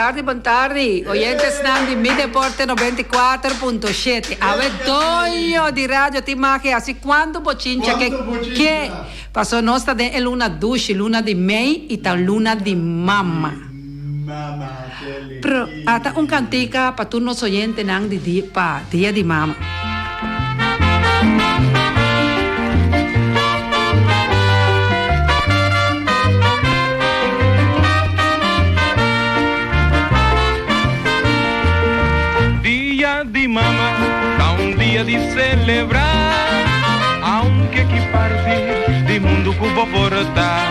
tardi, bon tardi. Oyentesnan di Mi Deporte 94.7. Awe doño di radio tin magia hasi cuanto bochincha ke ke. Paso nos ta den e luna dushi, luna di mei y ta luna di mama. Pero ata un cantica pa tur nos oyentenan di di pa Dia di Mama. Dia di mama ta un dia di celebra, aunke ki parti di mundu ku bo por ta.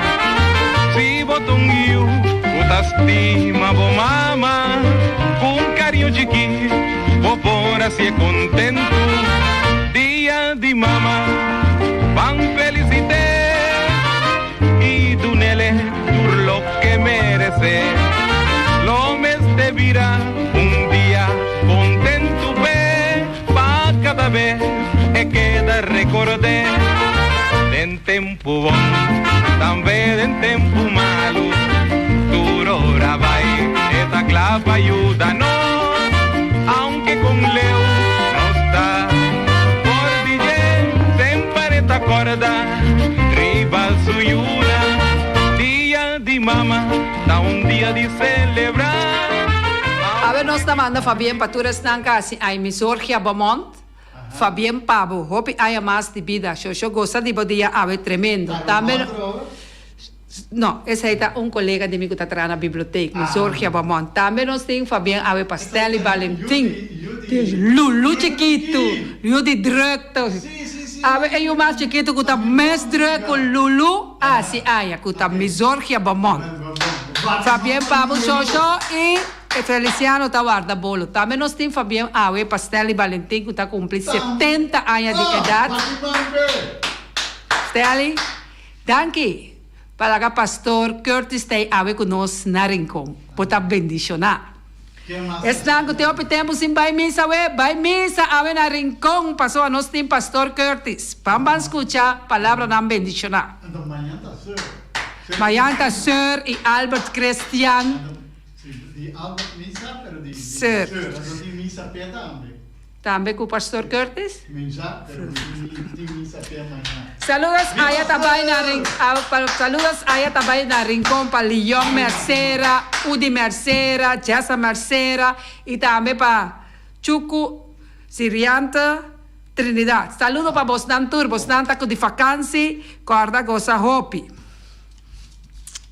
Si bo ta un yu ku ta stima bo mama, ku un kariño chikí bo por hasié kontentu. Dia di mama, ban felisit'é i dunele tur loke meresé. Lo mester bira un dia kontentu p'e, pa kada bes e keda rekord'é. Den tempu bon, tambe den tempu malu, tur ora bai e ta kla pa yuda nos, aunke kon leu nos ta for di dje, semper e ta kòrda riba su yuda. Dia di mama ta un dia di selebrá. Awe nos ta manda Fabien pa tur esnan ka hasi ai mi zorgia Beaumont. Fabien pa bo hopi aña mas di bida shosho gosa di bo dia awe tremendo tambe no esey ta un colega di mi cu ta traha na biblioteek mi zorgia Beaumont tambe nos tin Fabien awe pa Stanley Valentin Lulu chikitu yu di drukte awe e yu mas chikitu cu ta mes druk cu Lulu asi aña cu ta mi zorgia Beaumont Fabien pa bo shosho y. E Feliciano ta warda bolo. Tambe nos tin Fabien awe pa Stanley Valentin cu ta cumpli 70 aña di edad. Stanley, danki pa laga Pastor Curtis stay awe cu nos na Rincon. Bo ta bendiciona. Esnan cu tin hopi tempo sin bay misa awe, bay misa awe na Rincon pasobra nos tin Pastor Curtis. Ban ban scucha palabranan bendiciona. Mañan ta Sir y Albert Christian. Di Albert misa, pero di Sir. Sir. Anto tin misa p'e tambe. Tambe cu Pastor Curtis? Misa, pero tin misa p'e mañana. Saludos aya ta bay na Rin Saludos aya ta bay na Rincon pa Leon Mercera, Udi Mercera, Jessa Mercera y tambe pa Chucu Siriante Trinidad. Saludo pa bosnan tur, bosnan ta cu di vakansi, corda gosa hopi.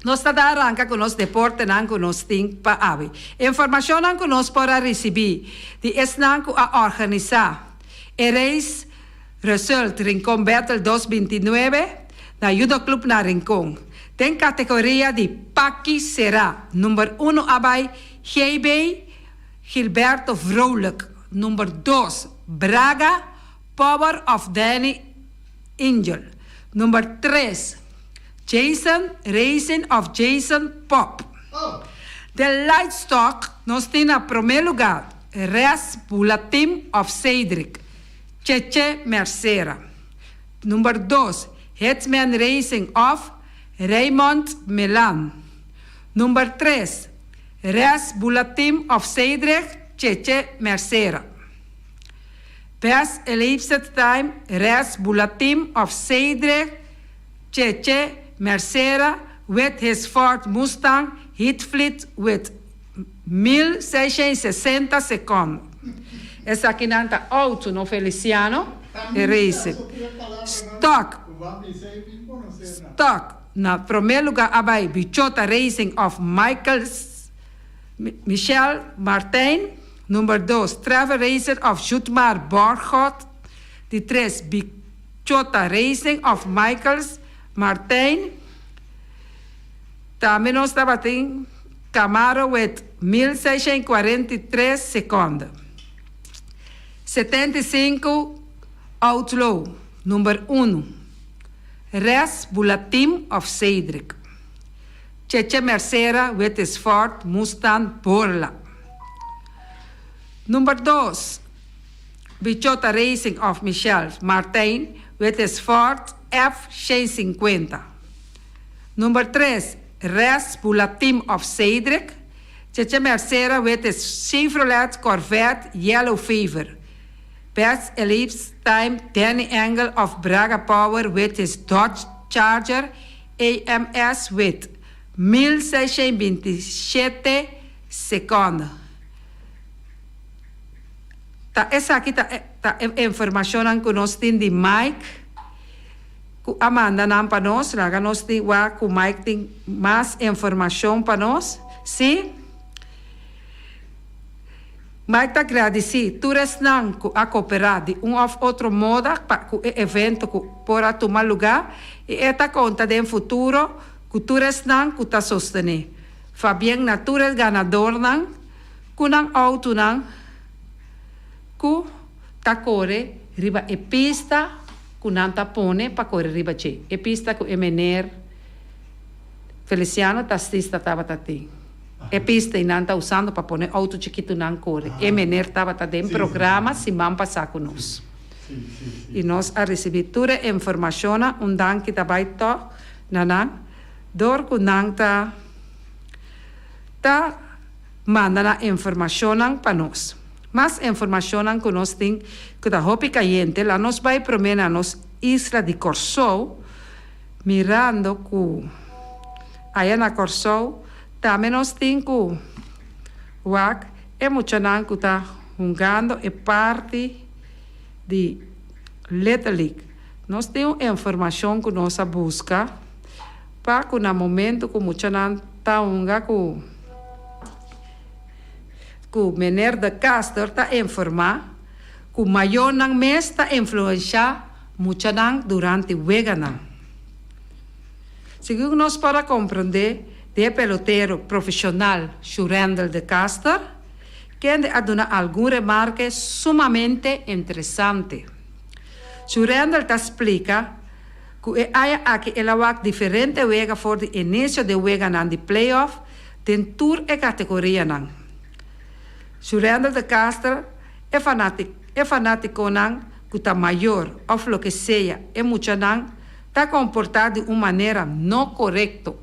Nos ta da arranca cu nos deportenan cu nos tin pa awe. Informacionnan cu nos por a ricibi di esnan cu a organisa e race Result Rincon Battle dos binti nuebe na Judo Club na Rincon. Den categoria di Paki Será number uno a bay GB Gilberto Vrolijk, number dos Braga Power of Danny Angel, number tres Jason Racing of Jason Pop. Den Lightstock nos tin na prome lugar Res Bula Team of Cedric Cheche Mercera. Number dos Hitman Racing of Raymond Melan. Number tres Res Bula Team of Cedric Cheche Mercera. Best Elapsed Time Res Bula Team of Cedric Cheche Mercera with his Ford Mustang Heat Fleet with 1660 secondo. Esakinan ta auto no Feliciano e race. Stock Stock na prome lugar a bay Bichota Racing of Michael Michel Martijn, number dos Trevor Racer of Jutmar Borgot, di tres Bichota Racing of Michaels Martijn. Tambe nos tabatin Camaro with 1643 seconde. 75 Outlaw, number uno. Res Bula Team of Cedric. Cheche Mercera with his Ford Mustang Borla. Number dos, Bichota Racing of Michel Martijn with his Ford F 650. Number tres, Res Bula Team of Cedric. Cheche Mercera with his Chevrolet Corvette Yellow Fever. Best elapsed time Danny Engel of Braga Power with his Dodge Charger AMS with 1627 seconde. Ta esaki ta ta e informacionnan cu nos tin di Mike cu a manda nan pa nos. Laga nos tin wak cu Mike tin mas informacion pa nos. Si? Mike ta gradici tur esnan cu a coopera di un of otro moda pa cu e evento cu por a tuma luga y e ta conta den futuro cu tur esnan cu ta sostene. Fabien na tur e ganadornan cu nan autonan cu ta core riba e pista cu nan ta pone pa core riba dje, e pista cu e meneer Feliciano Tastista tabata tin. E pista y nan ta usando pa pone auto chikitonan core. E meneer tabata den programa siman pasa cu nos. Y nos a ricibi tur e informacionnan. Un danki ta bay toch na nan door cu nan ta ta manda nan informacionnan pa nos. Mas informacionnan cu nos tin cu ta hopi cayente la nos bay prome na nos isla di Corsou mirando cu aya na Corsou tambe nos tin cu wak e muchanan cu ta hungando e parti di Little League. Nos tin un informacion cu nos a busca pa cu na momento cu muchanan ta hunga cu cu meneer De Caster ta informa cu mayornan mes ta influencia muchanan durante weganan. Segun nos por a comprende di e pelotero profesional Shurendel De Caster, kende a duna algun remarke sumamente interesante. Shurendel ta splica cu e aña aki el a wak diferente wega for di inicio den weganan di playoff den tur e categorianan. Shurendel De Caster e e fanaticonan cu ta mayor of loke sea e muchanan ta comporta di un manera no corecto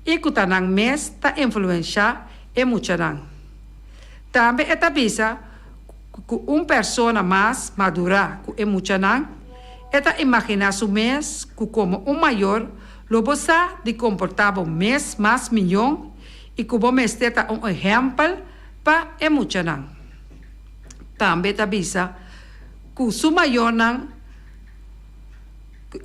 y cu ta nan mes ta influencia e muchanan. Tambe e ta bisa cu un persona mas madura cu e muchanan, e ta imagina su mes cu como un mayor lo bo sa di comporta bo mes mas miyon y cu bo mester ta un ehempel pa e muchanan. Tambe ta bisa cu su mayornan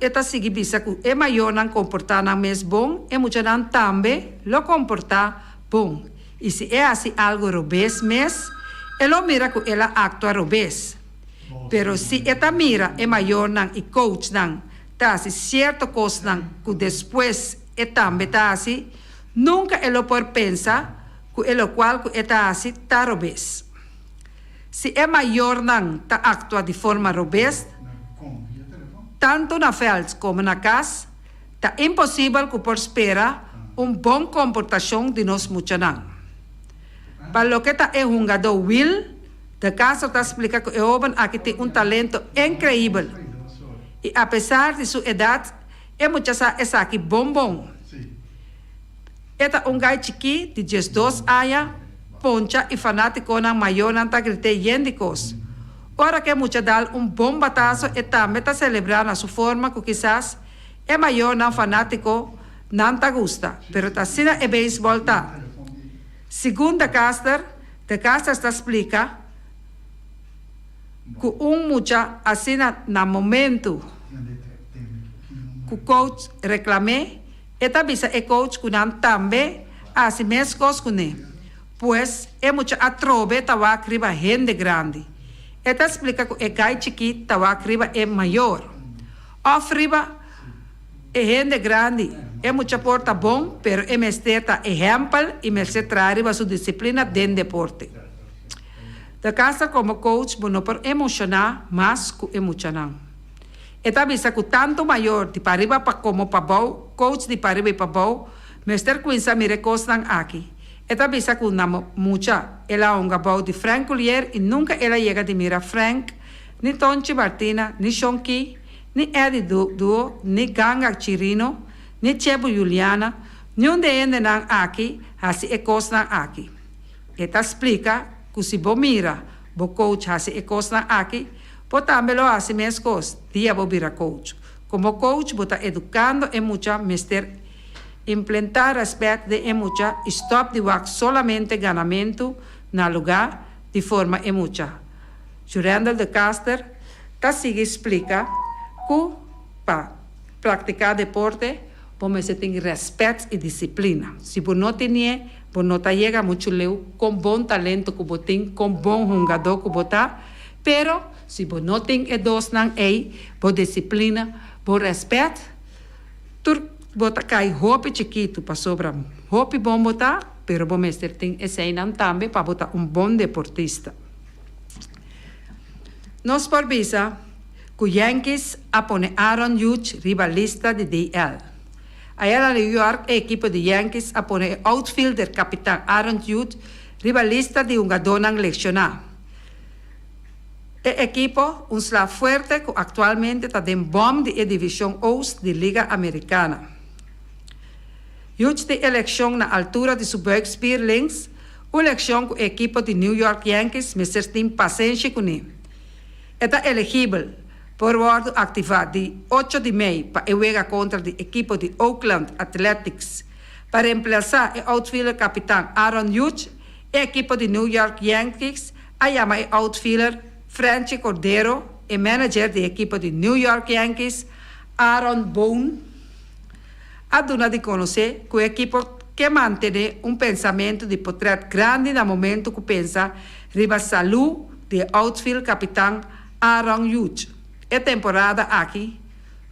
e ta sigui bisa cu e mayornan comporta nan mes bon, e muchanan tambe lo comporta bon. Y si e haci algo robes mes, e lo mira cu el a actua robes. Pero si e ta mira e mayornan y coachnan ta haci cierto cosnan cu despues e tambe ta haci, nunca e lo por pensa cu e locual cu e ta haci ta robes. Si e mayornan ta actua di forma robes, tanto na veld como na cas, ta imposibel cu por spera un bon comportacion di nos muchanan. Pa loke ta e hungadó Will, De Castro ta splica cu e hoben aki tin un talento increibel y apesar di su edad e mucha sa esaki bon bon. E ta un gai chikí di 12 aña, poncha y fanaticonan mayornan ta grit'é yen di cos. Ora cu e mucha dal un bon batazo e tambe ta celebra na su forma cu kisas e mayornan fanatico nan ta gusta, pero ta asina e beisbol ta. Segun De Caster, De Caster ta splica cu un mucha asina na momento cu coach reclam'é, E ta bisa e coach cu nan tambe a haci mescos cu ne. Pues, e mucha atrobe ta wak riba hende grandi. E ta splica cu e gai chikit ta wak riba e mayor. Of riba e hende grandi. E mucha por ta bon, pero e mester ta ehempel y mester traha riba su disciplina den deporte. De Castro como coach bo no por emociona mas cu e muchanan. E ta bisa ku tantu mayor di pariba pa komo pabou, coach di pariba i pabou, mester kuinsa mira e kosnan aki. E ta bisa ku na mucha el a hunga bou di Frank Coulier i nunka el a yega di mira Frank, ni Tonchi Martina, ni Shon Ki, ni Eddie Duo, ni Ganga Chirino, ni Chebu Juliana. Niun di e hendenan aki hasi e kosnan aki. E ta splika ku si bo mira bo coach hasi e kosnan aki, bo tambe lo hasi meskos dia bo bira coach. Komo coach bo ta edukando e mucha mester implentá rèspèt den e mucha i stòp di wak solamente ganamentu na lugá di forma e mucha. Jurendel de Caster ta sigui splika ku pa praktiká deporte bo mester tin rèspèt i disiplina. Si bo no tinié bo no ta yega muchu leu kon bon talento ku bo tin, kon bon hungadó ku bo ta, pero si bo no tin e dosnan ei, bo disiplina, bo rèspèt, tur bo ta kai hopi chikitu pasobra hopi bon bo ta, pero bo mester tin eseinan tambe pa bo ta un bon deportista. Nos por bisa ku Yankees a pone Aaron Judge riba lista di DL. Ayera na New York e ekipo di Yankees a pone e outfielder kapitan Aaron Judge riba lista di hungadónan lekshoná. E ekipo, un sla fuerte ku aktualmente ta den bòm di e divishon Oost di Liga Amerikana. Judge tin e lekshon na altura di su buikspier links, un lekshon ku e ekipo di New York Yankees mester tin pasenshi kuné. E ta elegibel por wòrdu aktivá di ocho di mei pa e wega kontra di ekipo di Oakland Athletics. Pa remplasá e outfielder kapitan Aaron Judge, e ekipo di New York Yankees a yama e outfielder Franchy Cordero, e manager di e ekipo di New York Yankees, Aaron Boone, a duna di konosé ku e ekipo ke mantené un pensamentu di potrèt grandi na momentu ku pensa riba salú di e outfield kapitan Aaron Judge. E temporada aki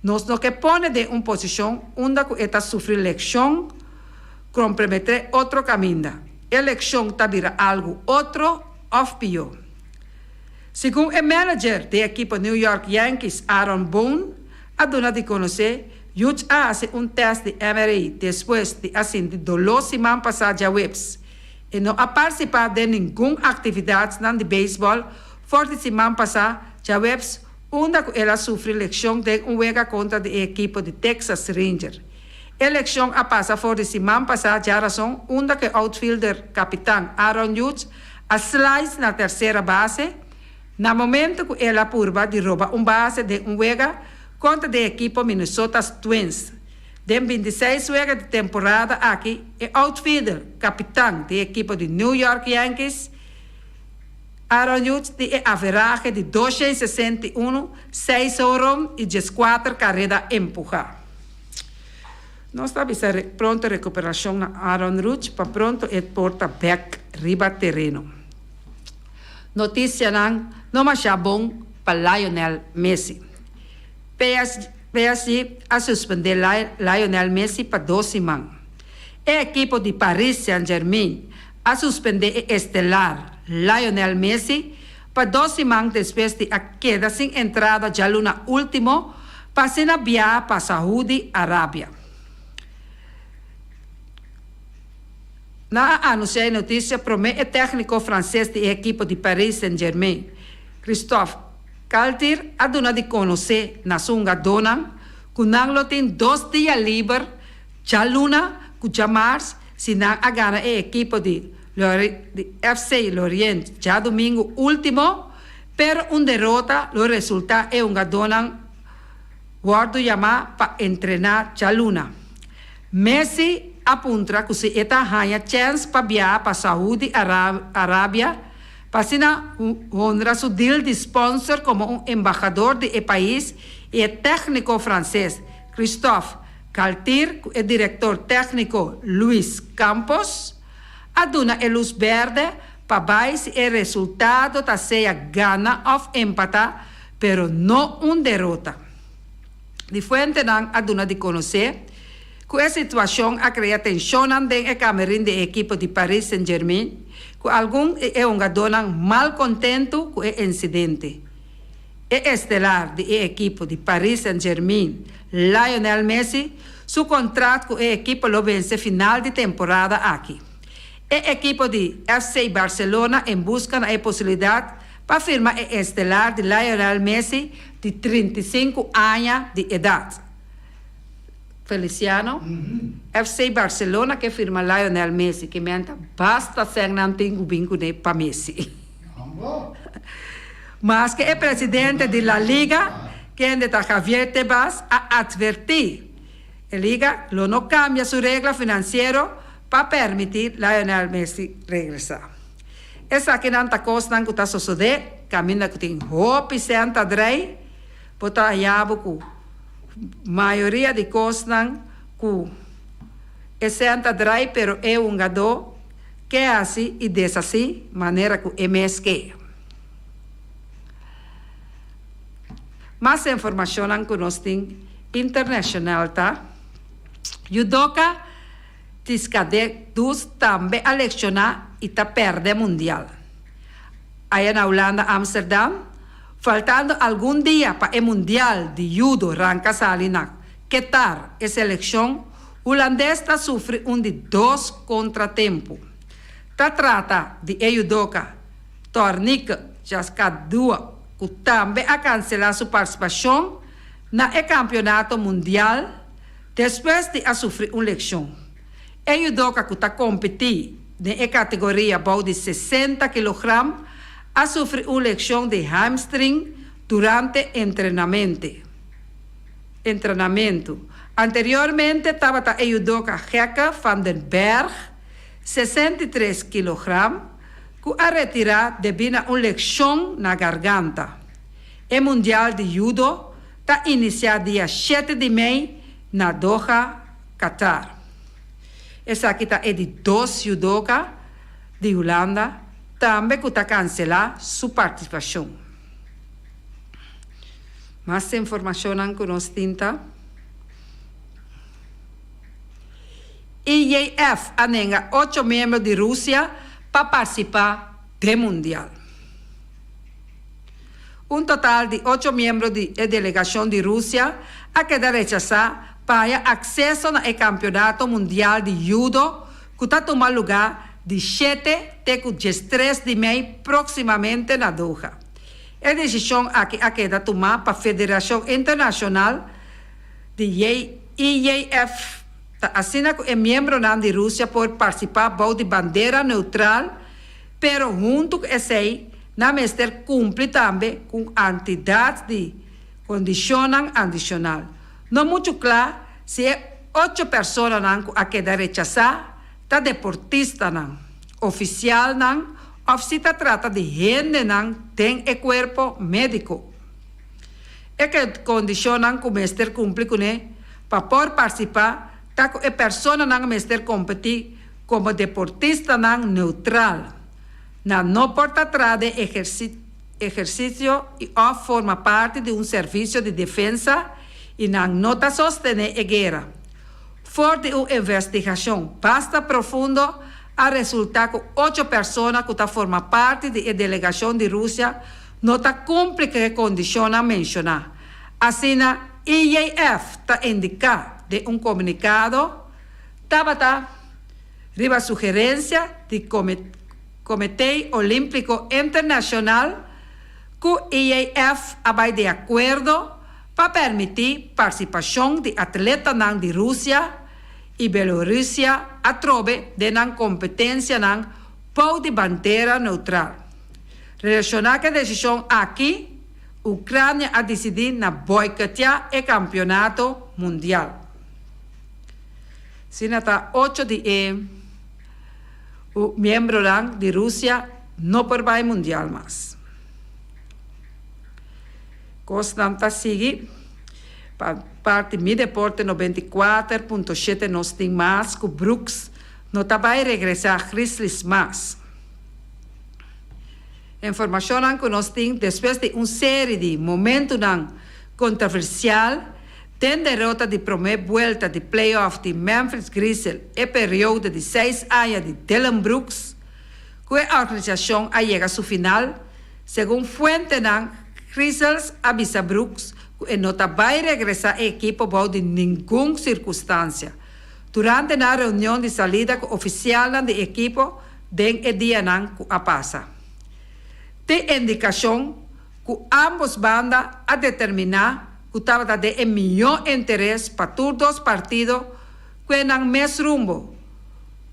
nos no ke pone den un posishon unda ku e ta sufri lekshon krompremetré otro kaminda. E lekshon ta bira algu otro òf pió. Segun e manager di e ekipo New York Yankees Aaron Boone a duna di konosé, Judge a hasi un tèst di MRI despues di a sinti doló siman pasá djaweps. E no a partisipá den ningun aktividatnan di beisbòl for di siman pasá djaweps unda ku el a sufri lekshon den un wega kontra di e ekipo di Texas Ranger. E lekshon a pasa for di siman pasá djarason unda ku e outfielder kapitan Aaron Judge a slice na tersera base na momento ku el a purba di roba un base den un wega kontra di e ekipo Minnesota Twins. Den bintiseis wega di temporada aki e outfielder kapitan di e ekipo di New York Yankees, Aaron Judge di e averahe di 261, seis horon i 14 kareda empuhá. Nos ta bisa pronto rekuperashon na Aaron Rudge pa pronto e por ta bèk riba tereno. Notisianan no masha bon pa Lionel Messi. PSG a suspendé Lionel Messi pa dos siman. E ekipo di Paris Saint-Germain a suspendé e estelar Lionel Messi pa dos siman despues di a keda sin entrada djaluna último pa asina biaha pa Saudi Arabia. Nan a anunsiá e notisia promé e tèkniko franses di e ekipo di Paris Saint-Germain, Christophe Galtier a duna di konosé na su hungadónan ku nan lo tin dos dia liber djaluna ku djamars si nan a gana e ekipo di FC Lorient djadumingu último, pero un derota lo resultá e hungadónan wòrdu yamá pa entrená djaluna. Messi a puntra ku si e ta haña chèns pa biaha pa Saudi Arabia pa asina honra su deal di sponsor komo un embahador di e pais i e tèkniko franses Christophe Galtier ku e direktor tèkniko Luis Campos a duna e lus bèrdè pa bai si e resultado ta sea gana òf empatá pero no un derota. Di fuentenan a duna di konosé ku e situashon a krea tenshonnan den e kamerin di e ekipo di Paris Saint-Germain ku algun di e hungadónan mal kontentu ku e insidente. E estelar di e ekipo di Paris Saint-Germain, Lionel Messi, su kontrat ku e ekipo lo vense final di temporada aki. E ekipo di FC Barcelona en buska na e posibilidat pa firma e estelar di Lionel Messi di 35 aña di edat. Feliciano, FC Barcelona ke firma Lionel Messi, ke men ta basta sèn nan tin ku bin kuné pa Messi. Maske e presidente di La Liga, kende ta Javier Tebas, a atvertí e liga lo no kambia su regla finansiero pa permití Lionel Messi regresá. Esakinan ta kosnan ku ta sosodé kaminda ku tin hopi sèn ta drei, bo ta haña bo ku mayoria di kosnan ku e sèn ta drai pero e hungadó ke hasi i deshasí manera ku e mes ke. Mas informashonnan ku nos tin internashonal ta, Judoka Tiskadek Dus tambe a lekshoná i ta pèrdè mundial. Aya na Hulanda Amsterdam, faltando algun dia pa e mundial di judo ranka sali na Ketar e selekshon hulandes ta sufri un di dos kontratempu. Ta trata di e judoka Tornike Jaskadua ku tambe a kanselá su partisipashon na e kampionato mundial despues di a sufri un lekshon. E judoka ku ta kompetí den e kategoria bou di 60 kilogram a sufri un lekshon di hamstring durante entrenamente entrenamentu. Anteriormente tabata e judoka Gekke van den Berg, 63 kilogram, ku a retirá debí na un lekshon na garganta. E mundial di judo ta inisiá dia shete di mei na Doha, Qatar. Esaki ta e di dos judoka di Hulanda tambe ku ta kanselá su partisipashon. Mas informashonnan ku nos tin ta. IJF a nenga ocho miembro di Rusia pa partisipá den mundial. Un total di ocho miembro di e delegashon di Rusia a keda rechasá pa haña akseso na e kampionato mundial di judo ku ta tuma lugá di shete te ku diestres di mei próksimamente na Doha. E desishon aki a keda tumá pa Federashon Internashonal di IJF. Ta asina ku e miembronan di Rusia por partisipá bou di bandera neutral, pero huntu ku esei nan mester kumpli tambe ku un antidat di kondishonnan adishonal. No muchu kla si e ocho personanan ku a keda rechasá ta deportistanan, ofisialnan òf si ta trata di hendenan den e kuerpo médiko. E kondishonnan ku mester kumpli kuné pa por partisipá ta ku e personanan mester kompetí komo deportistanan neutral. Nan no por ta tra den ehersisio i òf forma parti di un servisio di defensa i nan no ta sostené e guera. For di un investigashon basta profundo a resultá ku ocho persona ku ta forma parti di e delegashon di Rusia no ta kumpli ku e kondishonnan menshoná. Asina IJF ta indiká den un komunikado tabata riba sugerensia di Komitey Olímpiko Internashonal ku IJF a bai di akuerdo pa permití partisipashon di atletanan di Rusia i Belorusia atrobe den nan kompetensianan bou di bandera neutral. Relashoná ku e desishon aki, Ucrania a disidí na boikoteá e kampionato mundial. Asina ta ocho di e miembronan di Rusia no por bai mundial mas. Kosnan ta sigui. Pa parti Mi Deporte 94.7 nos tin mas ku Brooks no ta bai regresá Grizzlies mas. Informashonnan ku nos tin despues di un seri di momentunan kontraversial den derota di promé buelta di playoff di Memphis Grizzlies e periodo di seis aña di Dillon Brooks ku e organisashon a yega su final. Segun fuentenan, Grizzlies a bisa Brooks ku e no ta bai regresá e ekipo bou di ningun sirkunstansia. Durante nan reunion di salida ku ofisialnan di ekipo den e dianan ku a pasa. Tin indikashon ku ámbos banda a determiná. ku tabata den e mihó interes pa tur dos partido kue nan mes rumbo.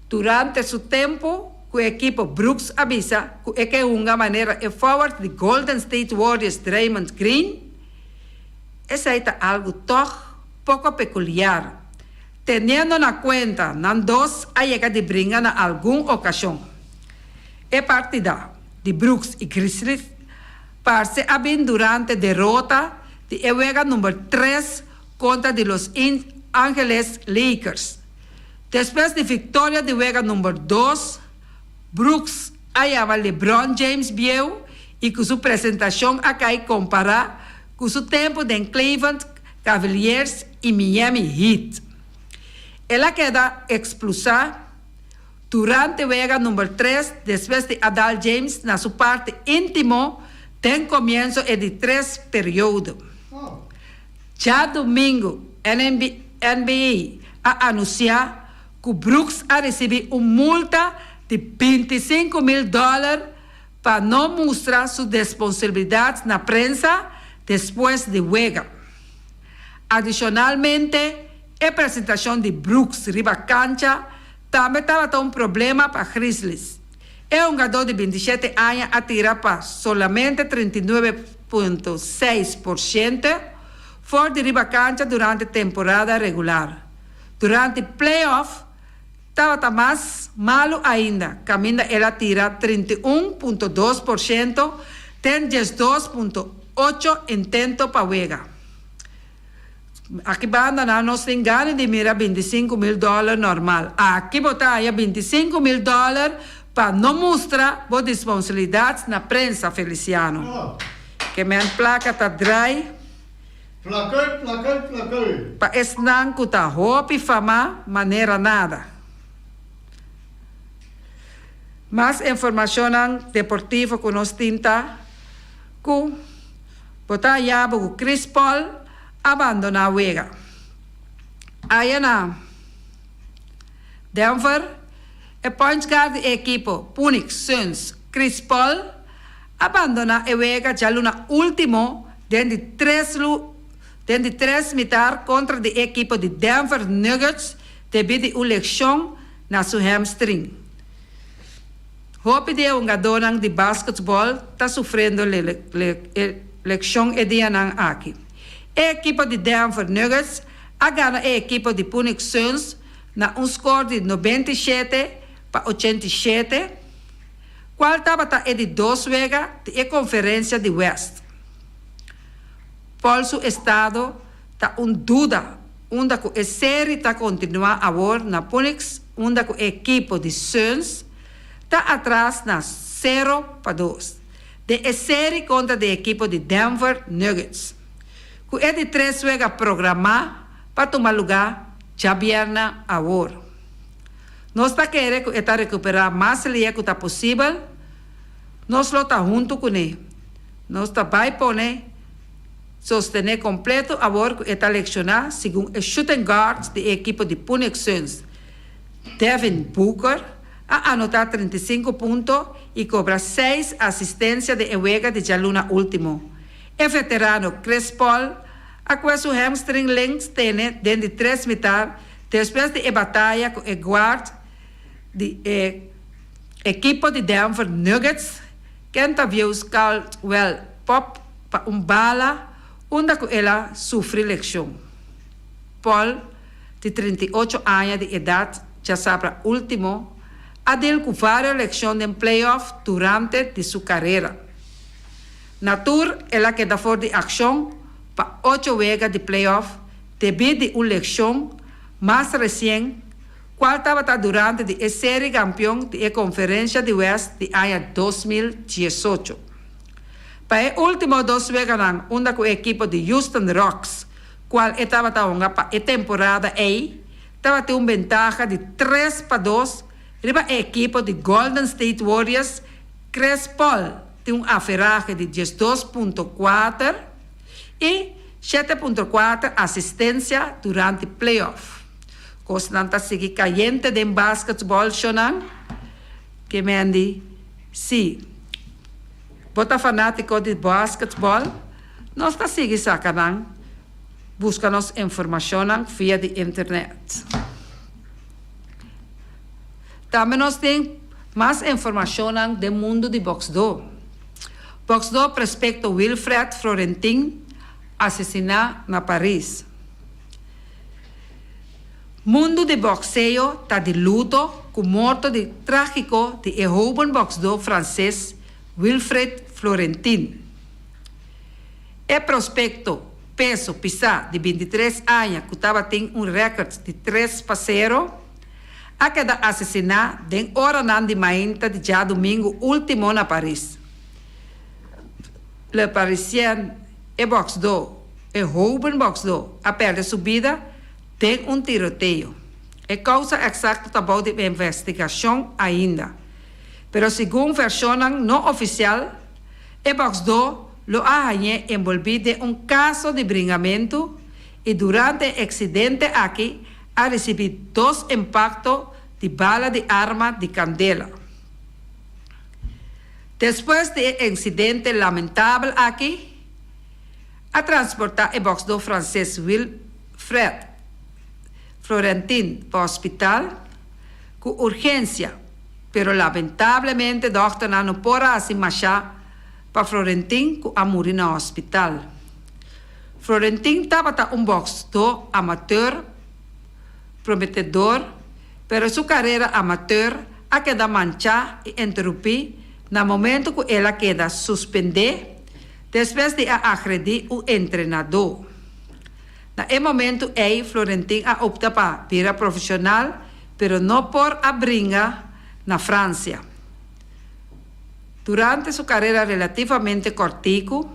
Durante su tempu ku e ekipo Brooks a bisa ku e ke hunga manera e forward di Golden State Warriors Draymond Green. Esei ta algu tòg poko pekuliar, teniendo na kuenta nan dos a yega di bringa na algun okashon. E partida di Brooks i Grizzlies parse a bin durante derota di e wega number tres kontra di Los Angeles Lakers. Despues di viktoria di wega number dos, Brooks a yama LeBron James bieu i ku su presentashon a kai kompará ku su tempu den Cleveland Cavaliers i Miami Heat. El a keda eksplusá durante wega number tres despues di a dal James na su parti íntimo den komienso e di tres periodo. Djadumingu, NBA a anunsiá ku Brooks a risibí un multa di 25 mil dòler pa no mustra su desponsibilidat na prensa despues di wega. Adishonalmente, e presentashon di Brooks riba kancha tambe tabata un problema pa Grizzlies. E hungadó di 27 aña a tira pa solamente 39.6% for di riba kancha durante temporada regular. Durante playoff tabata mas malu ainda, kaminda el a tira 31.2% den 12.8 intento pa wega. Aki banda nan nos tin gana di mira 25 mil dòler normal. Aki bo ta haya 25 mil dòler pa no mustra bo disponibilidat na prensa, Feliciano. Oh. Ke men plaka ta drai. Plaka, plaka, plaka. Pa esnan ku ta hopi fama manera nada. Mas informashon deportivo ku nos tin ta ku bo ta haya bo ku Chris Paul a bandoná wega. Aya na Denver, e point guard di ekipo Phoenix Suns Chris Paul a bandoná e wega djaluna último den di tres mitar kontra di ekipo di Denver Nuggets debí di un leshon na su hamstring. Hopi di hungadónan di basketbòl ta sufriendo leshon e dianan aki. E ekipo di Denver Nuggets a gana e ekipo di Phoenix Suns na un score di 97-87, kual tabata e di dos wega di e konferensia di West. Paul su estado ta un duda, unda ku e serie ta kontinuá awor na Phoenix, unda ku ekipo di Suns ta atras na 0-2. Den e serie kontra di ekipo di Denver Nuggets. Ku e di tres wega programá pa tuma lugá djabièrnè awor. Nos ta kere ku e ta rekuperá mas lihé ku ta posibel, nos lo ta huntu kuné. Nos ta bai pone sostené kompleto awor ku e ta leshoná segun e shooting guard di ekipo di Phoenix Suns. Devin Booker a anotá 35 punto i kobra 6 asistensia den e wega di djaluna último. E veterano Chris Paul a kue su hamstring links tene den di tres mitar despues di e bataya ku e guard di e ekipo di Denver Nuggets Kentavious Caldwell Pope pa un bala unda ku el a sufri leshon. Paul, di 38 aña di edat, djasabra último, a deal ku vários leshon den playoff durante di su karera. Na tur el a keda for di akshon pa 8 wega di playoff debí di un leshon mas resien kual tabata durante di e serie kampeon di e konferensia di West di aña 2018. Pa e último dos weganan unda ku e ekipo di Houston Rockets, kual e tabata hunga pa e temporada ei, tabatin un bentaha di 3-2 riba e ekipo di Golden State Warriors, Chris Paul tin un averahe di 12.4 i 7.4 asistensia durante playoff. Kosnan ta sigui kayente den basketbòl shonan ke men di si bo ta fanátiko di basketbòl, nos ta sigui saka nan. buska nos informashonnan via di internet. Tambe nos tin mas informashonnan den mundu di bòksdó. Bòksdó prespekto Wilfred Florentin asesiná na Paris. Mundu di bòkseo ta di luto ku morto di trágiko di e hóben bòksdó franses Wilfred Florentin. E prospekto peso pisá di bintitres aña ku tabatin un rèkòrt di tres pa sero, a keda asesiná den oranan di mainta di djadumingu último na Paris. Le Parisien, E bòksdó, e hóben bòksdó a pèrdè su bida den un tiroteo. E kousa eksakto ta bou di investigashon ainda, pero segun vershonnan no ofisial, E bòksdó lo a hañ'é enbolbí den un kaso di bringamentu i durante e eksidente aki a risibí dos impakto di bala di arma di kandela. Despues di e insidente lamentabel aki, a transportá e bòksdó franses Wilfred Florentin pa hospital ku urgensia. Pero lamentablemente dòkternan no por a hasi mashá pa Florentin ku a muri na hospital. Florentin tabata un bòksdó amateur prometedor, pero su karera amateur a keda manchá i interupí na momento ku el a keda suspendé despues di a agredí un entrenadó. Na e momentu ei Florentin a opta pa bira profeshonal pero no por a bringa na Francia. Durante su carera relativamente cortico,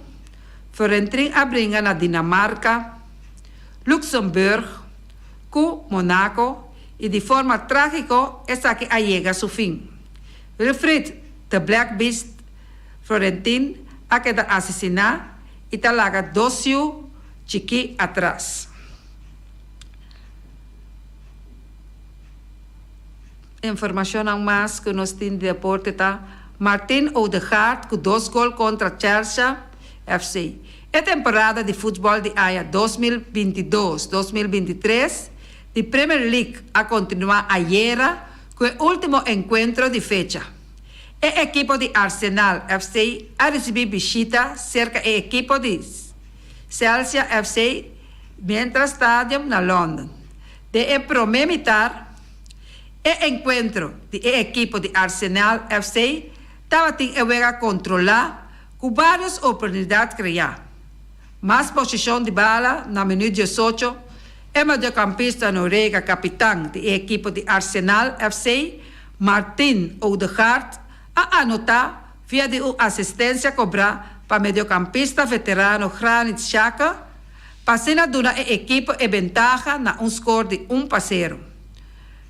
Florentrin a bringa na Dinamarca, Luxemburg cu Monaco y di forma tragico esaki a yega su fin. Wilfried The Black Beast Florentin a keda asesina y ta laga dos yu chiki atras. Informashonnan mas ku nos tin di deporte ta Martin Odegaard ku dos gol kontra Chelsea FC. E temporada di futbòl di aña 2022, 2023 di Premier League a kontinuá ayera ku e último enkuentro di fecha. E ekipo di Arsenal FC a risibí bishita serka e ekipo di Chelsea FC Mientras Stadium na London. Den e promé mitar, e enkuentro di e ekipo di Arsenal FC tabatin e wega kontrolá ku vários oportunidat kreá. Mas posishon di bala na minüt diesocho, e mediokampista Norega kapitan di e ekipo di Arsenal FC, Martin Odegaard, a anotá via di un asistensia kobrá pa mediokampista veterano Granit Xhaka, pa asina duna e ekipo e bentaha na un skor di un pa sero.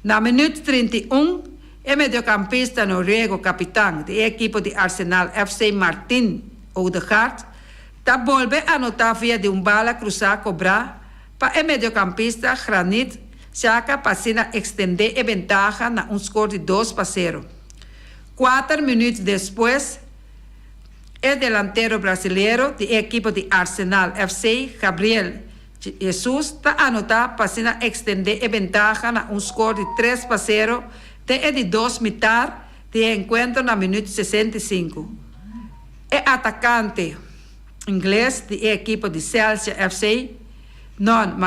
Na minüt 31, e mediokampista noruego kapitan di e ekipo di Arsenal FC Martin Odegaard ta bolbe anotá via di un bala krusá kobrá pa e mediokampista Granit Xhaka pa asina ekstendé e bentaha na un skor di dos pa sero. Kuater minüt despues, E delantero brasilero di e ekipo di Arsenal FC, Gabriel Jesus, ta anotá pa asina ekstendé e bentaha na un skor di tres pa sero den e di dos mitar di e enkuentro na minüt 65. E atakante ingles di e ekipo di Chelsea FC, Non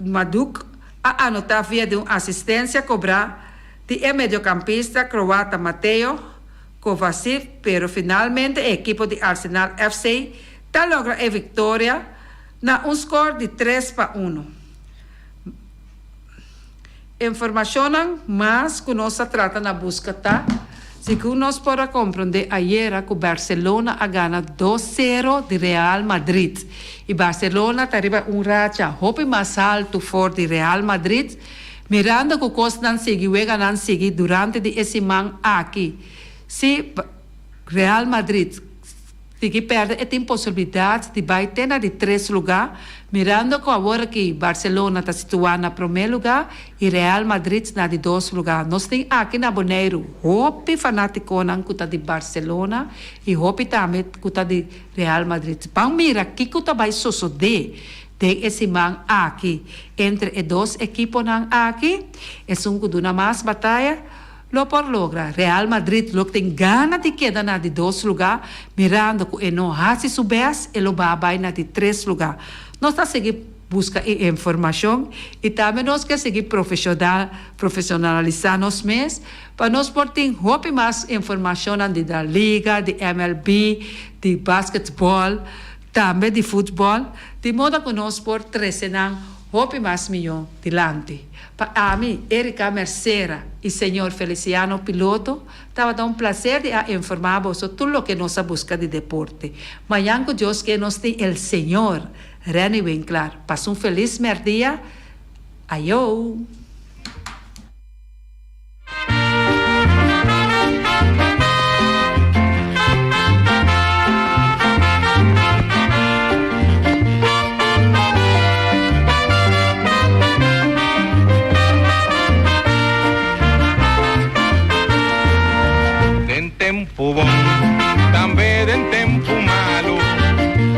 Madueke, a anotá via di un asistensia kobrá di e mediokampista kroata Mateo Kovacic, pero finalmente e ekipo di Arsenal FC ta logra e viktoria na un skor di tres pa uno. Informashonnan mas ku nos a trata na buska ta, segun nos por a komprondé ayera ku Barcelona a gana dos sero di Real Madrid i Barcelona ta riba un racha hopi mas haltu for di Real Madrid Mirando ku kosnan sigui weganan sigui durante di e siman aki, si Real Madrid sigui pèrdè e tin posibilidat di bai te na di tres lugá, mirando ku awor aki Barcelona ta situá na promé lugá i Real Madrid na di dos lugá. Nos tin aki na Boneiru hopi fanátikonan ku ta di Barcelona i hopi tambe ku ta di Real Madrid. Ban mira kiko ta bai sosodé. Den e siman aki entre e dos ekiponan aki, esun ku duna mas bataya lo por logra. Real Madrid lo tin gana di keda na di dos lugá, mirando ku e no hasi su bèst e lo baha bai na di tres lugá. Nos ta sigui buska e informashon i tambe nos ke sigui profeshonal profeshonalisá nos mes pa nos por tin hopi mas informashonnan di La Liga, di MLB, di basketbòl. Tambe di futbòl, di moda ku nos por trese nan hopi mas mihó dilanti. Pa ami, Erika Mercera i señor Feliciano Piloto, tabata un plaser di a informá boso tur loke nos a buska di deporte. Mañan ku Dios ke nos tin el señor Renny Winklaar. Pasa un felis mèrdia. Ayou! Den tempu bon, tambe den tempu malu,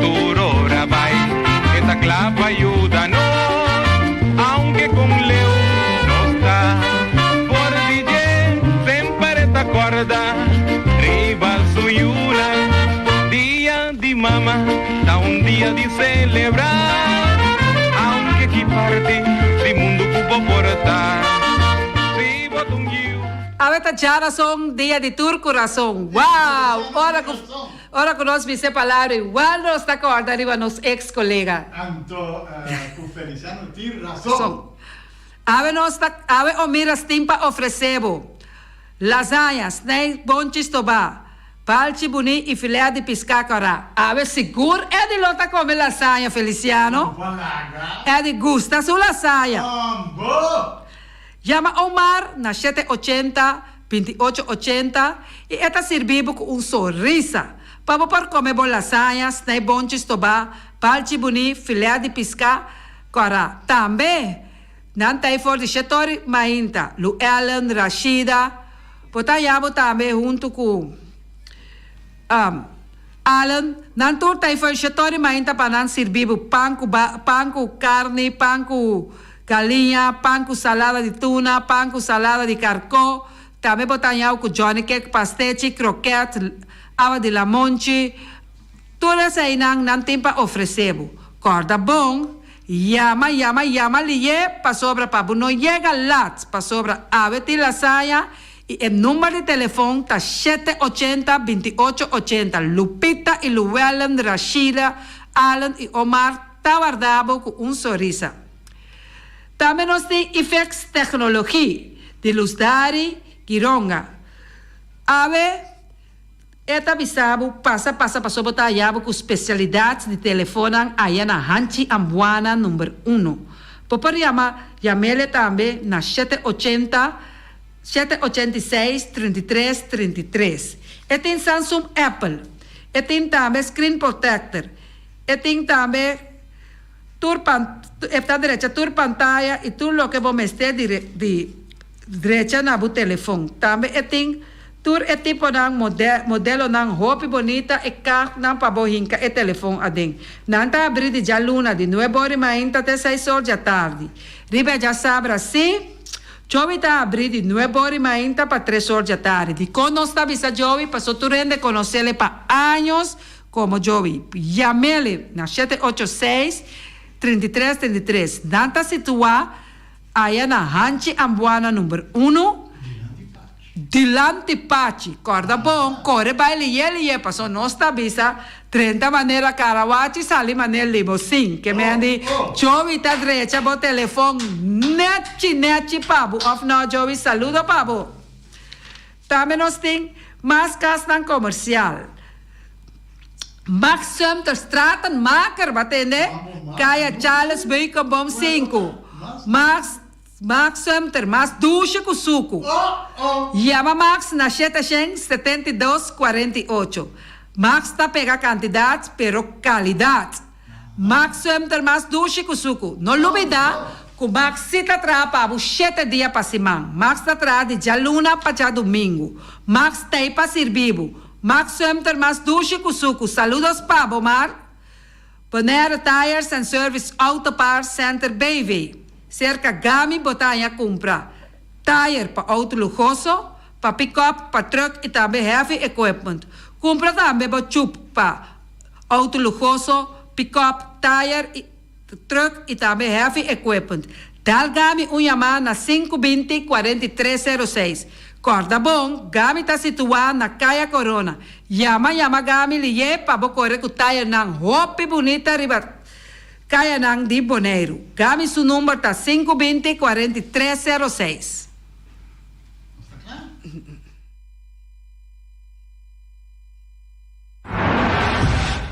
tur ora bai e ta kla pa yuda nos, aunke kon leu nos ta for di dje, semper e ta kòrda riba su yunan. Dia di mama ta un dia di selebrá, aunke ki parti di mundu ku bo por ta, si bo ta un yiu. Awe ta djarason, dia di tur kurason. Wow! Ora ku ora ku nos bisa e palabra igual nos ta kòrda riba nos ex kolega. Anto ku Feliciano tin rason. Awe nos ta awe Omiras tin pa ofresé bo, lasaña, snei, bonchi stobá, balchi buní i filè di piská kòrá. Awe sigur Eddie lo ta kome lasaña, Feliciano. Eddie gusta su lasaña. Yama Omar na shete ochenta, 28 ochenta i e ta sirbi bo ku un sonrisa pa bo por kome bo lasaña, snei bonchi stobá, balchi buní, filè di piská Kòrá. Tambe nan ta ei for di Shetori mainta, Lu Ellen, Rashida, bo ta haña bo tambe huntu ku Allen, nan tur ta ei for di Shetori mainta pa nan sirbi bo pan ku pan ku karni, pan ku galiña, pan ku salada di tuna, pan ku salada di karkó, tambe bo ta haña bo ku johnny cake, pastechi, kroket, awa di lamonchi. Tur eseinan nan tin pa ofresé bo. Kòrda bon, yama, yama, yama lié pasobra pa bo no yega lat, pasobra awe tin lasaña i e number di telefon ta shete ochenta 28 ochenta. Lupita i Luwellen, Rashida, Allen i Omar ta warda bo ku un sonrisa. Tambe nos tin Ifex Technologie di Lusdari Gironga. Awe. E ta bisa bo, Pasa, pasa pasobra bo ta haya bo ku spesialidat di telefonnan aya na Hanchi Ambuana number uno. Bo por yama yamele tambe na shete ochenta, shete ochenta i seis, 33, 33. E tin Samsung Apple. E tin tambe screen protector. E tin tambe tur pan, e ta drecha tur pantaya i tur loke bo mester di di drecha na bo telefon. Tambe e tin. Tur e tiponan modelonan hopi bonita e kaartnan pa bo hinka e telefon aden. Nan ta abri di djaluna di nuebe ora i mainta te seis or djatardi. Riba e djasabra si, Joey ta abri di nuebe ora i mainta pa tres or djatardi. Dikon nos ta bisa Joey? Paso tur hende konosele pa años komo Joey. Yamele na shete ocho seis, 33 33. Nan ta situá aya na Hanchi Ambuana number uno. Dilanti Pachi, kòrda bon, kore bai liye liye, paso nos ta bisa drenta manera karawachi sali manera limosin, ke men di Joey ta drecha bo telefon nechi nechi pa bo òf no Joey saludo pa bo. Tambe nos tin mas kasnan komersial. Max Sumter Stratenmaker, bo a tende? Kaya Charles Beukenboom sinku. Max. Max Sumter mas dushi ku suku. Yama Max na shete shen 72 48. Max ta pega kantidat pero kalidat. Max Sumter mas dushi ku suku. No lubida ku Max si ta traha pa bo shete dia pa siman. Max ta traha di djaluna pa djadumingu. Max t'ei pa sirbi bo. Max Sumter mas dushi ku suku. Saludos pa bo Mark. Bonaire Tires and Service Auto Parts Center BV. Serka Gami bo ta haña kumpra tayer pa outo luhoso, pa pick-up, pa truck i tambe heavy equipment. Kumpra tambe bo chup pa outo luhoso, pick-up, tayer i truck i tambe heavy equipment. Dal Gami un yamá na 520 43 06. Kòrda bon, Gami ta situá na Kaya Korona. Yama yama Gami lihé pa bo kore ku tayernan hopi bunita riba kayanan di Boneiru. Gami su number ta 520 43 06. Nos ta kla?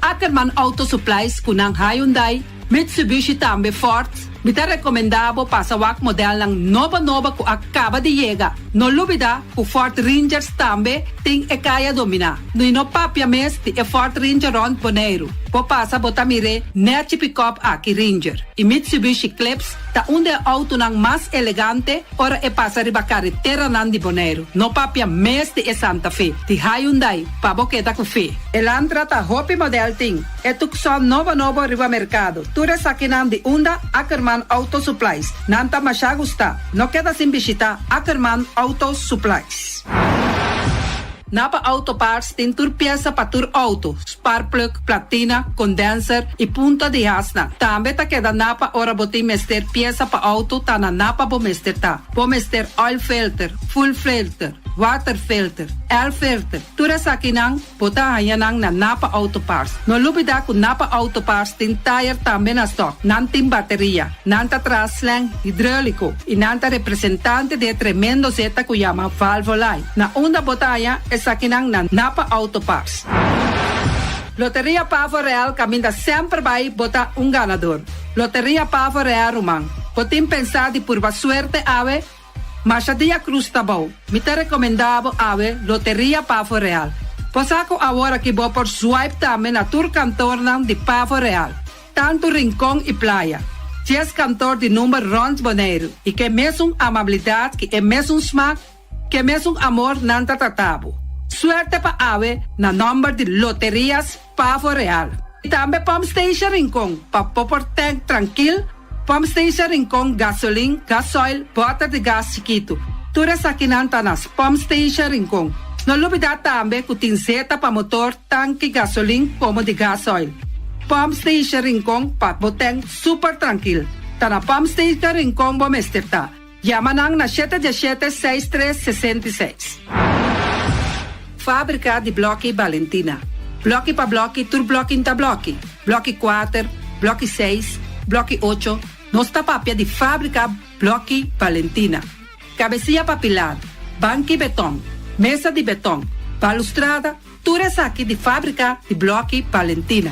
Ackerman Auto Supplies ku nan Hyundai, Mitsubishi tambe Ford, mi ta rekomendá bo pasa wak modelnan nobo nobo ku a kaba di yega. No lubidá ku Ford Rangers tambe tin e kaya dominá. I no papia mes di e Ford Ranger rònt Boneiru. Bo pasa bo ta mir'é nèchi pikòp aki Ranger. I Mitsubishi Eclipse ta un di e outonan mas elegante ora e pasa riba kareteranan di Boneiru. No papia mes di e Santa Fe, di Hyundai, pa bo keda ku fe. Elantra ta hopi model tin. E Tucson nobo nobo riba merkado. Tur esakinan di unda Ackerman Auto Supplies. Nan ta masha gusta. No keda sin bishita Ackerman Auto Supplies. Napa Auto Parts tin tur piesa pa tur auto, sparkplug, platina, condenser y punta di hasnan. Tambe ta keda Napa ora bo tin mester piesa pa auto ta na Napa bo mester ta. Bo mester oil filter, fuel filter, water filter, air filter, tur esakinan bo ta haña nan na Napa Auto Parts. No lubida cu Napa Auto Parts tin tayer tambe na stock. Nan tin bateria, nan ta traha slang hidrolico y nan ta representante di e tremendo zeta cu yama Valvoline. Na unda bo ta haña esakinan na Napa Auto Parts. Loteria Pavo Real caminda semper bay bo ta un ganador. Loteria Pavo Real ruman, bo tin pensa di purba suerte awe? Masha dia cruz ta bou. Mi ta recomenda bo awe Loteria Pavo Real. Bo sa cu awor aki bo por swipe tambe na tur kantornan di Pavo Real, tantu Rincon y Playa. Dies kantor di number rond Boneiru y ke mesun amabilidad ki e mesun smaak, ke mesun amor nan ta trata bo. Suerte pa awe na nomber di Loterias Pavo Real. Y tambe Pump Station Rincon pa bo por tank trankil, Pump Station Rincon gasolin, gasoil, boter di gas chikitu. Tur esakinan ta na Pump Station Rincon. No lubida tambe cu tin zeta pa motor, tanki gasolin como di gasoil. Pump Station Rincon pa bo tank super trankil. Ta na Pump Station Rincon bo mester ta. Yama nan na shete diesshete seis tres 66. Fábrika di Blòki Balentina. Blòki pa blòki tur blòki n'ta blòki. Blòki kuater, blòki seis, blòki ocho, nos ta papia di Fábrika Blòki Balentina. Kabesia pa pilar, banki beton, mesa di beton, balustrada, tur esaki di Fábrika di Blòki Balentina.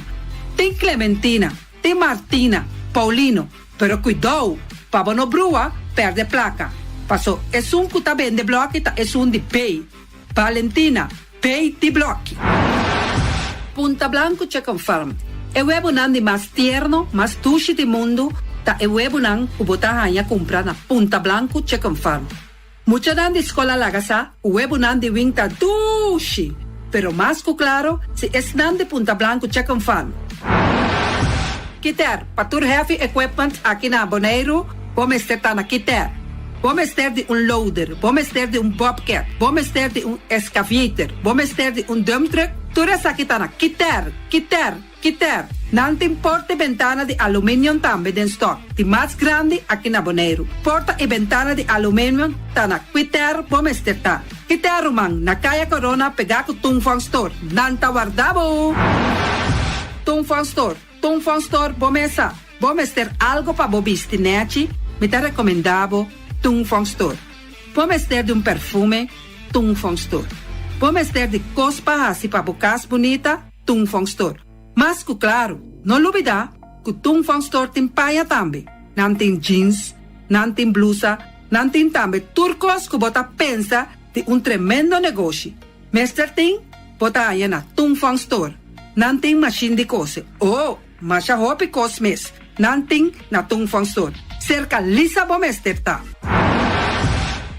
Tin Clementina, tin Martina, Paulino, Pero kuidou, pa bo no brua, pèrdè plaka. Paso esun ku ta bende blòki ta esun di B. Valentina, B di blòki. Punta Blanco Chicken Farm, E webonan di mas tierno, mas dushi di mundu ta e webonan ku bo ta haña kumpra na Punta Blanco Chicken Farm. Muchanan di skol a laga sa ku webonan di wing ta dushi, pero mas ku klaro si esnan di Punta Blanco Chicken Farm. Kiter, pa tur heavy equipment aki na Boneiru, bo mester ta na Kiter. Bo mester di un loader, bo mester di un bobcat, bo mester di un excavator, bo mester di un dump truck, tur esaki ta na Kiter, Kiter, Kiter, nan tin porta i bentana di aluminium tambe den stock, di mas grandi aki na Boneiru. Porta i bentana di aluminium ta na Kiter bo mester ta. Kiter ruman, na Kaya Corona pegá ku Tung Fong Store. Nan ta warda bo! Tung Fong Store, Tung Fong Store bo mesa. Bo mester algo pa bo bisti nechi? Mi ta rekomendá bo Tung Fong Store. Bo mester di un perfume? Tung Fong Store. Bo mester di kos pa hasi pa bo kas bunita? Tung Fong Store. Mas ku klaru, no lubidá ku Tung Fong Store tin paña tambe. Nan tin jeans, nan tin blusa, nan tin tambe tur kos ku bo ta pensa di un tremendo negoshi. Mester tin, bo ta haña na Tung Fong Store. Nan tin mashin di kose. Oh, masha hopi kos mes nan tin na Tung Fong Store. Serka Lisa bo mester ta.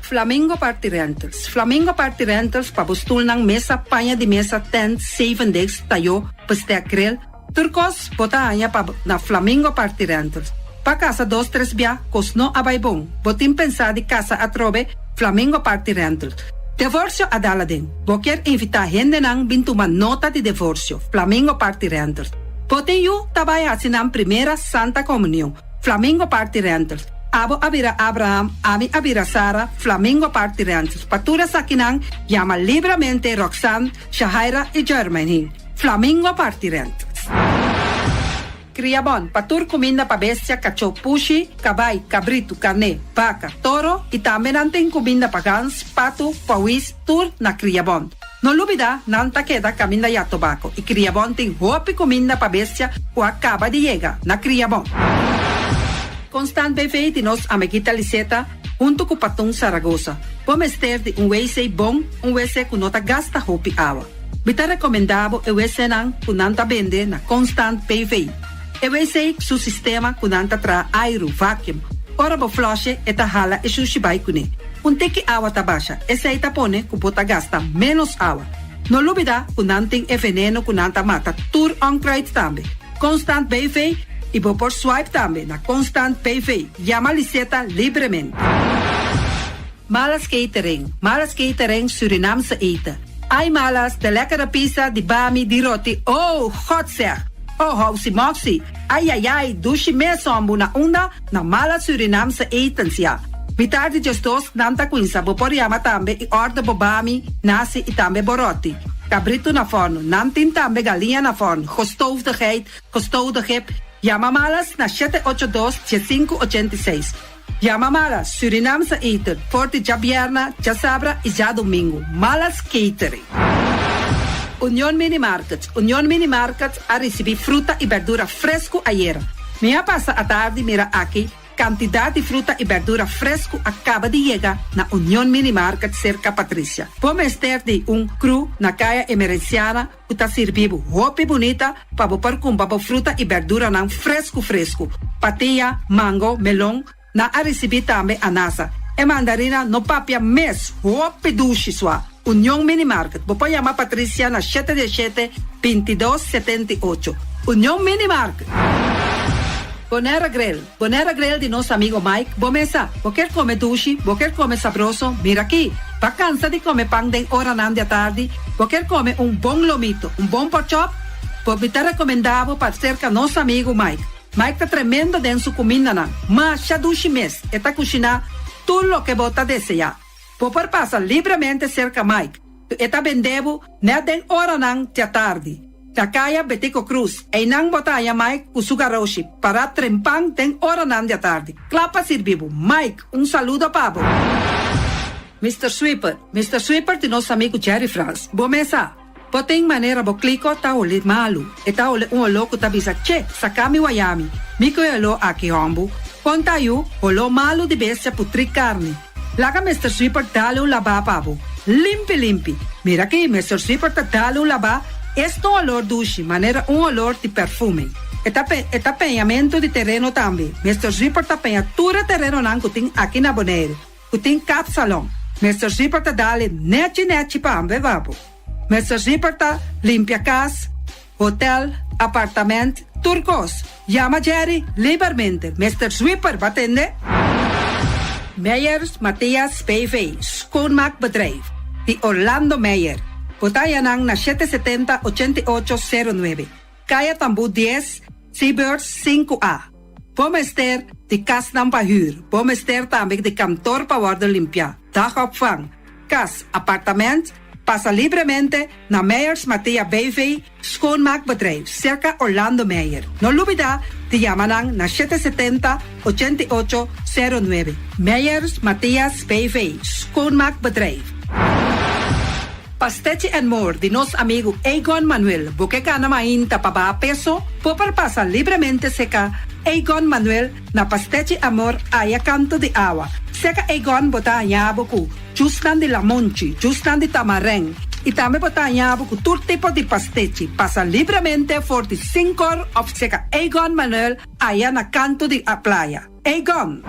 Flamingo Party Rentals Flamingo Party Rentals pa bo stulnan, mesa, paña di mesa, tent, zevendegs, tayó, bestek, grill. Tur kos bo ta haña pa na Flamingo Party Rentals. Pa kasa dos tres bia kos no a bai bon. Bo tin pensá di kasa atrobe? Flamingo Party Rentals. Devorsio a dal aden. Bo kier invitá hendenan bin tuma nota di devorsio? Flamingo Party Rentals. Bo tin yu ta bai hasi nan primera Santa Komunion? Flamingo Party Rentals. Abo a bira Abraham, ami a bira Sara, Flamingo Party Rentals. Pa tur esakinan, yama libramente Roxanne, Shahaira i Jermaine. Flamingo Party Rentals. Kriabon, pa tur kuminda pa bestia, kachó, pushi, kabai, kabritu, karné, baka, toro i tambe nan tin kuminda pa gans, patu, pawis, tur na Kriabon. No lubida, nan ta keda kaminda ya tobako i Kriabon tin hopi kuminda pa bestia ku a kaba di yega na Kriabon. Constant BV di nos amiguita Liseta huntu ku Patun Saragosa. Bo mester di un wc bon, un wc ku no ta gasta hopi awa. Mi ta rekomendá bo e wcnan ku nan ta bende na Constant BV. E wc su sistema ku nan ta traha airu, vacuum. Ora bo flush'e e ta hala e shushi bai kuné. Un tiki awa ta basha, esei ta pone ku bo ta gasta ménos awa. No lubidá ku nan tin e veneno ku nan ta mata tur onkruid tambe. Constant BV i bo por swipe tambe na Constant BV. Yama Liseta libremente. Malas Catering, Malas Catering Surinaamse eten. Ai Malas, de lekkere pizza, di bami, di roti, oh, God zeg! Oh, housi moxi, ai ai ai, dushi mes hombu na unda? Na Malas Surinaamse etens, ya. Mitar di djesdos nan ta cuinsa, bo por yama tambe y order bo bami, nasi y tambe bo roti. Cabrito na forno, nan tin tambe galiña na forno, gestoofde geit, gestoofde gip. Yama Malas na 782 1586. Yama Malas Surinaamse eten for di djabierna, djasabra y djadomingo. Malas Catering. Union Mini Market Union Mini Market a ricibi fruta y berdura fresco ayera. Mi a pasa atardi mira aki cantidad di fruta y berdura fresco a caba di yega na Union Mini Market cerca Patricia. Bo mester di un crew na Caya Emerenciana ku ta sirbi bo hopi bunita pa bo por kumpra bo fruta i berduranan fresku fresku. Patia, mango, melon, nan a risibí tambe anasa. E mandarina no papia mes, hopi dushi sua. Union Mini Market, bo por yama Patricia na shete diesshete, bintidos, 78. Union Mini Market! Bonera Grill, Bonera Grill di nos amigo Mike, bo mesa, bo kier come dushi, bo kier come sabroso, mira aki! Ba cansa di come pan den oranan di atardi, bo kier come un bon lomito, un bon porkchop? Bo mi ta recomenda bo pa cerca nos amigo Mike. Mike ta tremendo den su cumindanan, masha dushi mes, e ta cushina tur loke bo ta desea. Bo por pasa libremente serka Mike, ku e ta bende bo nèt den oranan djatardi. Na kaya Betico Cruz, einan bo ta haña Mike ku su garoshi pará trempan den oranan djatardi, kla pa sirbi bo. Mike, un saludo pa bo! Mister Sweeper, Mister Sweeper di nos amigu Jerry Frans. Bo mes sa, bo tin manera bo kliko ta holi malu. E ta holi un oló ku ta bisa, Che, saka mi wayami. Mi ku e oló aki hòmbu. Kon ta yu, holó malu di bestia putrí karni. Laga Mister Sweeper dale un labá pa bo. Limpi limpi. Mira aki, Mister Sweeper ta dale un labá, es ta un olor dushi, manera un olor di perfume. E ta e ta peñamentu di tereno tambe. Mister Sweeper ta peña tur e terenonan ku tin aki na Boneiru, ku tin kapsalon. Mister Sweeper ta dale nechi nechi pa ambe pa bo. Mister Sweeper ta limpia kas, hotel, apartament, tur kos. Yama Jerry libermente. Mister Sweeper, bo a tende? Meyers Mathias BV, Schoonmaakbedrijf, di Orlando Meyer. Bo ta haña nan na 770 88 09, Kaya Tambú 10, Seabirds 5A. Bo mester di kasnan pa hür. Bo mester tambe di kantor pa wòrdu limpiá, dagopvang, kas, apartament. Pasa libremente na Meyers Mathea BV, Schoonmaakbedrijf, serka Orlando Meyer. No lubida di yama nan na 770, 88, 09. Meyers Mathias BV, Schoonmaakbedrijf. Pastechi and More di nos amigu Egon Manuel. Bo ke gana mainta pa baha peso? Bo por pasa libremente seka Egon Manuel na Pastechi Amor aya kanto di awa. Seka Egon bo ta haña bo ku jusnan di lamonchi, jusnan di tamarèn i tambe bo ta haña bo ku tur tipo di pastechi. Pasa libremente for di sinkor òf seka Egon Manuel aya na kanto di playa. Egon!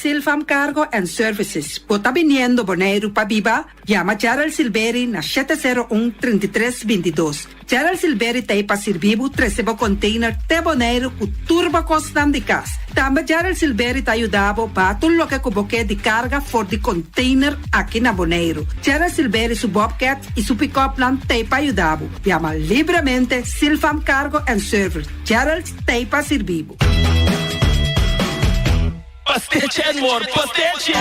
Silfam Cargo and Services. Bo ta biniendo Boneiru pa biba? Yama Gerald Silberi na 701 33 22. Gerald Silberi t'ei pa sirbi bo trese bo container te Boneiru ku tur bo kosnan di kas. Tambe Gerald Silberi ta yuda bo baha tur loke ku bo ke di karga for di container aki na Boneiru. Gerald Silberi su bobcat i su pick-upnan t'ei pa yuda bo. Yama libremente Silfam Cargo and Service. Gerald t'ei pa sirbi bo. Pastechi and more, pastechi!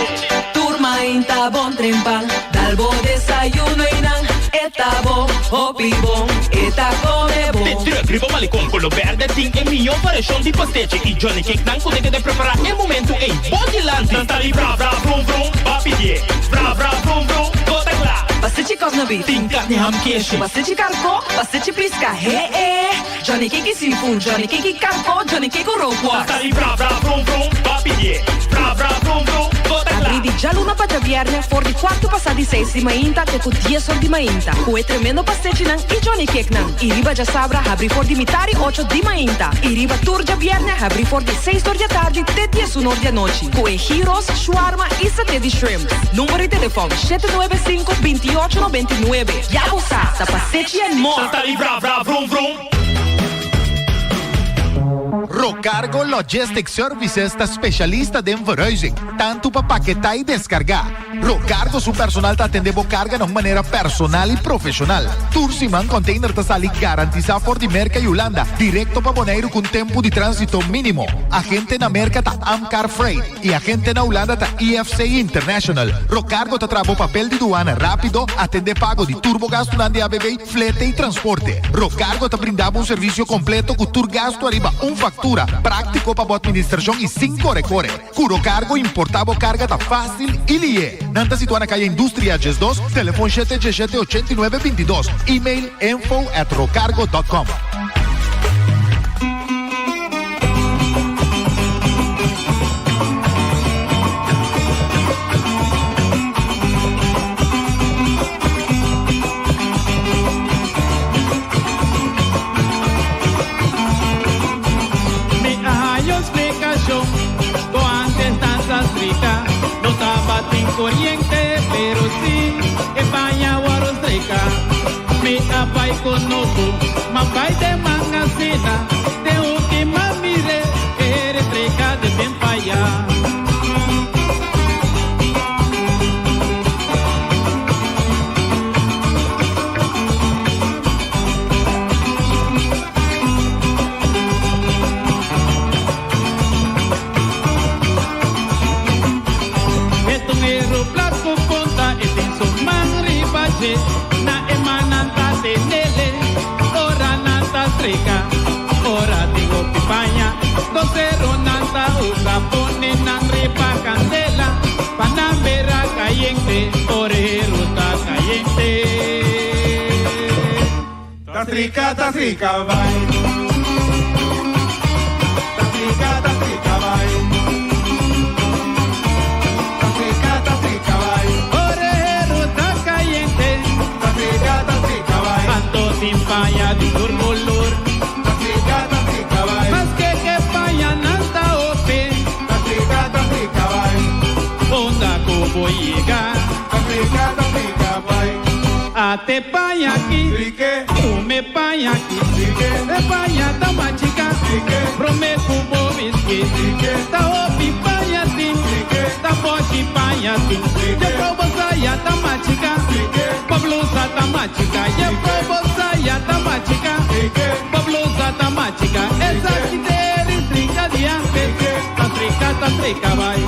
Tur mainta bon trempan, dal bo desayuno y nan e ta bo, hopi bon, e ta come bon. De truck riba Malecon Colo Berde tin e mihó variashon di pastechi y Johnny Cake nan ku ta keda prepará e momentu ei bo dilanti. Nan ta di bra bra vrum vrum, ba pidié. Bra bra vrum vrum, bo ta kla. Pastechi kòs na beef. Tin karni ham keshi. Pastechi karkó, pastechi piska, he e. Johnny Cake y seafood, Johnny Cake y carco, Johnny Cake cu rookworst. Ta di bra bra vrum vrum, ba pidié. Bra bra vrum vrum, bo ta kla. Abrí di djaluna pa djabièrnè for di kuartu pasá di seis di mainta te ku dies or di mainta, ku e tremendo pastechinan i Johnny Cakenan. I riba djasabra habrí for di mitar i ocho di mainta. I riba tur djabièrnè habrí for di seis or di atardi te diesun or di anochi, ku e gyros, shawarma i saté di shrimp. Number di telefòn, 795 28 99. Ya bo sa, ta pastechi and more! Ta di bra bra vrum vrum. Rocargo Logistic Services ta specialista den verhuizing, tanto pa paketá y descargá. Rocargo su personal ta atendé bo carga na un manera personal y profesional. Tur siman container ta sali garantisa for di Merca y Hulanda directo pa Boneiru cu un tempo di transito minimo. Agente na Merca ta Amcar Freight. Y agente na Hulanda ta IFC International. Rocargo ta traha bo papel di duana rapido, atende pago di tur bo gastunan di ABV, flete y transporte. Rocargo ta brinda bo un servicio completo cu tur gastu ariba un factura, practico pa bo administracion y sin core core. Cu Rocargo importa bo carga ta facil y lihe. Nan ta situa na Caya Industria 12, telefon shete djeshete ochenta i nuebe bintidos, email info at rocargo dot com. Mi a haya un splikashon ku antes danza strika no tabatin koriente, pero si e paña wòrdu strika. Mi a bai kunuku, ma bai den mangasina, den última mir'é e restrika de den paya. E ta un eru plat ku punta e tin su man riba dje. Na e mannan ta tenele ora nan ta strika. Ora tin hopi paña, dos erunan ta usa pone nan riba kandela pa nan bera kayente ora e eru ta kayente. Ta strika, ta strika bai. Ta strika, ta strika bai. Ta strika, ta strika bai. Ora e heru ta kayente. Ta strika, ta strika bai. Anto tin paña di tur kolor. Ta strika, ta strika bai. Maske ke pañanan ta hopi. Ta strika, ta strika bai. Unda ku bo yega. Ta strika, ta strika bai. Ate paña aki. Strike. Kume paña aki. Strike. E paña ta machiká. Strike. Promé ku bo bisti. Strike. Ta hopi paña tin. Strike. Ta boshi paña tin. Strike. Juffrouw bo saya ta machiká. Strike. Bo blusa ta machiká. Juffrouw bo saya ta machiká. Strike. Bo blusa ta machiká. Esaki ta e strika di antes. Ta strika, ta strika bai.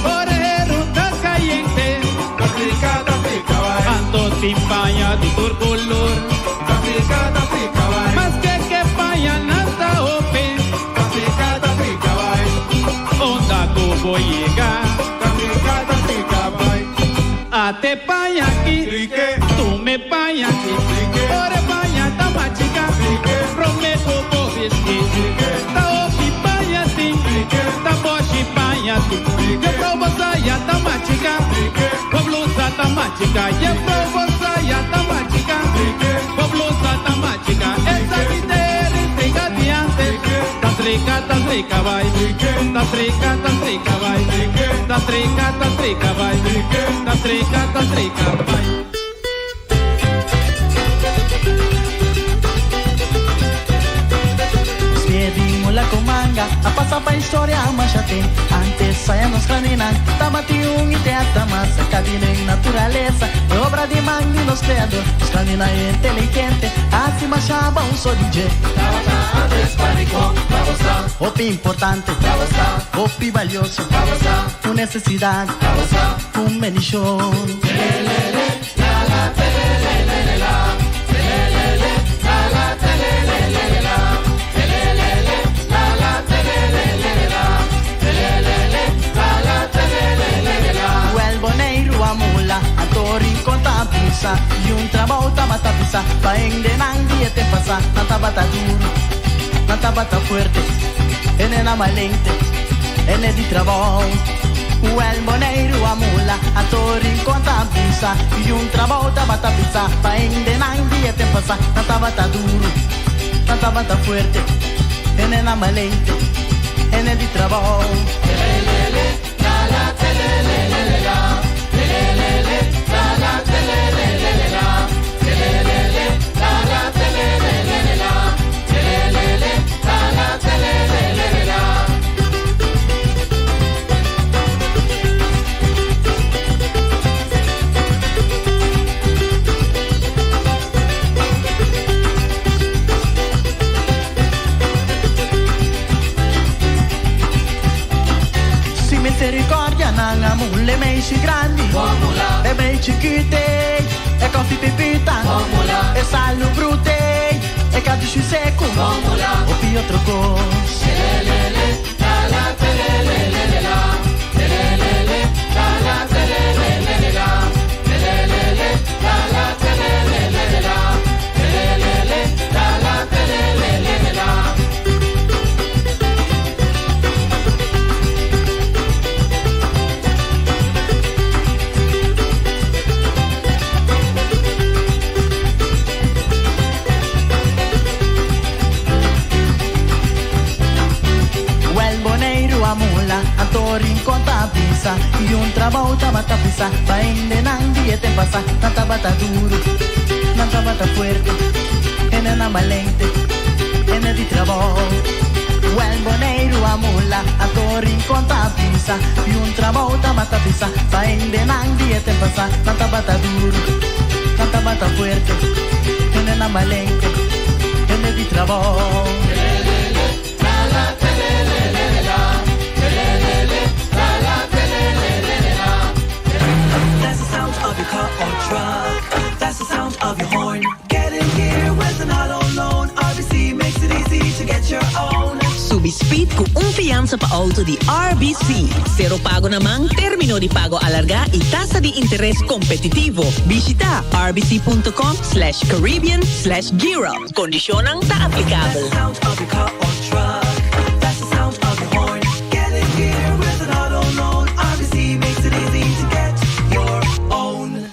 Ora e heru ta kayente. Ta strika, ta strika bai. Anto tin paña di tur kolor. Ta strika, ta strika bai. Maske ke pañanan ta hopi. Ta strika, ta strika bai. machica, juffrouw Bosaya ta machica, bo blusa ta machica, esaki ta rica di antes, ta trica, ta trica bai, ta trica, ta trica bai, ta trica, ta trica bai, ta trica, ta trica bai. Pie di mula ku manga a pasa pa historia masha ten. Antes aya nos grandinan tabatin un i te hasta mas. Saca di den naturalesa e obra di man di nos Creador. Nos grandinan inteligente a haci masha bon uso di dje. Tabata antes pa Rincon, pa bo sa. Hopi importante, Pa bo sa. hopi valioso, Pa bo sa. un necesidad, Pa bo sa. un bendicion. Telelele, la la, telelelele la. Telelele, la la, telelelele la. Telelele, la la, telelelele la. Telelele, la la, telelelele la. Wel Boneiru a mula, anto Rincon ta bisa. Y un trabou tabata pisa, pa hendenan di e tempo pasa. Nan tabata duro, nan tabata fuerte, hendenan balente, hende di trabou. Wel Boneiru a mula, anto Rincon ta bisa. Y un trabou tabata pisa, pa hendenan di e tempo pasa. Nan tabata duro, nan tabata fuerte, hendenan balente, hende di trabou. Telelele, la la, telelelele la. Telelele, la la, telelelele la. Telelele, la la, telelelele la. Telelele, la la, telelelele la. Sin misericordia nan a mula e meishi grandi E mei chikito E kofi pipita E salu bruto E kadushi seku Hopi otro kos. Telelele, la la, telelelele la. Telelele, la la, telelelele la. Telelele, la la, telelelele la. Telelele, la la, telelelele la. Wel Boneiru a mula, anto Rincon ta bisa. Y un trabou tabata pisa, pa hendenan di e tempo pasa. Nan tabata duro, nan tabata fuerte, hendenan balente, hende di trabou. Wel Boneiru a mula, anto Rincon ta bisa. Y un trabou tabata pisa, pa hendenan di e tempo pasa. Nan tabata duro, nan tabata fuerte, hendenan balente, hende di trabou. Telelele, la la, telelelele la. Telelele, la la, telelelele la. That's the sound of your car or truck. That's the sound of your horn. Get in gear with an auto loan. RBC makes it easy to get your own. Subi speed ku un fiansa pa auto di RBC. Sero pago na man, termino di pago alarga y tasa di interes competitivo. Bishita rbc.com/caribbean/gearup. Condicionnan ta aplicabel. That's the sound of your car or truck. That's the sound of your horn. Get in gear with an auto loan. RBC makes it easy to get your own.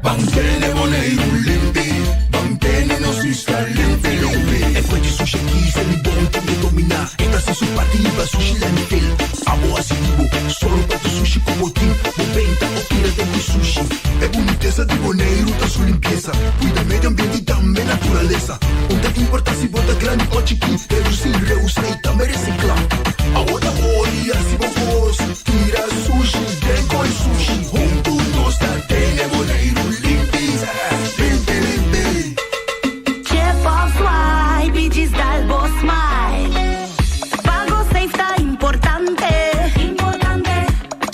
Ban tene Boneiru limpi, ban tene nos isla limpi limpi. E kue di sushi aki Selibon tin di dominá. E ta hasi su parti hiba sushi landfill. Abo hasi di bo, sòru pa tur sushi ku bo tin, bo benta o tira den ku sushi. E bunitesa di Boneiru ta su limpiesa, kuida medio ambiente i tambe naturalesa. Un ta importá si bo ta grandi o chikí, redusí, reusá i tambe resiklá. Awor ta ori hasi bo kos, tira sushi den koi sushi. Huntu nos ta tene Boneiru limpi, limpi limpi. Chip of swipe y djis dal bo smile. Pago safe ta importante. Importante.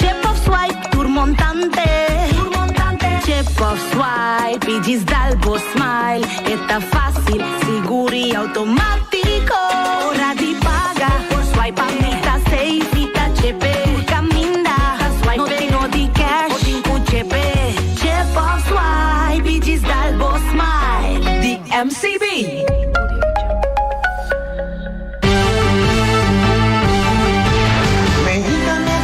Chip of swipe tur montante. Tur montante. Chip of swipe y djis dal bo smile. E ta facil, sigur y automatico. Ora di paga, por swipe pa mi ta safe y ta chepe. Tur caminda, swipe no tin no di cash, bo tin cu chepe. Chip of swipe y djis dal bo smile. Di MCB. Mexicana.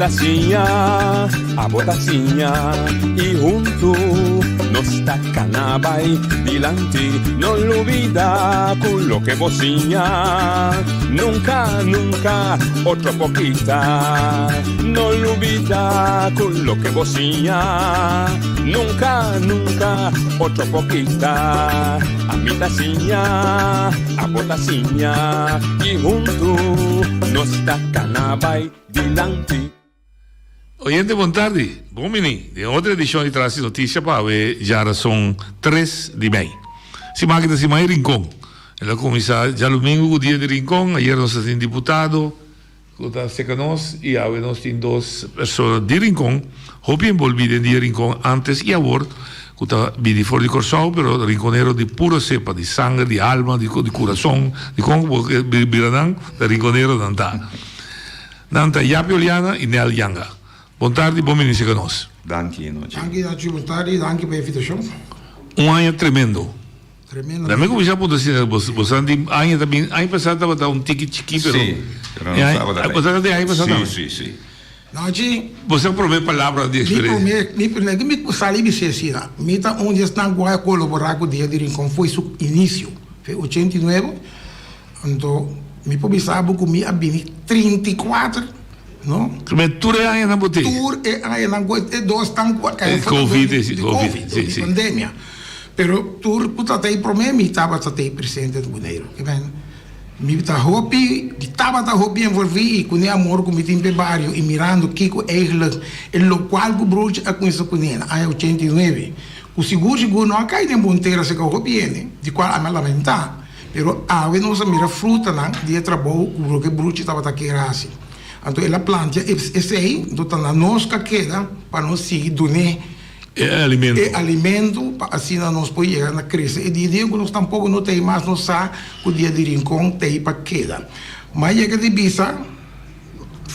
ta siña, abo ta siña y hunto nos ta cana bay dilanti. No lubida cu loke bo siña nunca, nunca otro por kita. No lubida cu loke bo siña nunca, nunca otro por kita. Ami ta siña, abo ta siña y hunto nos ta cana bay dilanti. Oyente bon tardi, bon bini den otro edicion di Tras di Noticia pa awe djarason tres di mei. Siman aki ta siman e Rincon. El a cuminsa djalumingo cu dia di Rincon, ayer nos a tin diputado cu ta seca nos y awe nos tin dos persona di Rincon hopi envolvi den dia Rincon antes y awor cu ta bini for di Corsou pero rinconero di puro cepa, di sanger, di alma, di curason, di con cu bo bira nan ta rinconero nan ta. Nan ta Yapi Oliana y Nel Yanga. Bon tardi, bon bini seca nos. Danki, Nochi. Danki, Nochi. Bon tardi, danki pa e invitacion. Un aña tremendo. Tremendo. Dame cuminsa puntra asina, bo bo sa di aña ta bin, aña pasa tabata un tiki chiki pero. Sí, pero no tabata Bo sa di aña pasa tambe? Sí, sí, sí. Nochi. Bo sa prome palabra di Mi experiencia. prome, mi prome, mi sali bisa asina, mi ta un di esnan cu a colabora cu Dia di Rincon foi su inicio, fe 89. Anto mi por bisa bo ku mi a bini 34, no? Primer tur e añanan bo tin? Tur e añanan ku e dos tan ku a kai E covid, di covid, di pandemia. Pero tur ku ta tei prome mi tabata tei presente na Boneiru. Ke men mi ta hopi, mi tabata hopi envolvi i ku ne amor ku mi tin p'e bario i mirando kiko eigenlijk e lokual ku Broertje a kuminsa kuné na aña 89 ku sigur sigur no a kai den bon tera seka hopi hende, di kual ami a lamentá. Pero awe nos a mira frutanan di e trabou ku loke Bruchi tabata kier hasi. Anto el a plantia esei, anto ta na nos ka keda pa nos sigui dun'é E alimento. e alimento pa asina nos por yega na krese. E dia dia ku nos tampoko no ta ei mas nos sa ku dia di Rincon ta ei pa keda. Ma yega di bisa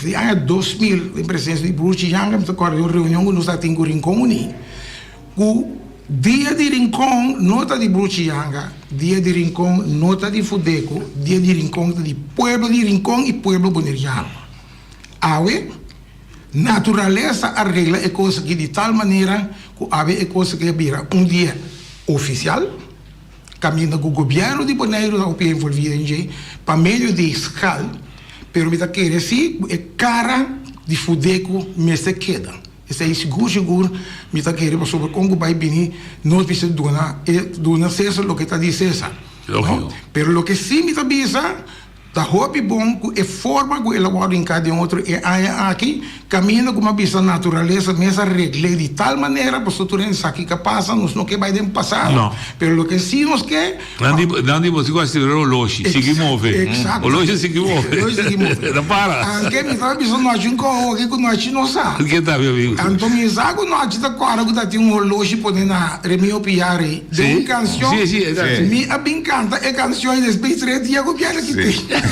di aña 2000 den presensia di Bruchi Yanga mi ta kòrda di un reunion ku nos ta tin ku Rincon Uní. Ku Dia di Rincon no ta di Bruchiyanga, Dia di Rincon no ta di Fudeco, Dia di Rincon ta di pueblo di Rincon i pueblo boneriano. Awe, naturalesa a regla e kos aki di tal manera ku awe e kos aki a bira un dia ofisial, kaminda ku gobièrnu di Boneiru ta hopi envolví den dje pa medio di skal, pero mi ta kere si ku e kara di Fudeco mester keda. Esei sigur sigur mi ta kere pasobra kon ku bai bini nos mester duna e duna Cesar loke ta di Cesar. Lógiko. Pero loke si mi ta bisa ta hopi bon ku e forma ku el a wòrdu hinká den otro e aña aki kaminda ku mi a bisa naturalesa mes a regl'é di tal manera pasobra tur hende sa kiko a pasa nos no ke bai den pasado. No. Pero loke si nos ke Nan di, nan di bo si ku a sirbi oloshi, sigui move. Exacto. Oloshi sigui move. Oloshi sigui move. No para. Anke mi tabata bisa nochi un koho aki ku nochi no sa. Ke ta mi amigo? Anto mi sa ku nochi ta kòrda ku ta tin un oloshi pone na Remio Piari den un kanshon. Si, si, exacto. Mi a bin kanta e kanshon i despues tres dia ku piada kite.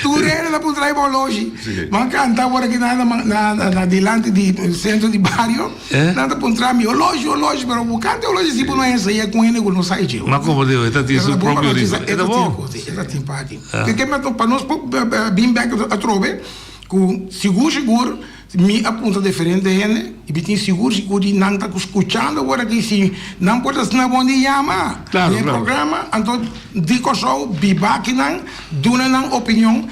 Tur hende ta puntra riba oloshi. Mi a kanta awor aki na na na dilanti di sentro di bario. Nan ta puntra mi, Oloshi, oloshi, pero bo kante oloshi si bo no ensaya ku hende ku no sa dje. Ma komo digo, e ta tin su propio ritmo. E ta bon. E ta tin parti. Ke me pa nos por bin bek atrobe ku sigur sigur mi a puntra diferente hende i mi tin sigur sigur di nan ta skuchando awor aki si nan por ta asina bon di yama den e programa anto di Kòrsou biba akinan duna nan opinion.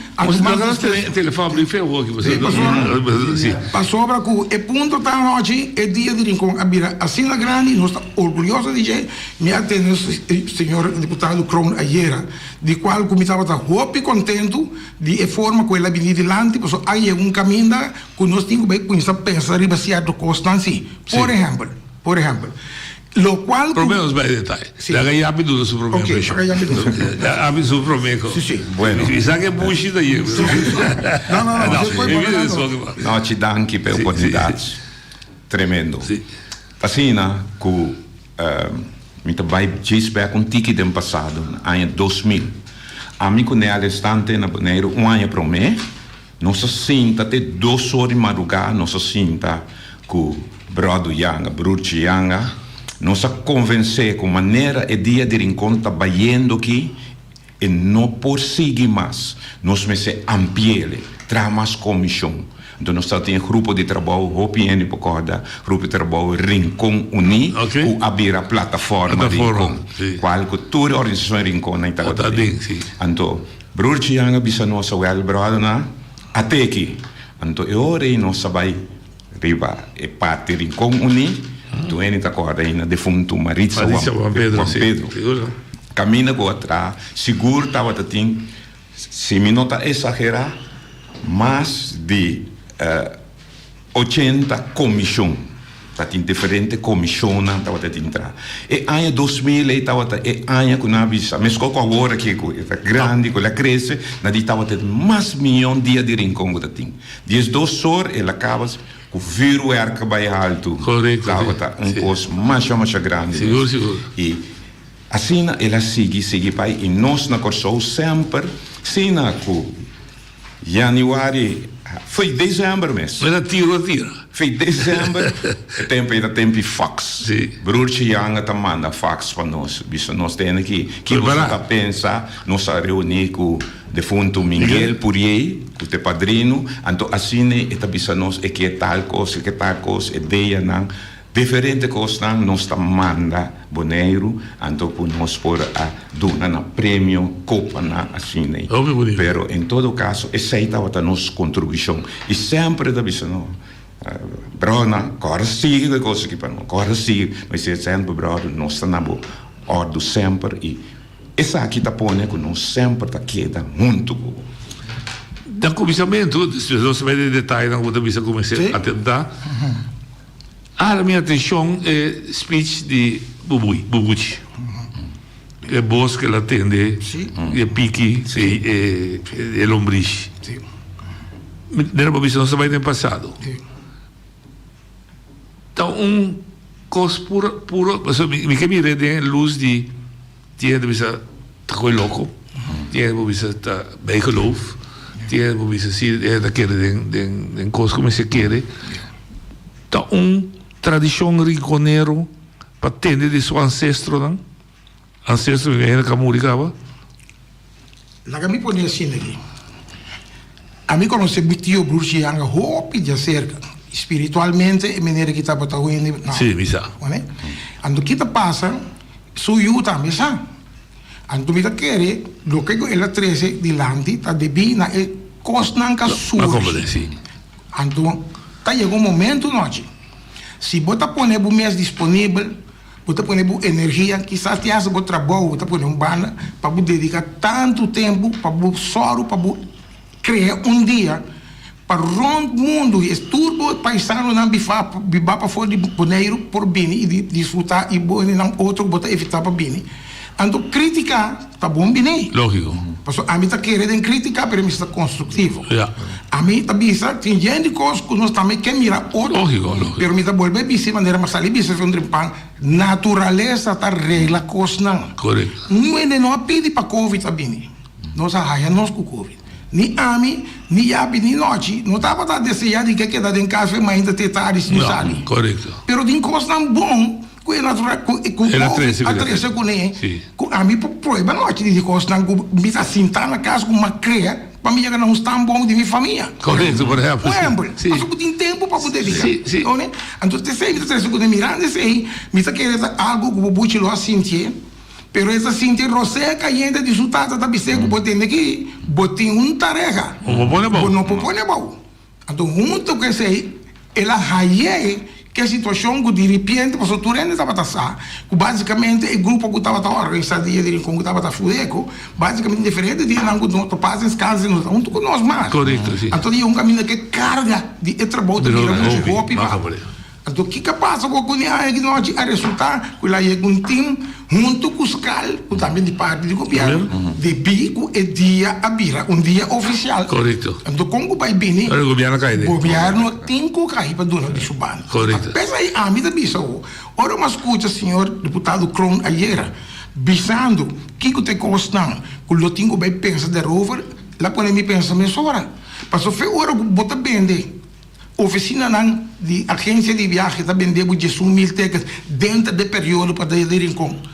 Pasobra ku e punto ta anochi, e dia di Rincon a bira asina grandi, nos ta orguyoso di dje. Mi a tende señor diputado Kroon ayera, di kual ku mi tabata hopi kontentu di e forma ku el a bini dilanti, pasobra a yega un kaminda ku nos tin ku bai kuminsá pensa riba sierto kosnan si. Por ehèmpel, por ehèmpel. Locual cu. Prome nos bay detaye. Si. Laga Yapi duna su prome Ok, impresion. laga Yapi duna su prome. Yapi su prome co. Si, si. Bueno. Mi sa ke bushi ta yega. Si, si, si. No, no, no, No, si por mi por vida tanto. es No, chi danki p'e Si, si. oportunidad. Tremendo. Si. Asina cu mi ta bay djis bek un tiki den pasado, na aña 2000. Ami cu Nel estante na Boneiru un aña prome. Nos a sinta te dos or di madrugá, nos a sinta ku Bròdu Yanga, Broertje Yanga. Nos a konvensé ku manera e dia di Rincon ta bayendo aki, e no por sigui mas. Nos mester ampi'el. Traha mas komishon. Anto nos tabatin e grupo di trabou, hopi hende por kòrda, grupo di trabou Rincon Uní, ku a bira Plataforma Rincon, kual ku tur e organisashon Rinconnan tabata den. Anto Broertje Jan a bisa nos, Awèl bròdernan, at'e aki. Anto e ora ei nos a bai riba e parti Rincon Uní, tur hende ta kòrda ainda defuntu Maritza Juan Pedro. Kaminda ku a traha, sigur tabata tin. Si mi no ta exagerá, mas di 80 komishon. Ta tin diferente komishonnan tabata tin traha. E aña 2000 ei tabata e aña ku nan a bisa, meskos ku awor aki ku e ta grandi, ku el a krese, nan di tabata e mas miyon dia di Rincon ku ta tin. 12 or el a kaba ku vürwèrk a bai haltu. Tabata un kos masha masha grandi mes. I. Asina el a sigui sigui bai i nos na Kòrsou semper sina ku yanüari, fo'i desèmber mes. Mira tiro a tira. Fo'i desèmber, e tempu ei ta tempu faks. Broertje Janga ta manda faks pa nos, bisa nos tene ki ki boso ta pensa, nos a reuní ku defuntu Miguel Puriey, ku ta e padrino, anto asina e ta bisa nos e ke tal kos, e ke tal kos, e deanan. Diferente kosnan nos ta manda Boneiru anto ku nos por a duna na premio kopanan asina ei. Pero en todo kaso esei tabata nos kontribushon i semper e ta bisa no, bròdernan kòrda sigui ku e kos aki pa nos, kòrda sigui. Mi si semper bròder nos ta na bo òrdu semper i esaki ta pone ku nos semper ta keda huntu ku bo. Na kuminsamentu, despues nos ta bai den detayenan ku bo ta bisa ku mester atentá. Hala mi atencion e speech di Bubui, Bubuchi. E bos cu el a tende, e piki, e lombrishi. Mi no por bisa nos ta bay den pasado. Ta un cos puro, puro, pasobra mi ke mira den e luz di tin hende bisa ta koe loco, tin hende por bisa ta bijgeloof, tin hende por bisa si e ta kere den den cos cu mester kere. Ta un tradishon rinkonero pa tende di su ansestronan, ancestro di hende ku a muri kaba. Laga mi pone asina aki. Ami konosé mi tio Broer Chianga hopi djaserka. Spiritualmente e manera ki tabata hende. Sí, mi sa. Anto ki ta pasa, su yu tambe sa. Anto mi ta kere loke ku el a trese dilanti ta debí na e kosnan ku a surgi. Anto ta yega un momento nochi, si bo ta pone bo mes disponibel, bo ta pone bo energia, kisas te hasta bo trabou bo ta pone un banda pa bo dedica tantu tempu pa bo sòru pa bo crea un dia pa rond mundu y tur bo paisanonan bifa biba pafó di Boneiru por bini y disfruta y bo nan otro bo ta evita pa bini. Anto critica ta bon bini. Lógico. Pasobra ami ta kere den critica pero mi sa constructivo. Ami ta bisa tin yen di cos cu nos tambe ke mira otro. Lógico, lógico. Pero mi ta bolbe bisa e manera mi a sali bisa esun trimpan, naturalesa ta regla cosnan. Correcto. Un hende no a pidi pa covid a bini. Nos a haya nos cu covid. Ni ami, ni Yapi, ni Nochi no tabata desea di ke keda den cas fe mainta te tardi sin sali. Correcto. Pero tin cosnan bon Ku e natural ku ku El a trese a trese kuné ku ami por prueba nochi di kosnan ku mi ta sinta na kas ku mi a krea pa mi yega na un stan bon di mi famia. Korekto, por ehèmpel. Por ehèmpel. Pasobra ku tin tempu pa bo dediká. Si, si. Oné? Anto esei mi ta trese kuné mirando esei mi ta kere ta algu ku bo buchi lo a sintié pero e ta sinti rosea kayente di su tata ta bis'é ku bo tende ki bo tin un tareha. Bo por pone abou. Bo no por pone abou. Anto hunto ku esei el a hañ'é ku e situashon ku diripiente, pasobra tur hende tabata sa ku básikamente e grupo ku tabata organisá Dia di Rincon ku tabata Fudeco, básikamente diferente dianan ku no ta pasa en skansi no ta hunto ku nos mas. Korekto, si. Anto di un kaminda ku e karga di e trabou ta bira muchu hopi pa. Anto kiko a pasa ku algun di aña ki nochi a resultá ku el a yega un tim huntu ku skal, ku tambe di parti di gobièrnu, debí ku e dia a bira un dia ofisial. Korekto. Anto kon ku bai bini? Ora gobièrnu a kai den. Gobièrnu tin ku kai pa duna di su banda. Korekto. P'esei ami ta bisa bo, ora mi a skucha señor diputado Kroon ayera bisando kiko ta e kosnan ku lo tin ku bai pensa derover, el a pone mi pensa mesora. Pasobra fe ora ku bo ta bende. Oficinanan di agencia di viahe ta bende bo 11,000 tickets denter de periodo pa Dia di Rincon.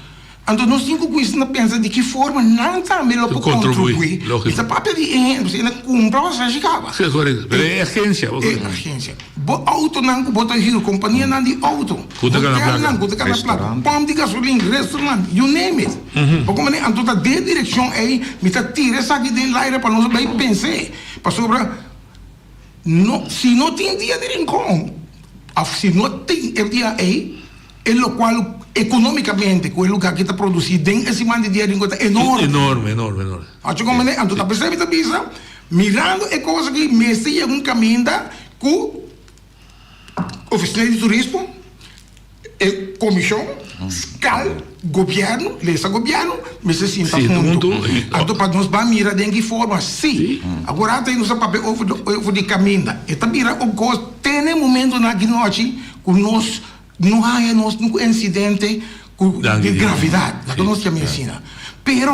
Anto nos tin ku kuminsa na pensa di ki forma nan tambe lo por kontribuí. Mi ta papia di e hende, pasobra e na kumpra pasashi kaba. Sí, korekto. Pero e agensia. E agensia. Bo outonan ku bo ta hür, kompanianan di outo, Ku ta gana plaka. hotelnan ku ta gana plaka, pòmp di gasolin, restaurant, you name it. Bo komprendé? Anto ta den direkshon ei mi ta tira esaki den laire pa nos bai pens'é. Pasobra no, si no tin dia di Rincon, òf si no tin e dia ei, E lokual ekonómikamente ku e lugá aki ta produsí den e siman di Dia di Rincon ta enorme. Enorme, enorme, enorme. Achi komo ne? Anto ta p'esei mi ta bisa, mirando e kos aki mester yega un kaminda ku Ofisina di Turismo, e komishon, skal, gobièrnu, lesa gobièrnu, mester sinta huntu. Anto pa nos ban mira den ki forma, sí. Awor ata nos a papia over di kaminda. E ta bira un kos te na e momentunan aki nochi ku nos No haña nos nunca incidente cu di gravidad, laga nos yama asina. Pero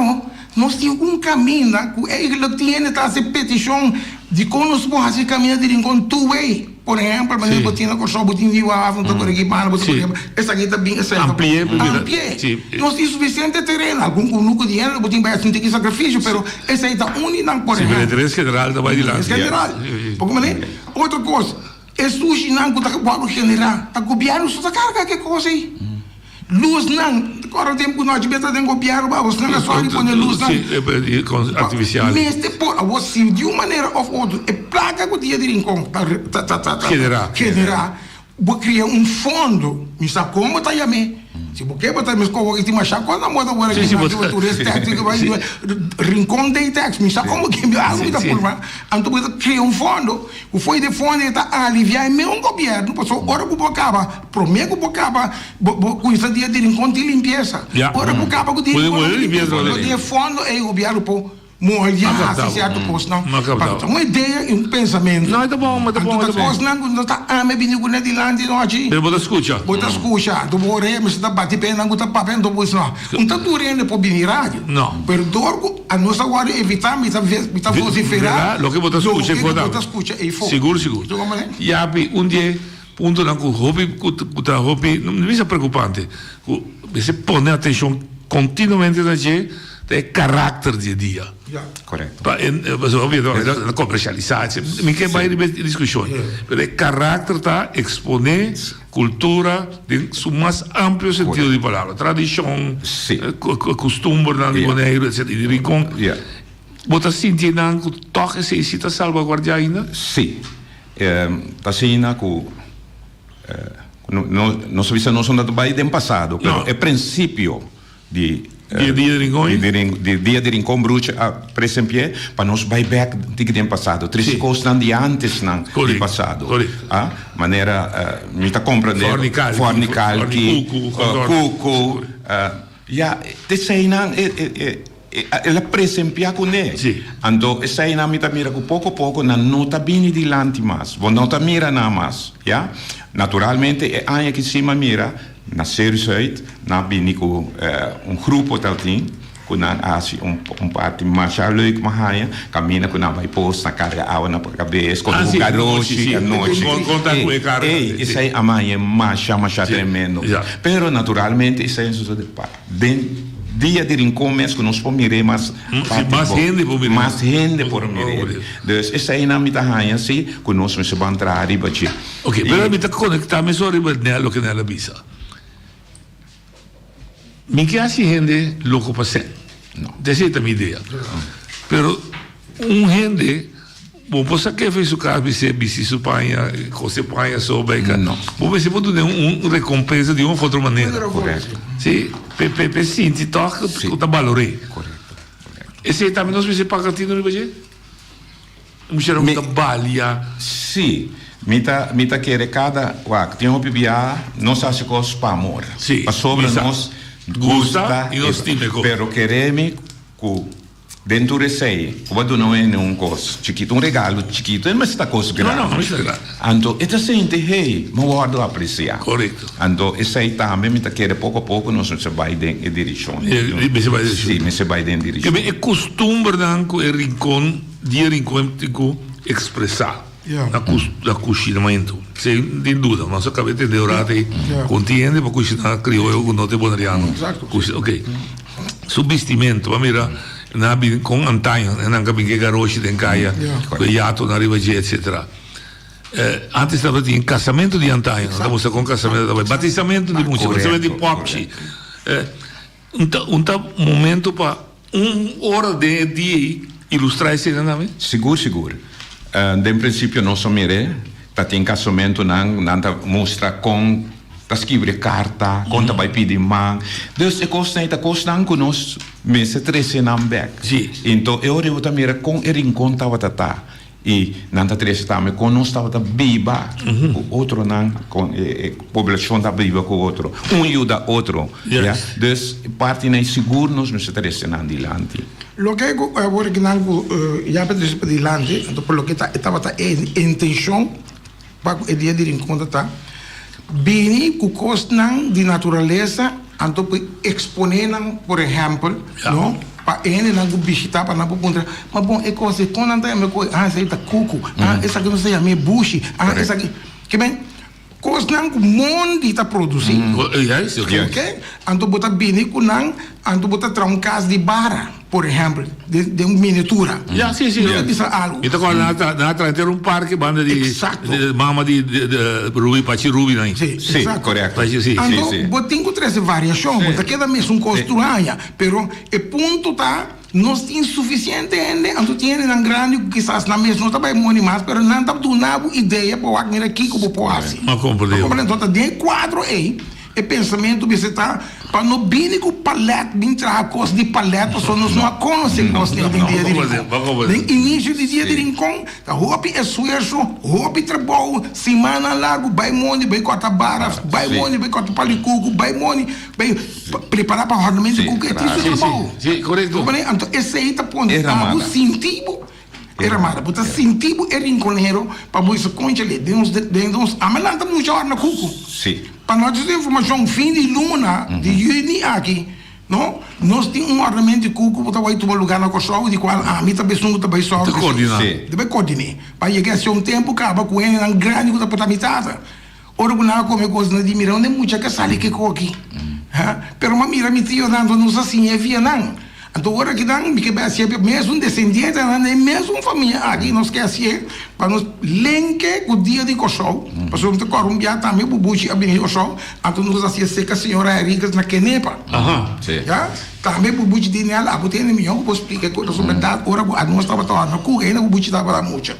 nos tin un caminda cu eigenlijk tin hende ta haci peticion di con nos por haci caminda di Rincon two way. Por ehempel, manera bo tin na Corsou, bo tin Nieuwe Haven, bo ta core aki banda, bo ta core aki banda, esaki ta bin, esaki ta bin. Ampli'e. Nos tin suficiente tereno, algun cunucu di hende bo tin bay haci un tiki sacrificio, pero esey ta un di nan, por ehempel. Si, pero interes general ta bay dilanti. Interes general. Bo comprende? Otro cos. E sushinan ku ta wòrdu generá ta gobièrnu so ta karga ke kos ei. Lusnan, ora tempu ku nochi bes ta den gobièrnu ba abosnan a sòru di pone lusnan. Artifisial. Mester por awor si di un manera òf otro e plaka ku dia di Rincon ta Generá. generá bo kria un fondo mi sa kon bo ta yam'é. Si bo ke bo ta mes koho ki tin masha kos na moda wor aki nan tin tourist tax Rincon day tax mi sa komo ke algo mi ta purba anto bo ta kria un fondo Ku foi de fondo e ta aliviá e meun gobièrnu pasobra ora ku bo kaba, promé ku bo kaba bo bo kuminsá dia di Rincon tin limpiesa. Ora ku kaba ku di Rincon tin limpiesa lo di e fondo ei gobièrnu por moldia hasi sierto kosnan pa ta un idea i un pensamentu. Anto ta kosnan ku no ta ame bini kuné dilanti nochi. Pero bo ta skucha. Bo ta skucha. Anto bo orea mester ta bati penan ku ta papia anto bo bisa no. Un ta tur hende por bini radio. Pero dor ku. A nos a wòrdu evitá, mi ta mi ta vosiferá Loke bo ta skucha ei fo tambe. Loke bo ta skucha ei fo. Sigur, sigur. Yapi, un di e puntonan ku hopi ku ta hopi, no bisa preokupante, ku mester pone atenshon kontinuamente na dje, ta e karakter di e dia. Ya. Korekto. Pa e, pasobra hopi hende ta komersialisá, mi ke bai riba e diskushon, pero e karakter ta eksponé. Cultura den su mas amplio sentido di palabra, tradicion, custumbernan di Boneiru etc. Y di Rincon. Bo ta sinti nan cu toch esey si ta salvaguardia ainda? Si. Ta asina cu nos a bisa nos no ta bay den pasado, pero e principio di Dia di Rincon di Dia di Rincon Bruce a presempié pa nos bai bek tiki den pasado trese kosnan di antesnan di pasado a manera mi ta komprende Forni Kalki Kuku ya eseinan el a presempiá kuné anto eseinan mi ta mira ku poko poko nan no ta bini dilanti mas bo no ta mira nan mas ya naturalmente e aña ki si mi a mira Na Seru Zuid nan a bini ku un grupo tabatin ku nan a hasi un parti masha leuk mi a haña kaminda ku nan bai pos nan karga awa na kabes kon ku garoshi anochi ey esei a haña masha masha tremendo pero naturalmente esei a sosode pa den dia di Rincon mes ku nos por mir'é mas mas hende por mir'é dus eseinan mi ta haña si ku nos mester ban traha riba dje. Ok, pero mi ta conecta mesora riba Nel loke Nel a bisa. Mi ke haci hende loco pa cen. No. Esey ta mi idea. Pero un hende, bo por sa kefe su cas bis'é bisti su paña, cose paña so bay ca. No. Bo mester por dun'é un recompensa di un of otro manera. Correcto. Si, p'e p'e sinti toch cu ta balor'é. Correcto, correcto. Esey tambe nos mester paga tino riba dje? Muchanan ku ta balia. Sí, mi ta mi ta kere kada wak tin hopi bia nos hasi kos pa amor. Sí, Pasobra mi sa. nos Gusta gusta i nos stima e kos. Pero kere mi ku den tur esei ku bo a duna un hende un kos chikitu, un regalo chikitu, e no mester ta kos No, no, grandi. no mester ta grandi. Anto e ta sinti, hey, mi wòrdu apresiá. Korekto. Anto esei tambe mi ta kere poko a poko nos mester bai den e direkshon. E mester bai den direkshon. Sí, mester bai den direkshon. Kebe e kustumbernan ku e rincon, di e rincon tin ku ekspresá. Na na kushinamentu. Sin tin duda. Nos a kaba e tende ora ei ku un tin hende pa kushiná krioyo ku no ta e boneriano. Kushina ok. Su bistimentu bo a mira nan a bini kon antaño nan a bin ku e garoshi den kaya ku e yatonan riba dje etsetera. Antes tabatin kasamentu di antaño. Nan ta mustra kon kasamentu ta bai. Batisamentu di mucha, batisamentu di pòpchi. Un ta un ta momento pa un ora den e dia ei ilustrá esena tambe? Sigur, sigur. Den prinsipio nos a mir'é ta tin kasamentunan, nan ta mustra kon ta skibri e karta, kon ta bai pidi man. Dus e kosnan ei ta kosnan ku nos mester trese nan bèk. Enton e ora ei bo ta mira kon e rincon tabata ta. I nan ta trese tambe kon nos tabata biba ku otronan, kon e poblashon ta biba ku otro, un yuda otro, ya. Dus partinan ei sigur nos mester trese nan dilanti. Loke ku awor ki nan ku ya pa trese padilanti, anto por loke ta e tabata e intenshon pa ku e dia di rinkontra ta bini ku kosnan di naturalesa anto por eksponé nan, por ehèmpel, no, pa e hendenan ku bishitá pa nan por puntra, ma bon e kos ei kon nan ta yama e kos ei? Ah esaki ta kuku, ah esaki nos ta yama e bushi, ah esaki, ke men kosnan ku mondi ta produsí, oke, anto bo ta bini ku nan, anto bo ta traha un kas di bara. Por ehempel, den un miniatura. Ya, si, si. Mi ta bisa algu. Mi ta kòrda nan a nan a traha henter un parke banda di Exacto. mama di Ruby, Pachi Ruby nan. Si, Si, exacto. korekto. Pachi, si. Anto, Si, si. bo tin ku trese variashon, bo ta keda mesun kos tur aña. Pero e punto ta, nos tin sufisiente hende, anto tin hendenan grandi ku kisas nan mes no ta bai moni mas, pero nan ta duna bo idea pa wak mira kiko bo por hasi. Mi a komprende. Bo komprende? Anto ta den e kuadro ei. E pensamentu mester ta pa no bini ku palèt bin traha kos di palèt pasobra nos no a konosé kos den dia di Rincon. Den inisio di dia di Rincon ta hopi esfuerso, hopi trabou, simannan largu bai mondi bai kòrta bara, bai mondi bai kòrta palu di kuku, bai mondi bai prepará pa hòrnamentu di kuku, e tin su trabou. Anto esei ta pone abo sinti bo. E ramada, bo ta sinti bo e rinconero pa bo bisa conchale, den nos, den nos ama lanta mucha ora na cucu. Sí. Pa no djis informacion, fin di luna di juni aki, no, nos tin un ornamento di cucu cu ta bay tuma lugar na Corsou, di cual ami ta besun cu ta bay sòru. Ta coordina. Sí. Ta bay coordine. Pa yega haci un tempo caba cu hendenan grandi cu ta porta mi tata. Ora cu nan a come cos, nan di, Mira, unda e mucha ke sali ke koki? Ha? Pero m'a mira mi tionan, anto nos a siña via nan. Anto ora ki nan, mi ke bai hacié mesun descendientenan den mesun famia aki, nos ke hacié pa nos lenke cu dia di Corsou, pasobra mi ta cor un bia tambe Bubuchi a bini Corsou, anto nos a hacié cerca señora Henriquez na Kenepa. Ya? Tambe Bubuchi di Nel, abo tende mihor cu bo splica e cos, pasobra berdad ora cu anos tabata horna cu hende Bubuchi tabata mucha.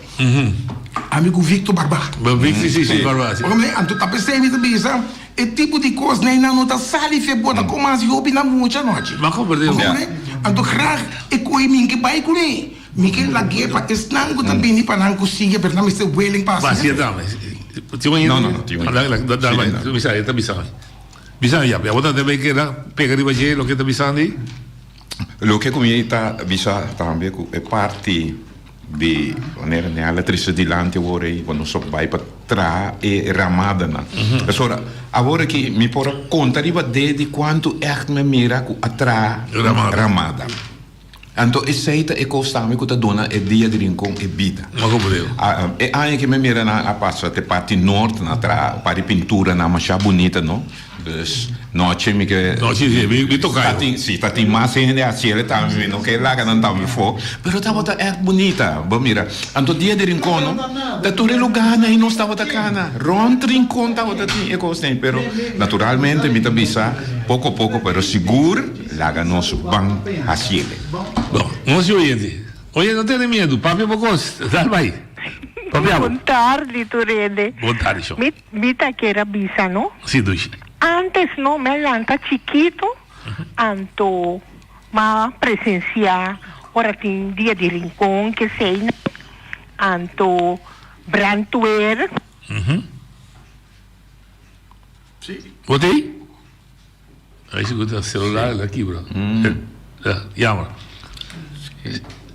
Ami ku Victor Barba. Ba Victor si si Barba si. Anto ta pesey mi ta bisa e tipo di kos nei nan no ta sali fe bo ta koma hasi hopi nan mucha anochi. Bo a komprende. Bo komprende? Anto graag e koe mi ke bai kuné. Mi ke lag'é pa esnan ku ta bini pa nan ku sigui pero nan mester willing pa hasi. Pa hasié tambe. Tin un hende. No no no tin un hende. Dal bai bisa e ta bisa mi. Bisa mi ya bo ta debe keda pega riba dje loke ta bisandi ei. Loke ku mi ta bisa tambe ku e parti. Di manera Nel a trese dilanti awor ei, ku nos a bai pa traha e ramadanan. Pasobra awor aki mi por a konta riba dede kuantu ègt mi a mira ku a traha ramada. Anto esei ta e kos tambe ku ta duna e dia di Rincon e bida. E aña ku mi a mira nan a pasa te parti nort, nan a traha un par di pinturanan masha bunita no. Dus nochi mi ke. Nochi si, mi mi toka yo. Tatin, si, tatin mas hende haci el tambe, mi no ke laga nan tambe fo. Pero tabata ègt bunita, bo mira. Anto dia di Rincon no, ta tur e lugarnan ei nos tabata kana. Rond Rincon tabata tin e kosnan ei, pero naturalmente mi ta bisa poko poko pero sigur laga nos ban haci el. Bon, nos di oyente. Oye, no tene miedu, papia bo kos, dal bai. Papia bo. Bon tardi tur hende. Bon tardi, shon. Mi Mi ta kier a bisa no. Si dushi. Antes no mi a lanta chikito anto m'a presencia ora tin dia di rincon kesey anto brandweer. Bo ta ey? Ay si ku ta celular el a kibra. Yama.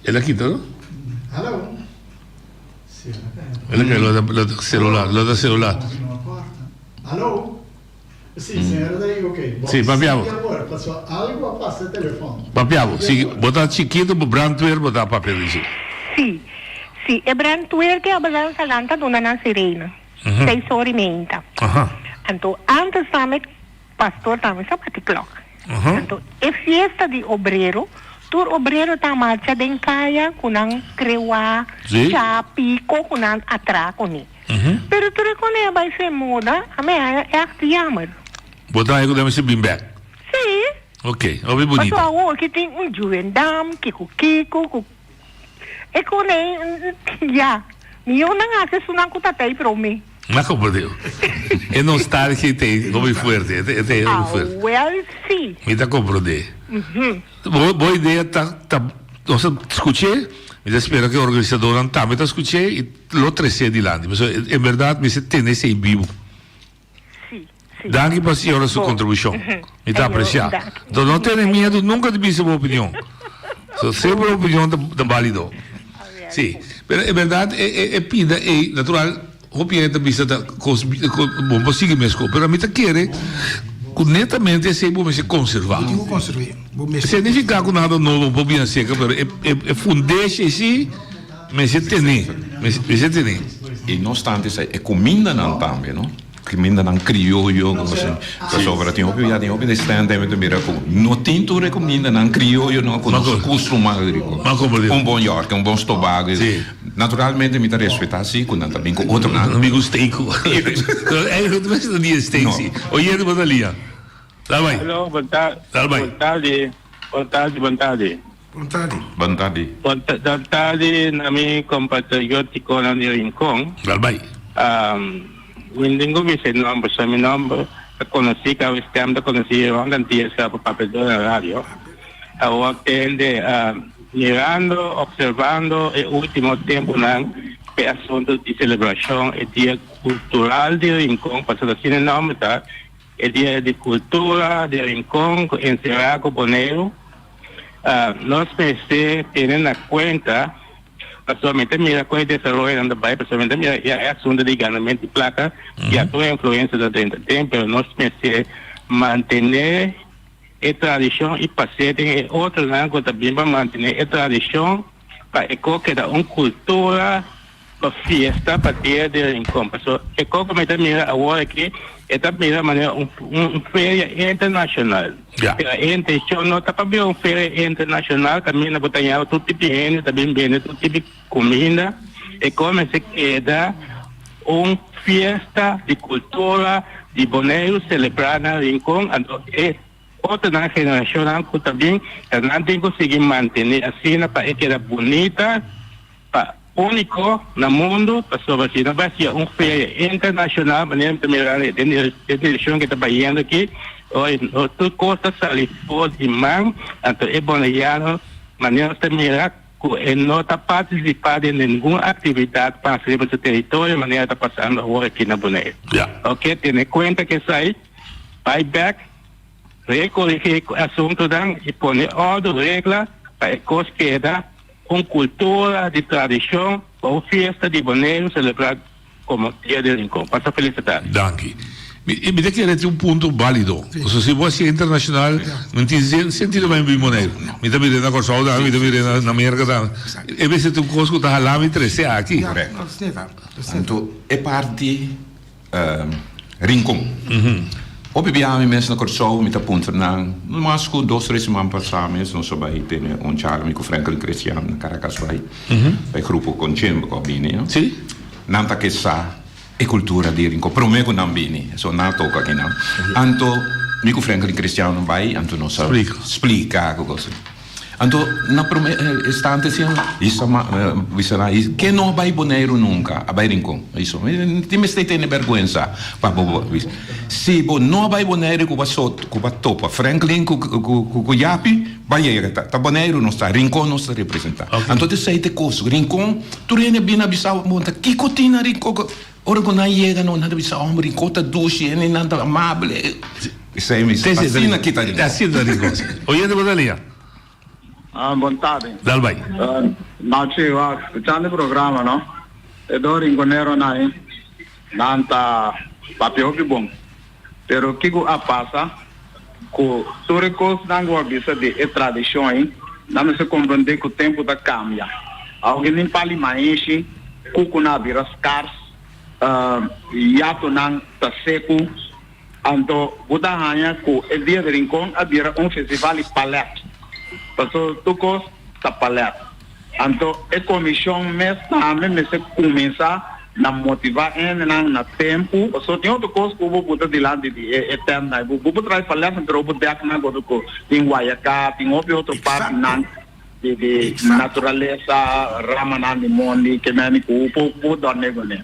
El a kita no? Hallo. El a kai lo ta celular, lo ta celular. Hallo. Si, señora ta ahí, ok. Si, papia bo. Paso algo a pasa e telefon. Papia bo. Si bo ta chikito bo brandweer bo ta papia di dje. Si. Si, e brandweer ku ambulance a lanta duna nan sirena. Seis ora i meinta. Anto antes tambe pastor tambe sa bati klok. Anto e fiesta di obrero, tur obrero ta marcha den kaya ku nan krewa, chapi, ko ku nan atra kuné. Pero tur e kone a bai fe moda, a mi haña ègt jammer. Bo ta haña ku nan mester bin bèk? Sí. Ok, hopi bunita. Pasobra awor ki tin un Juendam, kiko kiko, ku e kone ya, mihó nan hasi esunnan ku ta tei promé. Na komprendé. E nostalgia te hopi fuerte, e te hopi fuerte. Awel sí. Mi ta komprendé. Bo bo idea ta ta nos a skuch'é, mi ta spera ku e organisadónan tambe ta skuch'é i lo tres'é dilanti. Pasobra en bèrdat mester tene esei bibu. Danki pa señora su contribucion. Mi ta aprecia. Enton no tene miedo nunca di bisa bo opinion. So semper bo opinion ta valido. Si. Pero en berdad e e e pida ey natural hopi hende ta bisa ta cos bo por sigui mesco pero ami ta kere cu netamente esey bo mester conserva. Bo tin cu conserve. Bo mester. Significa cu nada nobo por bini acerca pero e e e fundeshi ey si mester tene. Mester tene. Y no obstante esey e cumindanan tambe no. Kumindanan krioyo ku nos pasobra tin hopi bia tin hopi restaurante mi ta mira ku no tin tur e kumindanan krioyo no ku nos kustumá rico. Un bon yorke, un bon stobago. Naturalmente mi ta respetá si ku nan ta bin ku otronan. Mi gusta steak. Eigenlijk ta mester di steak si. Oyente bo ta lia. Dal bai. Hallo, bon tardi. Dal bai. Bon tardi. Bon tardi, bon tardi. Bon tardi. Bon tardi. Bon tardi na mi compatrioticonan di Rincon. Dal bai. Mi no tin bisa e nomber, so mi nomber ta conoci, cada stem ta conoci rond Antillas pa papia door na radio. Awor tende mirando, observando e ultimo temponan e asunto di celebracion e dia cultural di Rincon, pasobra asina e nomber ta, e dia di cultura di Rincon cu encera cu Boneiru. Nos mester tene na cuenta, pasobra mi ta mira con e desaroyonan ta bay, pasobra mi ta mira ya e asunto di ganamento di placa ya tur e influencia ta drenta den, pero nos mester mantene e tradicion y pas'e den e otronan cu ta bin pa mantene e tradicion pa e co keda un cultura. Pa fiesta pa dia di Rincon. Paso e koko mi ta mira awor aki e ta bira manera un un feria internacional. Pero e intencion no ta pa bira un feria internacional kaminda bo ta ña tur tipo di hende ta bin bende tur tipo di kuminda. E kos mester keda un fiesta di kultura di Boneiru selebrá na Rincon anto e otronan generashonnan ku ta bin ta nan tin ku sigui mantené asina pa e keda bunita. Pa úniko na mundu, pasobra si no bai hacia un feria internashonal, manera mi ta mira den e direkshon ke ta bayendo aki, oi no tur kos ta sali for di man, anto e boneiano manera nos ta mira ku e no ta partisipá den ningun aktividat pasa riba su teritorio manera ta pasando awor aki na Boneiru. Oke, tene kuenta ku esei, bai bèk, rekorigí ku e asuntunan i pone òrdu, regla pa e kos keda. Un cultura di tradicion pa un fiesta di Boneiru celebra como Dia di Rincon. Pasa feliz tardi. Danki. Mi mi ta kere tin un punto balido. Pasobra si bo hasi internacional, no tin sentido pa mi bin Boneiru. Mi ta mir'é na Kòrsou tambe, mi ta mir'é na Merka tambe. E mester ta un kos ku ta hala mi trese aki. Korekto. Anto e parti. Rincon. Hopi biaha mi mes na Kòrsou mi ta puntra nan, no mas ku dos tres siman pasá mes nos a bai tene un charla mi ku Franklin Christian na Caracas bai, e grupo Konchembe ku a bini. Nan ta ke sa e kultura di Rincon promé ku nan bini, so nan a toka akinan. Anto mi ku Franklin Christian bai anto nos a splika ku kos. Anto na prome instante si isa bisa nan ke no a bai Boneiru nunka a bai Rincon iso tin mester tene berguensa pa bo bisa si bo no a bai Boneiru ku bo ku bo topa Franklin ku ku Yapi bai yega ta Boneiru nos ta Rincon nos ta representa anto esei ta e kos Rincon tur hende a bini a bisa bo ta kiko tin na Rincon ora ku nan yega nan ta bisa homber Rincon ta dushi hende nan ta amable. Esei mi sa. Asina ki ta Rincon. Asina ta Rincon. Oyente bo ta lia. Ah, bon tarde. Dal bai. Nachi, wak, scuchando e programa, no? E dos rinconeronan ei, nan ta papia hopi bon. Pero kico a pasa cu tur e cosnan cu a bisa di e tradicion ei, nan mester comprende cu tempo ta cambia. Aunke nin pali maishi, kuku nan a bira skars, yatonan ta seku. Anto bo ta haña ku e Dia di Rincon a bira un festival di palèt. Pasobra tur kos ta palèt. Anto e komishon mes tambe mester kuminsá na motivá hendenan na tempu. Pasobra tin otro kos ku bo buta dilanti di e tèntnan. Bo por traha e palètnan pero bo dèk nan ku otro kos. Tin guayaká, tin hopi otro partinan di naturalesa, ramanan di mondi, ke meni ku bo por dòrn'é kuné.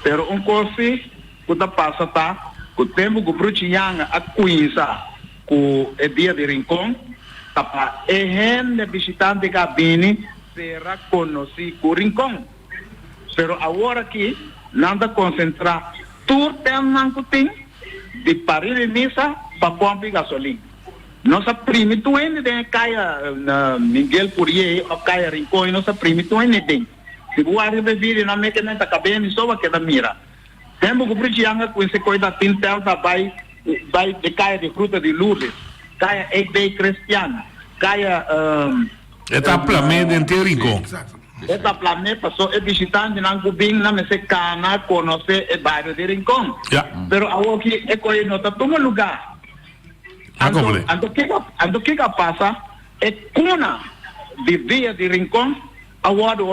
Pero un kos si. Ku ta pasa ta ku tempu ku Bruchi Yanga a kuinsa ku e Dia di Rincon, ta pa e hende bishitante ku a bini sera konosí ku Rincon. Pero awor aki nan ta konsentrá tur tèntnan ku tin di pari di misa pa pòmpi gasolin. Nos a primi tur hende den e kaya Miguel Pourier òf kaya Rincon i nos a primi tur hende den. Si bo wak riba e video nan meke nan ta kab'é mi so a keda mira. Tempu ku Prichi Yanga kuinse koi ta tin tel ta bai bai de kaya di Gruta di Lourdes, kaya EB Crestian, kaya. E ta plam'é den te Rincon. E ta plam'é paso e bishitantenan ku bin nan mester kana konosé e bario di Rincon. Pero awoki e koi no ta tuma lugá. Anto anto kiko anto kiko a pasa? E kuna di dia di Rincon A wòrdu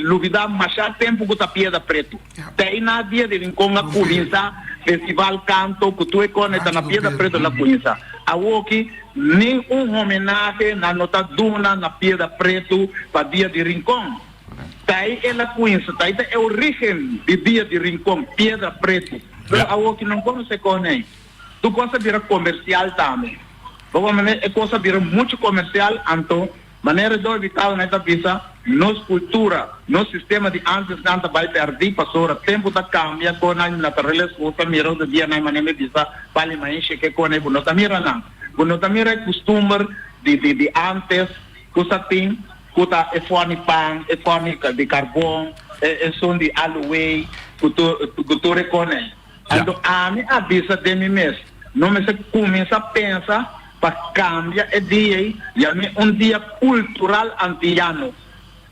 lubidá mashá tempu ku ta Piedra Pretu. Te ei na dia di Rincon a kuminsá festival kanto ku tur e kòne ta na Piedra Pretu la kuminsá. Awoki nin un homenahe nan no ta duna na Piedra Pretu pa dia di Rincon. Te ei el a kuminsá, te ei ta e orígen di dia di Rincon, Piedra Pretu. Pero awoki no konosé kòne ei. Tur kos a bira komersial tambe. Bo por manera e kos a bira muchu komersial anto. Manera Joy Vital nan ta bisa, nos cultura, nos sistema di antes nan ta bay perdi pasobra tempo ta cambia con nan naturales bo ta mira otro dia nan manera mi bisa pali mainshe ke con bo no ta mira nan bo no ta mira e custumber di di di antes cu sa tin cu ta e forni pan e forni di carbon e esun di aluwey cu tur cu tur e con ey. Anto ami a bisa den mi mes, no mester cuminsa pensa pa cambia e dia ei, yam'é un dia cultural antiyano,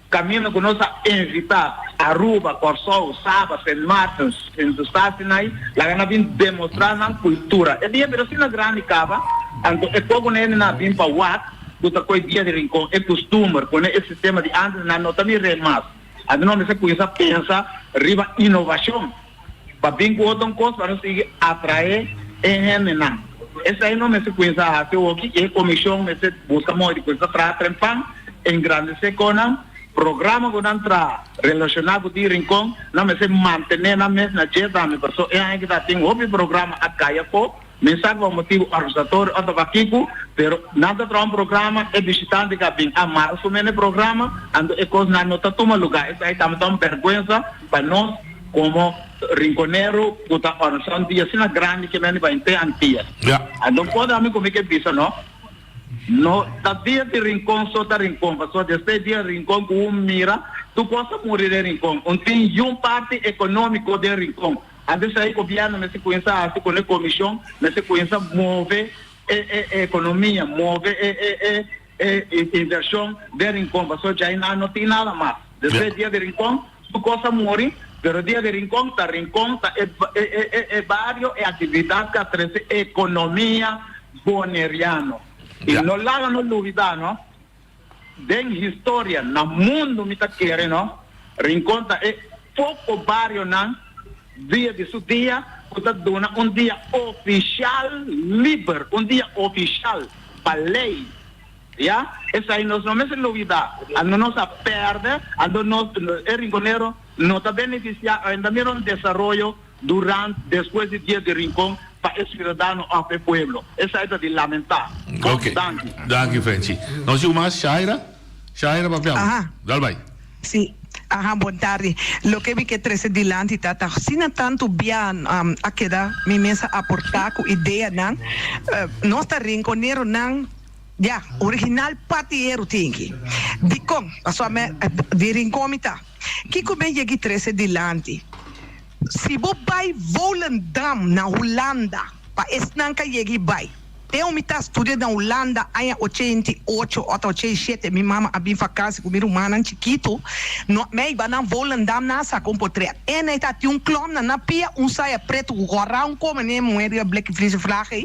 caminda cu nos a invita Aruba, Corsou, Saba, Sint Maarten, Sint Eustatius, laga nan bin demostra nan cultura. E dia bira asina grandi caba, anto e poco hende nan a bin pa wak cu ta coy dia di Rincon, e custumber, pone e sistema di antes nan no ta mir'é mas. Anto nos mester cuminsa pensa riba innovacion. Pa bin ku otro kos pa nos sigui atraé e hendenan. Esei no mester kuminsá hasi oki i e komishon mester buska moda di kuminsá traha trempan, engrandesé konan, programa ku nan traha relashoná ku di Rincon, nan mester mantené nan mes na dje tambe paso e aña kita tin hopi programa a kai afó, mi sa ku pa motibu organisatorio òf ta pakiku, pero nan ta traha un programa e bishitante ka bin a mara su mene programa anto e kosnan no ta tuma lugá. Esei tambe ta un bèrgwensa pa nos. Komo rinkonero ku ta organisá un dia asina grandi ke mende pa henter Antias. Anto por ami ku mi ke bisa no, no ta dia di Rincon so ta Rincon, pasobra despues dia di Rincon ku un mira tur kos a muri den Rincon. Un tin yun parti ekonómiko den Rincon. Antes ei gobièrnu mester kuminsá hasi ku e komishon mester kuminsá move e e ekonomia, move e e e invershon den Rincon, pasobra djai nan no tin nada mas. Despues dia di Rincon. Su kos a muri, pero dia di Rincon ta Rincon, ta e e bario, e aktividat ku a trese ekonomia boneriano. I no laga no lubida no, den historia na mundu mi ta kere no, Rincon ta e poko barionan dia di su dia ku ta duna un dia ofishal liber, un dia ofishal pa lei. Ya, esai nos no mester lubida. Anto nos a perde, anto nos, e Rinconero no ta beneficia, ainda mira un desaroyo durant, despues di dia di Rincon pa e ciudadano of e pueblo. Esai ta di lamenta. Ok. Danki. Danki Frenchie. Nos yu mas Shaira. Shaira papia bo. Aha. Dal bai. Si. Aha, bon tardi. Loke mi ke trese dilanti ta ta asina tantu bia a keda mi mes a aporta ku ideanan. Nos ta rinconeronan. Ya, original pati eru tin ki. Dikon? Pasobra mi di Rincon mi ta. Kiko mi a yegi trese dilanti? Si bo bai Volendam na Hulanda, pa esnan ka yegi bai. Teo mi ta studia na Hulanda aña 88 ota 87 mi mama a bin vakansi ku mi rumannan chikitu no mi a hiba nan Volendam nan a saka un potret en ei ta tin un klòm na nan pia un saya pretu ku gòrra un kome ne muher riba bleki Friese vlag ei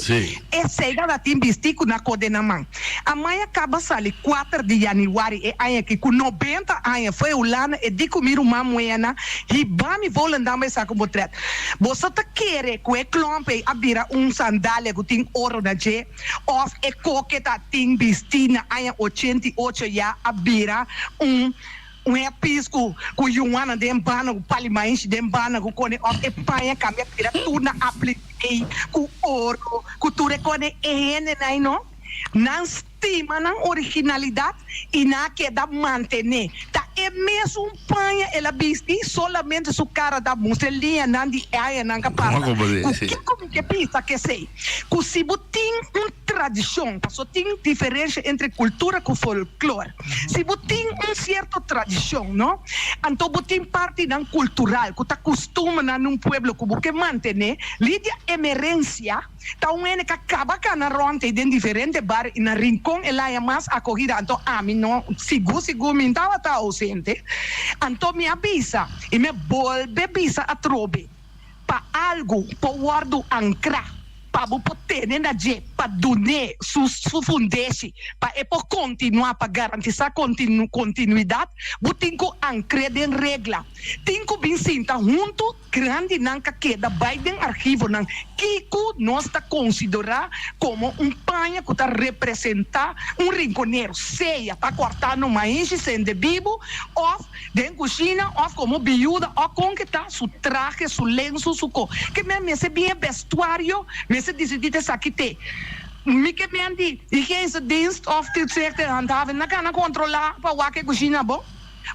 esei tabata tin bisti ku nan kode na man a mai a kaba sali kuater di yanüari e aña aki ku nobenta aña fo'i Hulanda e di ku mi ruman muhernan hiba mi Volendam bai saka un potret. Boso ta kere ku e klomp ei a bira un sandalia ku tin oro na dje? Òf e koke ta tin bistí na aña 88 ya a bira un un hèpis ku ku yuana den banda ku pali maishi den banda ku kone òf e paña kambia bira tur na apliké ku oro ku tur e kone e hendenan ei no nan Stima nan originalidad y nan a keda mantene. Ta e mesun paña el a bisti, solamente su cara ta mustra e liñanan di e añanan ca pasa. Cu kico mi ke bisa kesey? Cu si bo tin un tradicion, paso tin diferencia entre cultura cu folklor. Si bo tin un cierto tradicion, no, anto bo tin partinan cultural cu ta custumbernan di un pueblo cu bo ke mantene, Lidia Emerencia, Ta un hende ka kaba kana rònt ei den diferente bar i na Rincon el haña mas akohida. Anto ami no, sigur sigur mi tabata ausente. Anto mi a bisa i mi a bolbe bisa atrobe, pa algu por wòrdu ankrá, pa bo por tene na dje, pa dun'é su su fundeshi, pa e por kontinuá, pa garantisá kontinuidat, bo tin ku ankr'é den regla. Tin ku bin sinta huntu. Grandinan ka keda bai den archivonan kico nos ta considera como un paña cu ta representa un rinconero, sea pa corta no maishi sende bibu of den cushina of como biuda of con ke ta su trahe, su lensu, su co. Ke men mester bin e vestuario, mester dicidi ta esaki te. Mi ke men di higiënische dienst of toezicht en handhaving na cana controla pa wak e cushina bon.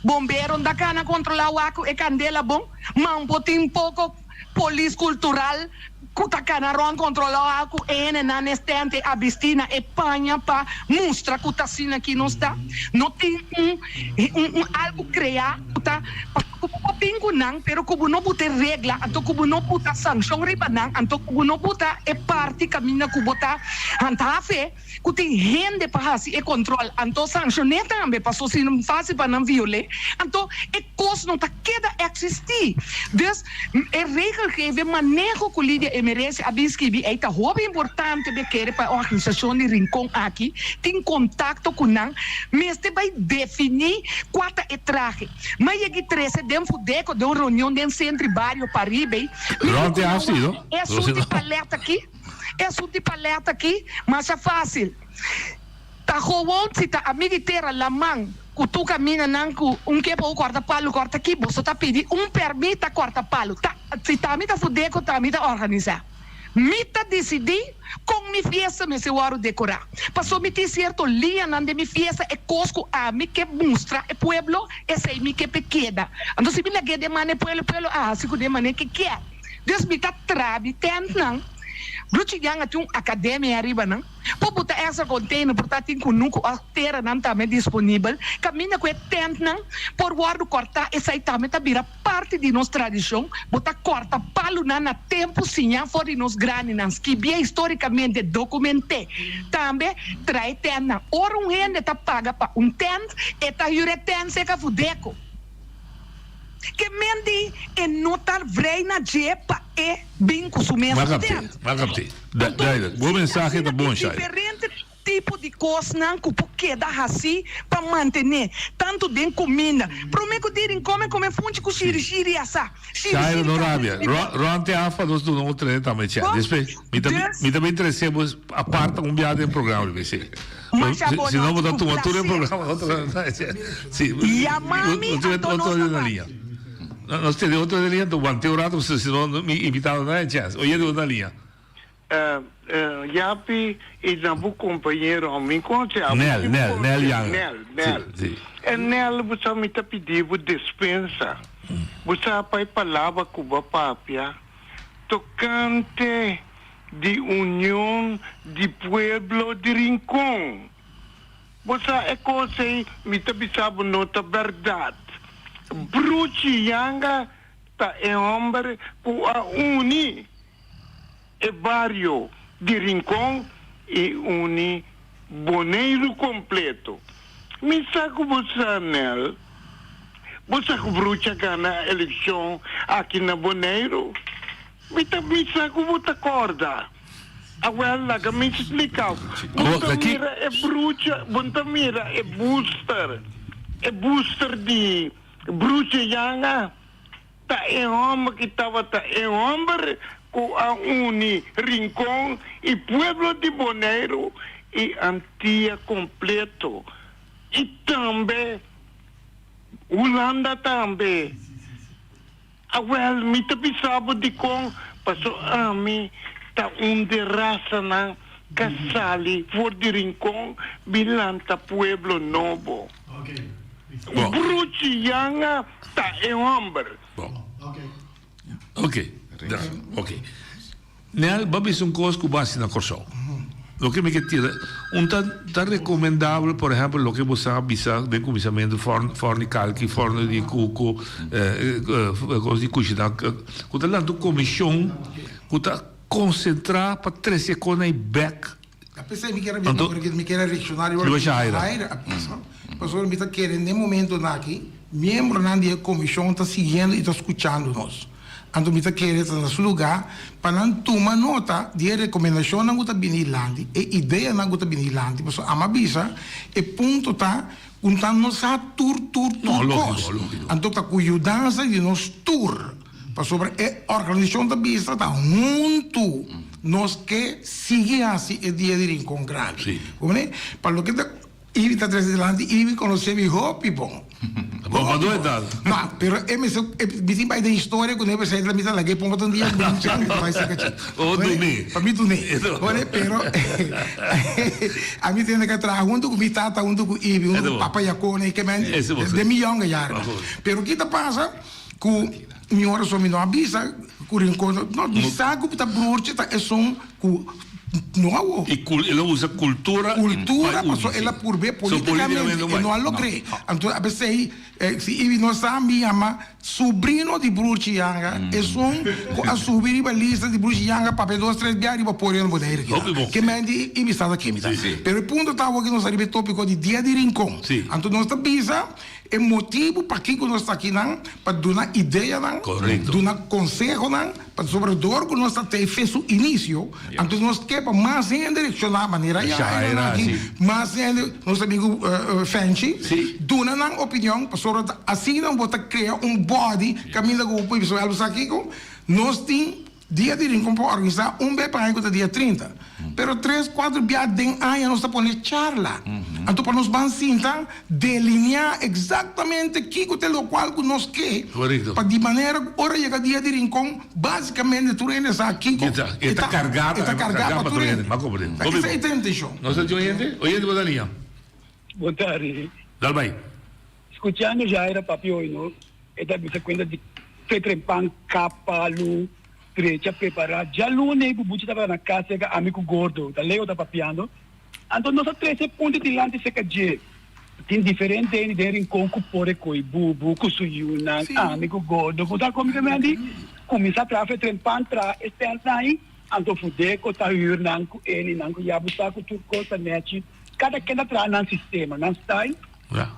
Bombero nta kana kontrolá wak ku e kandela bon, ma un por tin poko polis kultural ku ta kana rònt kontrolá wak ku e hendenan nes tènte a bistí na e paña pa mustra ku ta asina ki nos ta. No tin un un algu kreá ku ta pa ku bo por bin ku nan pero ku bo no buta e regla anto ku bo no buta sankshon riba nan anto ku bo no buta e parti kaminda ku bo ta handhaaf. Ku tin hende pa hasi e kontrol, anto sanshoné tambe, paso si no fásil pa nan viol'é, anto e kos no ta keda eksistí. Dus, e regelgeving, maneho ku Lidia Emerencia a bin skibi ei ta hopi importante be kere pa e organisashon di Rincon aki tin kontakto ku nan, mester bai definí kua ta e trahe. Ma yegi trese den Fudeco den un reunion den Sentro i Bario Paribe, mi di ku nan wak e asuntu di palet aki. E asuntu di palet aki masha fácil. Ta gewoon si ta ami di tera laman ku tur kaminanan ku un ke por kòrta palu kòrta aki boso ta pidi un pèrmit ta kòrta palu. Ta si ta ami ta Fudeco ta ami ta organisá. Mi ta disidí kon mi fiesta mester wòrdu dekorá. Pasobra mi tin sierto liñanan den mi fiesta e kos ku ami ke mustra e pueblo esei mi ke p'e keda. Anto si mi lag'é den man e pueblo e pueblo a hasi ku den manera ke kier. Dus mi ta traha mi tentnan. Bruchi Jan a tin un academia ariba nan. Por buta extra container por ta tin cunucu of teranan tambe disponibel. Caminda cu e tentnan por wordo corta esai tambe ta bira parti di nos tradicion. Bo ta corta palunan na tempo siña for di nos grandinan. Skibie historicamente, documente. Tambe trae tentnan. Ora un hende ta paga pa un tent e ta huur e tent seca Fudeco. Ke men di e no ta vrij na dje pa e bin ku su mes tent. M'a kapte. Duidelijk. Bo mensahe ta bon, Shaira. Diferente tipo di kosnan ku por keda hasi pa mantené, tantu den kuminda. Promé ku di Rincon men kome funchi ku shirishiri asá. Shaira, no rabia. Ron te af pa nos duna un trene tambe chè. Despues mi ta mi ta bin trese bo aparta un biaha den programa di bc. Si no bo ta tuma tur e programa otro Si. Yama mi anto nos ta papia. Nos tene otro den liña anto wante un rato pasobra si no mi invitado no hay chèns. Oye di otro na liña. Yapi y na bo compañero mi conoce abo Nel, Nel, Nel Yanga. Nel, Nel. Si, si. E Nel bo sa mi ta pidi bo despensa. Bo sa pa e palabra cu bo a papia tocante di union di pueblo di Rincon. Bo sa e cos ey mi ta bisa bo no ta berdad. Bruchi Yanga ta e homber cu a uni. E bario di Rincon. i uni Boneiru kompleto. Mi sa ku bo sa, Nel. Bo sa ku Brucha gana elekshon aki na Boneiru? Mi ta bisa ku bo ta kòrda. Awèl, laga mi splika bo. Bo ta mira e brucha, bo ta mira e booster, e booster di Brucha Yanga? Ta e hòmber ki tabata e hòmber ku a uni Rincon i pueblo di Boneiru i Antia kompleto i tambe Hulanda tambe. Awèl, mi ta bisa bo dikon, paso ami ta un di rasanan ka sali for di Rincon bin lanta pueblo nobo. Bruchi Yanga ta e homber. Bon. Ok. Ok. Nel, bo a bisa un kos ku bo hasi na Kòrsou. Loke mi ke tira, un ta ta rekomendabel, por ehèmpel, loke bo sa bisa den kuminsamentu, fòrn fòrn di kalki, fòrn di kuku, kos di kushiná, ku ta lanta un komishon ku ta konsentrá pa trese e kosnan ei bèk. A pesar mi kier a bisa ora mi kier a reacciona riba loke Jair a bisa, pasobra mi ta kere n'e momentonan aki miembronan di e comision ta siguiendo y ta scuchando nos. Anto mi ta kere ta na su lugar pa nan tuma nota di e recomendacionnan cu ta bini dilanti, e ideanan cu ta bini dilanti, pasobra amo a bisa e punto ta cu nan no sa tur tur tur cos. Anto ta cu yudansa di nos tur. Pasobra e organisashon ta bisa ta huntu nos ke sigui hasi e dia di Rincon Grandi. Comprende? Pa loke ta Ivy ta trese dilanti, Ivy konosé mi hopi bon. Bon, pa dónde ta? No, pero e mester, e mi tin bai den historia ku ne presente la mi ta lag'é pongo ta un dia brincha, mi ta bai saka chi. Oh, dun'é. Pa mi dun'é. Comprende? Pero ami tende ke traha huntu ku mi tata, huntu ku Ivy, huntu ku Papa Yakone, ke men den mi yonga jaren. Pero ki ta pasa? Ku mi ora so mi no a bisa ku Rincon no mi sa ku ta broertje ta esun ku no a wou. I kul el a usa kultura Kultura paso el a purbe politikamente e no a logr'é. Anto a pesei si Ibi no sa mi yama subrino di broertje Yanga esun ku a subi riba lista di broertje Yanga papia dos tres bia riba podio na Bonaire kina. Ke men di Ibi sa ta ken mi ta. Pero e punto ta awor ku nos ta riba e topiko di dia di Rincon. Anto nos ta bisa. E motibu pakiko nos ta akinan, pa duna ideanan, duna konsehonan, pasobra dor ku nos ta tei fe su inisio, anto nos ke pa mas hende reakshoná manera ya Jairo aki, mas hende, nos amigu Fenchi, duna nan opinion, pasobra ta asina bo ta krea un body kaminda ku bo por bisa, wèl bo sa kiko, nos tin. Dia di Rincon por organisá un bes pa aña ku ta dia 30. Pero tres, kuater bia den aña nos ta pone charla. Anto pa nos ban sinta delineá eksaktamente kiko ta e lokual ku nos ke. Pa di manera ku ora yega dia di Rincon, básikamente tur hende sa kiko E ta kargá e ta kargá pa tur hende. Esei ta e intenshon. Nos ta tin oyente? Oyente bo ta liña? Bon tardi. Dal bai. Skuchando Jaira papia hoy no, e ta bisa kuenta di fetren pan kapa lu drecha prepara. Djaluna e bubuchi tabata na kas serka ami ku Gordo, ta Leo ta papiando. Anto nos a trese e punto dilanti serka dje. Tin diferente hende den Rincon ku por e koi bubu ku su yunan, ami ku Gordo ku ta komi keme di kuminsa traha fetren pan traha e stèntnan ahi. Anto Fudeco ta hür nan ku eni nan ku ya bo sa ku tur kos ta nechi. Kada ken ta traha nan sistema, nan style.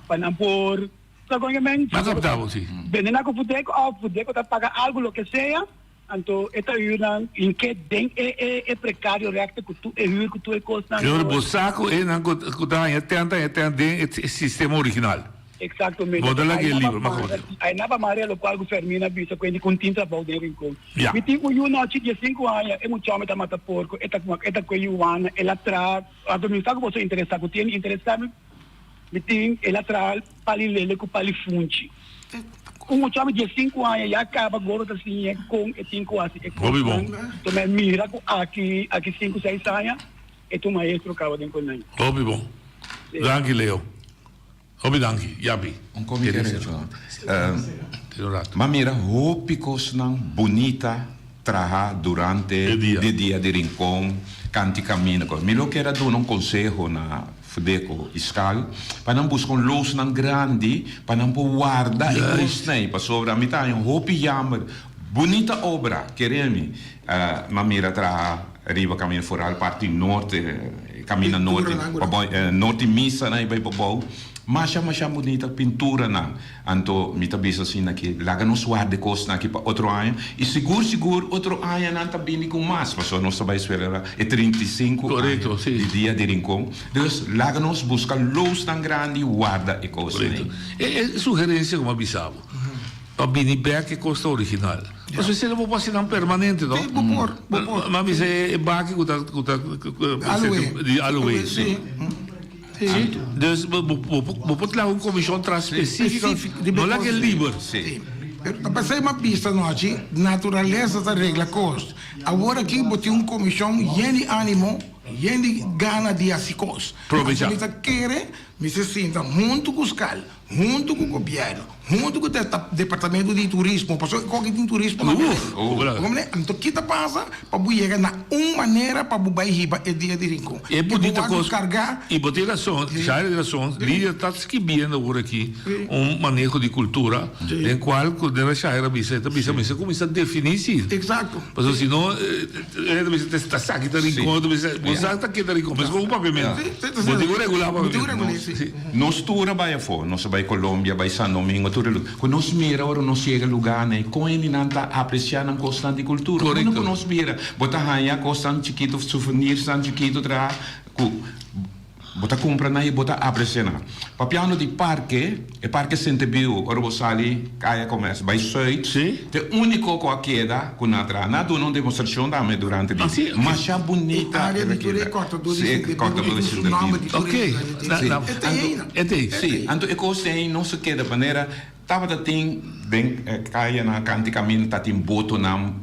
Pa nan por sa con ke men Nan capta bo si. Bende nan cu Fudeco of Fudeco ta paga algo loke sea anto e ta huur nan hinke den e e e precario recto cu tur e huur cu tur e cosnan. Pero bo sa cu e nan cu ta haña tent ta haña tent den e sistema original. Exactamente. Bo ta laga e liber ma como. Ay na pa Maria locual cu Fermina a bisa cu hende cu tin trabou den Rincon. Mi tin un yu nochi diescinco aña e muchacho ta mata porco e ta e ta cu e yuana el a traha anto mi sa cu boso interesa cu tin interesa mi. Mi tin el a traha pali lele ku pali funchi. Un mucha di diesinku aña ya kaba goro ta siñ'e kon e tin ku hasi e kosnan. Enton mi a mira ku aki aki sinku seis aña e ta un maestro kaba den konai. Hopi bon. Danki Leo. Hopi danki. Yapi. Un komi derecho. M'a mira hopi kosnan bunita traha durante di dia di Rincon, kanti kaminda. Mi lo kier a duna un konseho na Fudeco i Skal pa nan buska un loosnan grandi pa nan por warda e kosnan ei pasobra mi ta haña hopi jammer. Bunita obra, kere mi, m'a mira traha. Riba caminda foral parti norte, caminda norte, pabou, norte misa nan bai pabou. Masha masha bunita pinturanan. Anto mi ta bisa asina ki laga nos warda e kosnan aki pa otro aña i sigur sigur otro aña nan ta bini ku mas pasobra nos ta bai selebrá e 35 aña di Dia di Rincon. Dus laga nos buska lousnan grandi warda e kosnan ei. E sugerencia ku mi a bisa bo pa bini bek e kos ta original. Pasobra esei lo bo por hasi nan permanente no? Sí, bo por, bo por. Mi a bisa e baki ku ta ku ta di aloe. Sí. Sí. Dus bo bo bo por traha un komishon tras spesífiko, no laga e liber. Sí. Pero ta pasá mi a bisa anochi, naturalesa ta regla kos. Awor aki bo tin un komishon yen di ánimo, yen di gana di hasi kos. Probechá. Anto mi ta kere mi se sinta huntu ku skal, Huntu ku gobièrnu, huntu ku departamento di turismo, pasobra e koki tin turismo na Boneiru. Anto ki ta pasa pa bo yega na un manera pa bo bai hiba e dia di Rincon? E bunita bo wòrdu kos, kargá. i bo tin rason, Jair tin rason, Lidia ta skibiendo awor aki un maneho di kultura den kual ku den Jair a bisa, e ta bisa mester kuminsá definí si. Eksakto. Pasobra si no e ta bisa ta saki ta Rincon, ta bisa bo sa ta ke ta Rincon, meskos ku papiamentu. Bo tin ku regulá papiamentu. Nos tur a bai afó, nos a bai Colombia, bai San Domingo, tur e lugar. Ku nos mira ora nos yega lugarnan ei, kon hendenan ta apresiá nan kosnan di kultura. Unda ku nos mira, bo ta haña kosnan chikitu, souvenirsnan chikitu traha ku bo ta kumpra nan i bo ta apresiá nan. Papiando di parke, e parke Sentebiu, ora bo sali Kaya Commerce bai Zuid, ta e úniko ku a keda ku nan a traha. Nan a duna un demostrashon tambe durante di masha bunita E área di tur e kòrtadó di Sentebiu ku tin su nòmber di tur e Sí, anto e kos ei no se keda manera tabata tin den kayanan kanti kaminda ta tin botonan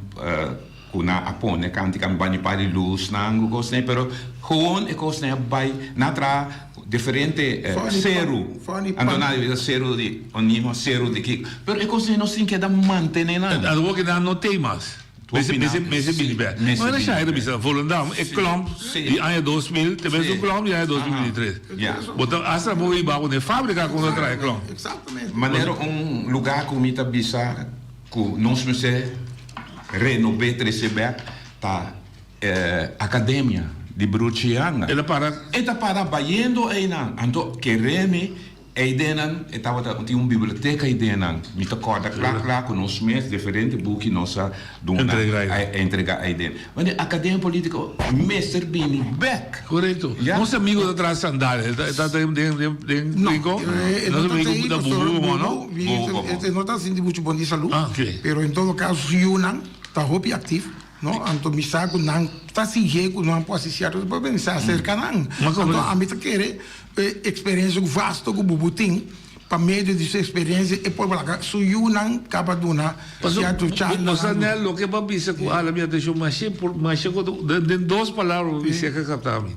ku nan a pone kanti kaminda bani pa di lusnan ku kosnan ei pero gewoon e kosnan ei a bai nan a traha diferente seru anto nan a bisa seru di Onima seru di kiko pero e kosnan ei nos tin keda mantene nan. Anto bo keda no tei mas. Mester mester mester bini bek. Mester Mane bini Shaira bek. bisa Volendam e klomp di aña 2000 te mes un klomp di aña 2023. Ja. Bo ta hasta bo hiba ku den fabrika ku no traha e klomp. Manera un lugar ku mi ta bisa ku nos mester renob'é trese bek ta e akademia di Bruchiana. E ta para. E ta para bayendo einan. Anto kere mi Eidenan e tabata tin un biblioteka eidenan. Mi ta kòrda kla kla ku nos mes diferente buki nos a duna Entrega a entrega eiden. Wanneer Akademia Politiko mester bini bèk. Korekto. Ya. Nos amigo ta traha sandalia. E ta e ta den den den den No, Rincon? e Nos no ta amigo tei, ta pastor bubu como no? Bubu, mi Bubu como. e no ta sinti muchu bon di salú. Ah, ok. Pero en todo kaso su yunan ta hopi aktif. No, anto mi sa ku nan ta sigue ku nan por hasi sierto por mi sa aserka nan. Anto ami ta kere e eksperensia vasto ku Bubu tin pa medio di su eksperensia e por laga su yunan kaba duna sierto charla. Bo sa nel loke bo a bisa ku hala mi atenshon masha masha den dos palabra bo bisa ka kapta mi.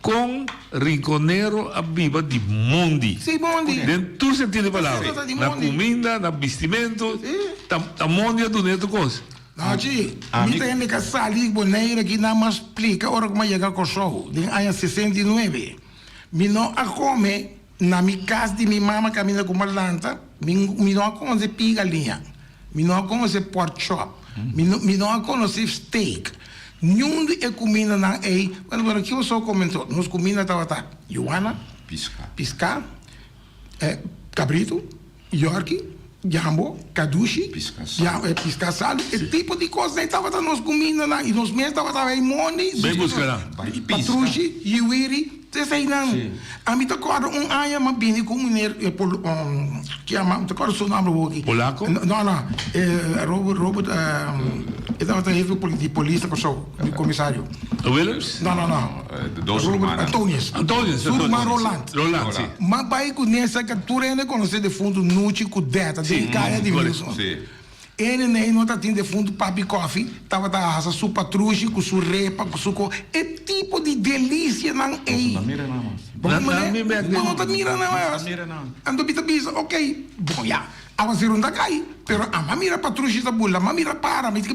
Kon Rinconero a biba di mondi. Sí, mondi. Den tur sentido di palabra. Na kuminda, na bistimentu, ta mondi a duna e tur kos. Nachi, mi ta hende ka sali Bonaire aki nan mas splika ora ku mi a yega Kòrsou den aña 69. Mi no a kome na mi kas di mi mama kaminda ku mi a lanta, mi mi no a konosé pia galiña, mi no a konosé pork chop, mi no mi no a konosé steak. Niun di e kumindanan ei, bueno, bueno kiko so kome anto? Nos kuminda tabata yuana, Piská. piská, kabritu. Yorki, jambo, kadushi, piska salu, e tipo di kos ei tabata nos kumindanan i nos mes tabata bai mondi, Bai buska nan. Patrushi, yiwiri, eseinan. Ami ta kòrda un aña mi a bini ku un meneer ki yama, mi ta kòrda su nòmber awor aki. Polako? No, no, Robert, Robert, e tabata hefe di polis na Kòrsou, di komisario. Willems? No, no, no. Dos Robert rumannan. Antonius. Antonius, Su ruman Antonius. Roland. Roland, si. M'a bai ku Nessa ka tur hende konosé defuntu Nuchi ku Deta den kaya di Wilson. Si. Ene nei no ta tin defuntu Papi Koffie tabata hasa su patrushi ku su repa ku su ko e tipo di delisianan ei. Bo no ta mira nan mas. Bo Na- na mi bek bo no ta mira nan Bo no ta mas. mira nan. Anto mi ta bisa ok bon ya awaseru no ta kai pero ama mira patrushi ta bula ama mira para mi ta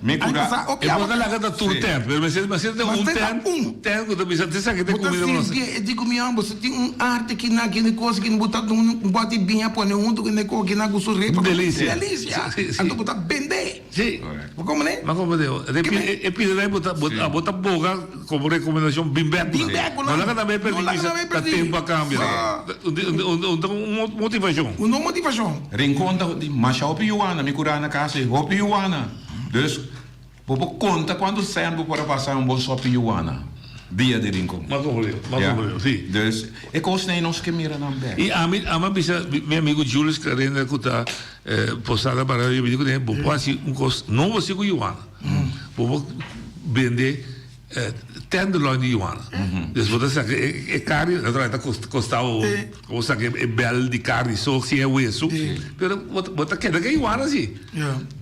Mi cura. E por ta laga ta tur tent, pero mester mester ta un tent, tent cu ta bisa te esaki ta Bo ta comida cu nos. sinti e di cu mi bo tin un arte ki nan kende cosa ki bo ta duna un boti biña pone hunto cu ne coki nan cu su repa. Delicia. Delicia. Si, si. Anto bo ta bende. Si. Bo komprendé? Ma komprendé. E pida dai bo ta bo ta boga komo rekomendashon bin bèk ku nan. Bin bèk ku nan. No laga nan bai pèrdí No laga nan bai ta pèrdí. tempu a kambia. Un ta un motivashon. Un motivashon. Rincon ta di masha hopi yuana mi kura na kas ei hopi yuana. Dus bo por konta kuantu sènt bo por a pasa un bon sopi yuana dia di Rincon. Ma komprendé, ma komprendé, si. Dus e kosnan ei nos ke mira nan bèk. I ami ami a bisa mi amigu Julius Clarenda ku ta Posada Barrio mi di kuné bo por hasi un kos nobo si ku yuana. Bo por bende tenderloin di yuana. Dus bo ta saka e karni, naturalmente ta kosta bo bo saka e bèl di karni so sin e wesu, pero bo ta keda ku e yuana si.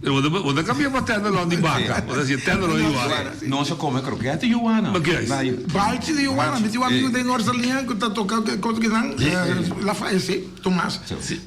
Pero bo ta kambia pa tenderloin di baka, bo ta hasi tenderloin di yuana. Nos a kome krokèt di yuana. Balchi di yuana, mi tin un amigu den Noord-Saliña ku ta toka kos kinan, el a fayesé. Tomas,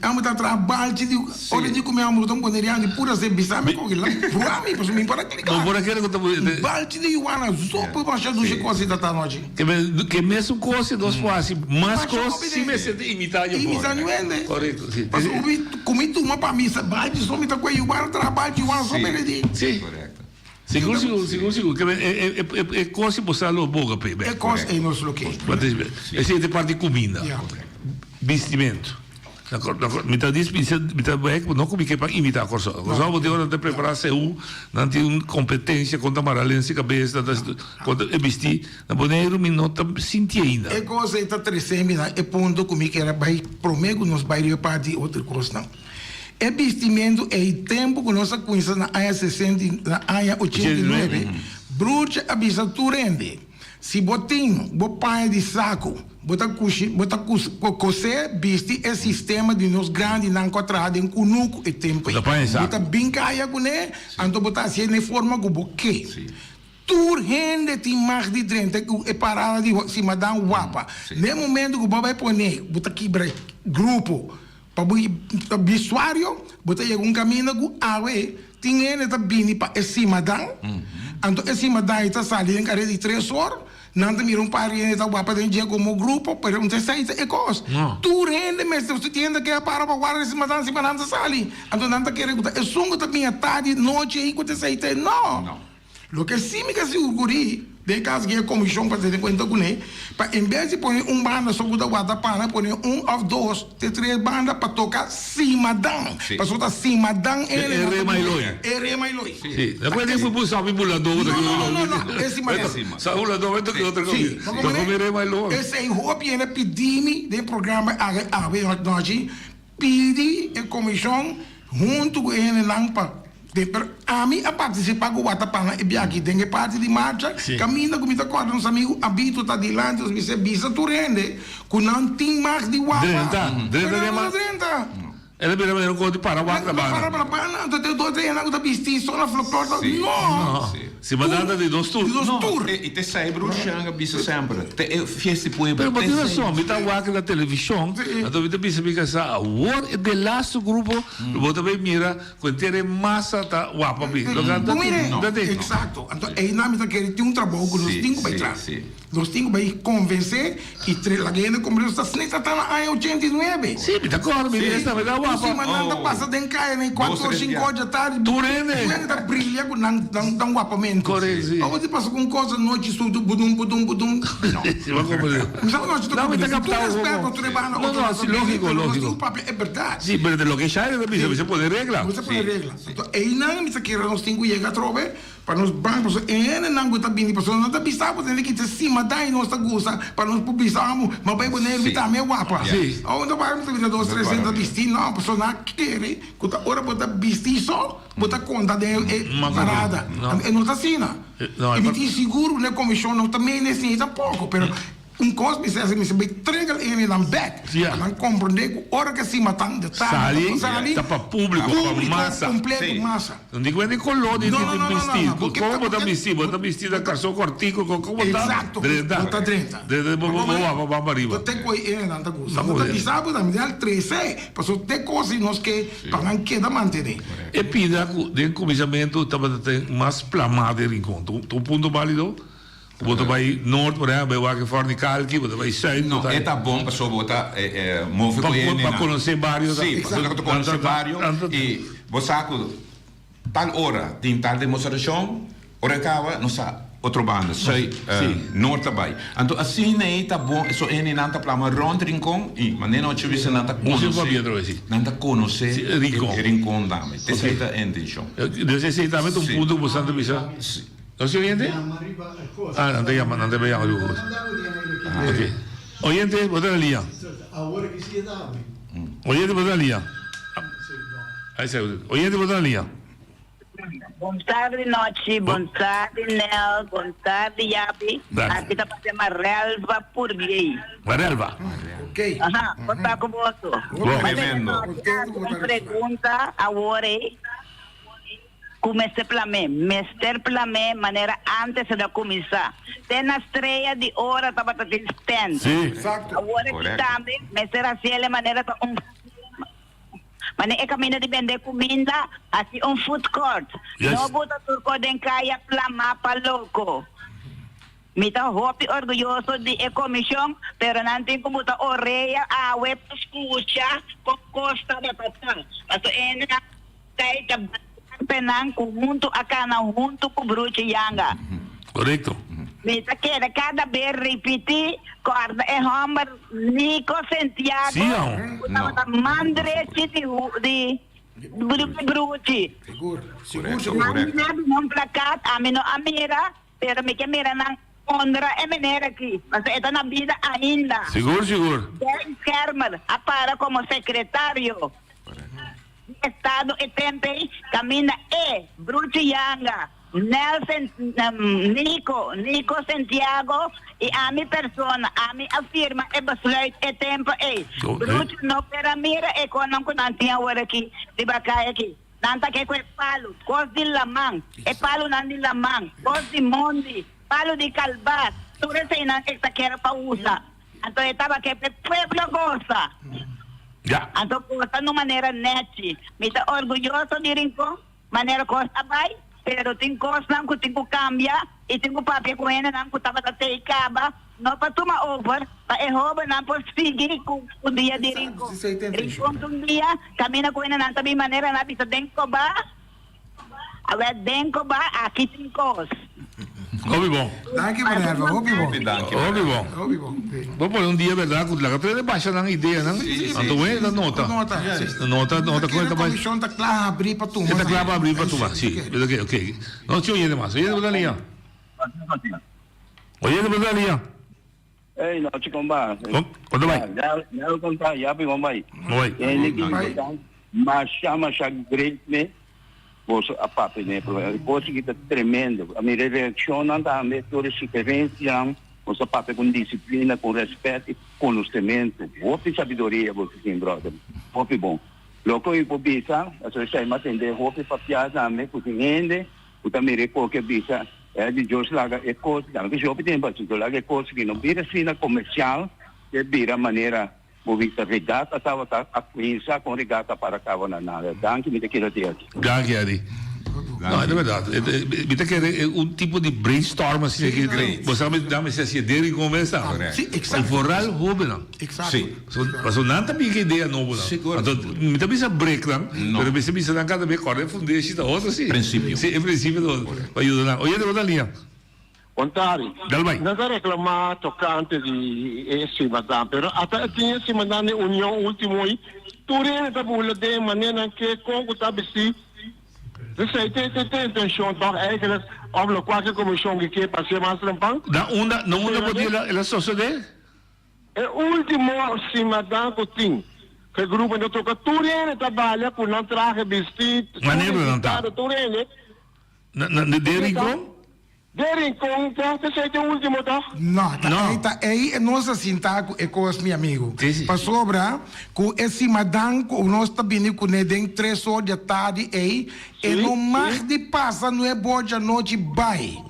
amo ta traha balchi di ora di kume amo ta un boneriano di pura se bisa mi koki la prua mi pasobra mi por a klika. Bo por a kere ku ta Balchi di yuana sopa masha dushi kos ta ta anochi. Ke men ke mesun kos nos por hasi mas kos si mester ta imita yo por. Imita nuende. Korekto si. Pasobra mi ku mi tuma pa mi sa balchi so mi ta kue yuana traha balchi yuana so mi redi. Si. Sigur sigur sigur sigur ke men e e e kos si bo sa lo boga p'e. E kos ei nos lo ke. Esei ta parti kuminda. Bistimentu. Na kor na kor mi ta dis mi mi ta bai no ku mi ke pa imitá Kòrsou. Kòrsou bo tin ora nan ta prepará seú, nan tin un kompetensia kon ta mara lens di kabes, nan ta kon ta e bistí. Na Boneiru mi no ta sinti ainda. E kos ei ta trese mi na e punto ku mi kier a bai promé ku nos bai riba parti di otro kosnan. E bistimentu ei tempu ku nos a kuminsá na aña sesenta i na aña 89, Broertje a bisa tur hende, Si bo tin bo paña di saku, bo ta kushi, bo ta kosé bisti e sistema di nos grandinan ku a traha den kunuku e tempu ei. Bo ta bin kaya kuné, anto bo ta hasié na e forma ku bo ke. Tur hende tin mag di drenta ku e parada di simadan wapa. Na e momento ku bo bai pone, bo ta kibra grupo. Pa bo bisuario, bo ta yega un kaminda ku awe tin hende ta bini pa e simadan, anto e simadan ei ta sali den kare di tres or, nan ta mira un par di hende ta wapa den dje komo grupo, pero un ta esei ta e kos. Tur hende mester su tienda ke a para pa warda e simadan, simadan ta sali, anto nan ta kere ku ta esun ku ta bini atardi, nochi ei ku ta esei ta e. No! Loke sí mi ta sigur ku ri den kas gen e komishon pa tene kuenta kuné, pa en bes di pone un banda so ku ta wata pana, pone un òf dos te tres banda pa toka simadan, pasobra ta simadan e E rema i loi. E rema i loi. Sí, na kuenta ku bu sabi buladó ku ta No, no, no, no, e simadan. Sa buladó ta toka otro Sí, kos. Ta kome rema i loi. Esei hopi hende pidi mi den programa awe anochi, Pidi e komishon huntu ku e hendenan pa den pero ami a partisipá ku Watapana e biaha den e parti di marcha kaminda ku mi ta kòrda nos amigu Abito ta dilanti nos bisa bisa tur hende ku nan tin mag di wapa Drenta, drenta pero den nan no ma ta drenta. El a bira manera un kos di para wak na Nan para banda. na banda anto te dos hendenan ku ta bisti so na flor ta no. Si mandanta di nos tur. Di nos tur. I te sai Bruxang a bisa semper, te e fiesta di pueblo. Pero bo tin rason, mi ta wak na televishon, anto mi ta bisa mi kasá, awor e de laatste grupo, bo ta bay mira ku henter e masa ta wapa bi. Lo Bo mira, exacto. Anto einan mi ta kere tin un trabou ku nos tin ku bay tras. Nos tin ku bai konvensé i tre laga hende komprendé nos ta snita ta na aña 89. Sí, mi ta kòrda, mi esta mi ta wapa. Ku simannan ta pasa den kaya na e kuater or sinku or dja tardi. Tur hende. Tur hende ta brilia ku nan nan wapamentu. Korekto, sí. Ora di pasa ku un kos anochi su tu budum budum budum. No. Sí, bo komprendé. Mi sa ku nochi ta No, mi ta komprendé. kaptá Tur un rèspèt pa poco. tur e banda No, otro no, nan sí, ta bini, lógiko, pero nos tin lógiko. ku papia e bèrdat. Sí, pero loke Shaira ta bisa, mi sa pone regla. Mi sa pone regla. Anto einan mi ta kere nos tin ku yega atrobe. Pa nos ban pasobra e hendenan ku ta bini pasobra nan ta bisa bo tende kita sima dai nos ta gusta pa nos por bisa amo ma bai Boneiru mi tambe wapa oh no wak mi ta bisa dos tres hende ta bisti no pasobra nan a kere ku ta ora bo ta bisti so bo ta konta den e parada e no ta asina i mi tin sigur ku e komishon no ta mene esei tampoko pero Un kos mi sa hasi, mi sa bai trega e hendenan bek pa nan komprendé ku ora ke sima tan de tardi Sali ta sali ta pa públiko, pa públiko masa. kompleto masa. No di kuenta di koló di No, no, di no, no, bisti. no, no. Bo ke Komo ta bo ta bo ke bisti? Bo ta bisti na karson kòrtiku ko komo ta Eksakto, drenta? bo ta drenta. Drenta bo bo wapa ban pa riba. Bo te ku e hendenan ta gusta. Bo ta bisa bo tambe al trese, pasobra te kos di nos ke pa nan keda mantené. E pida ku den kuminsamentu tabata ten mas plamá den Rincon. Ta un punto bálido? Ku bo ta bai noord por ehempel bai wak e Forni Kalki, bo ta bai zuid. No, e ta bon pasobra bo ta move ku hende. Pa konosé bario. Sí, pasobra bo ta konosé bario i bo sa ku. Tal ora tin tal demostrashon, ora e kaba nos ta otro banda, sùi, nort ta bai. Anto asina ei ta bon, so hendenan ta plama rònt Rincon i manera nochi bisa nan ta konosé, nan ta konosé e Rincon tambe. Esei ta e intenshon. Dus esei tambe ta un punto ku boso ta bisa. Nos tin oyente? Ah, nan ta yama, nan ta bai yama riba kos. Ok. Oyente, bo ta na liña. Oyente, bo ta na liña. Ahí está. Oyente, bo ta na liña. Bon tardi nochi, bon tardi Nel, bon tardi Yapi. Aki ta papia Marelva Purbiey. Marelva. Ok. Aha, bon ta ku boso. Bon. Tremendo. Un pregunta awor ei. Ku mester plam'é? Mester plam'é manera ántes el a kuminsá. Te na strea di ora tabata tin stand. Sí. Awor aki tambe mester hasiel e manera ta un manera e kaminda di bende kuminda, hasi un food court. No buta tur kos den kaya plamá pa loko. Mi ta hopi orguyoso di e komishon, pero nan tin ku buta orea awe pa skucha kon kos tabata ta. Pasobra e hendenan kai ta bai karpenan ku huntu a kana huntu ku Bruchi Yanga. Korekto. Mi ta keda kada be ripití, kòrda e hòmber Nico Sentiago ku tabata man drechi di di Bruchi. Sigur, sigur, sigur. Nan a bini un plakat, ami no a mira. Pero mi ke mira nan honra e meneer aki, pasobra e ta na bida ainda. Sigur, sigur. Ben Schermer a para komo sekretario di Estado e temp ei, kaminda e, Bruchi Yanga, Nelson, Nico, Nico Sentiago i ami persona, ami a firma e besluit e tempo ei. Bruchi no por a mira e konan ku nan tin awor aki riba kaya aki. Nan ta ke ku e palu, kos di laman, e palunan di laman, kos di mondi, palu di kalbas, tur eseinan e ta kere pa usa. Anto e taba ke pa e pueblo gosa. Anto gosa na un manera nèchi. Mi ta orguyoso di Rincon, manera kos a bai, pero tin kosnan ku tin ku kambia i tin ku papia ku hendenan ku tabata tei kaba. No pa tuma over, pa e hobennan por sigui ku un dia di Rincon. Rincon ta un dia kaminda ku hendenan ta bin manera nan a bisa den Koba, awel den Koba aki tin kos. Hopi bon. Danki Manerva, hopi bon. Hopi bon. Hopi bon. Bo pone un dia berdad ku laga tur hende basha nan ideanan, anto wende ta nota. Nota, si. Nota, nota kon e ta bai. Komishon ta kla habrí pa tuma. E ta kla pa habrí pa tuma, si. Ok, ok. Nos tin oyente mas. Oyente bo ta liña. Oye, ¿qué pasa, Lía? Ey, no, chico, va. ¿Cuándo va? Ya, ya lo contá, ya, pero vai. Vai. Masha, masha great me. Vos a papi ne, pero cosa que está tremendo. A mi reaccionan también, toda sugerencia, vos a papi con disciplina, con respeto y conocimiento. Hopi sabiduría, vos sin brother. Hopi bon. Loco y por bisa, a so mas entender hopi papia también, cu sin hende, Ku ta mira e kos ke bisa, e di Dios laga e kos, dan ke hopi tempu asi, Dios laga e kos ki no bira asina komersial, ke bira manera bo bisa regata tabata a kuminsa kon regata para kaba na nada. Danki mi ta keda te aki. Danki Adi. No, e ta berdad. Mi ta kere un tipo di brainstorm asina ki bo sa nan mester hasi e deri kon mester ta. Sí, I vooral hobennan. Exacto. Sí. Pasobra nan ta bin ku idea nobo nan. Sigur. Anto mi ta bisa break nan, No. pero mester bisa nan kada bes kòrda e fundeshi ta otro si. Prinsipio. Sí, e prinsipio ta otro. Pa yuda nan. Oye, bo ta liña. Bon tardi. Dal bai. Nan ta reclama tocante di e simadan, pero ata e tin e simadan den Union ultimo ei, tur hende ta bula den manera nan ke con cu ta bisti. Esey te te te intencion toch eigenlijk of locual ke comision ke ke pa hacié mas trempan? Na unda, na unda bo di el a sosode? E ultimo simadan cu tin cu e grupo ta toca tur hende ta balia cu nan trahe bisti, tur Manera nan ta. invitado tur hende. Na, na, den Rincon? Den Rincon toch, esey ta e ultimo toch? No, ta ey ta ey e nos a sinta cu e cos mi amigo. Pasobra cu e simadan cu nos ta bini cune den tres or di atardi ey, e no mag di pasa nuebe or di anochi bay.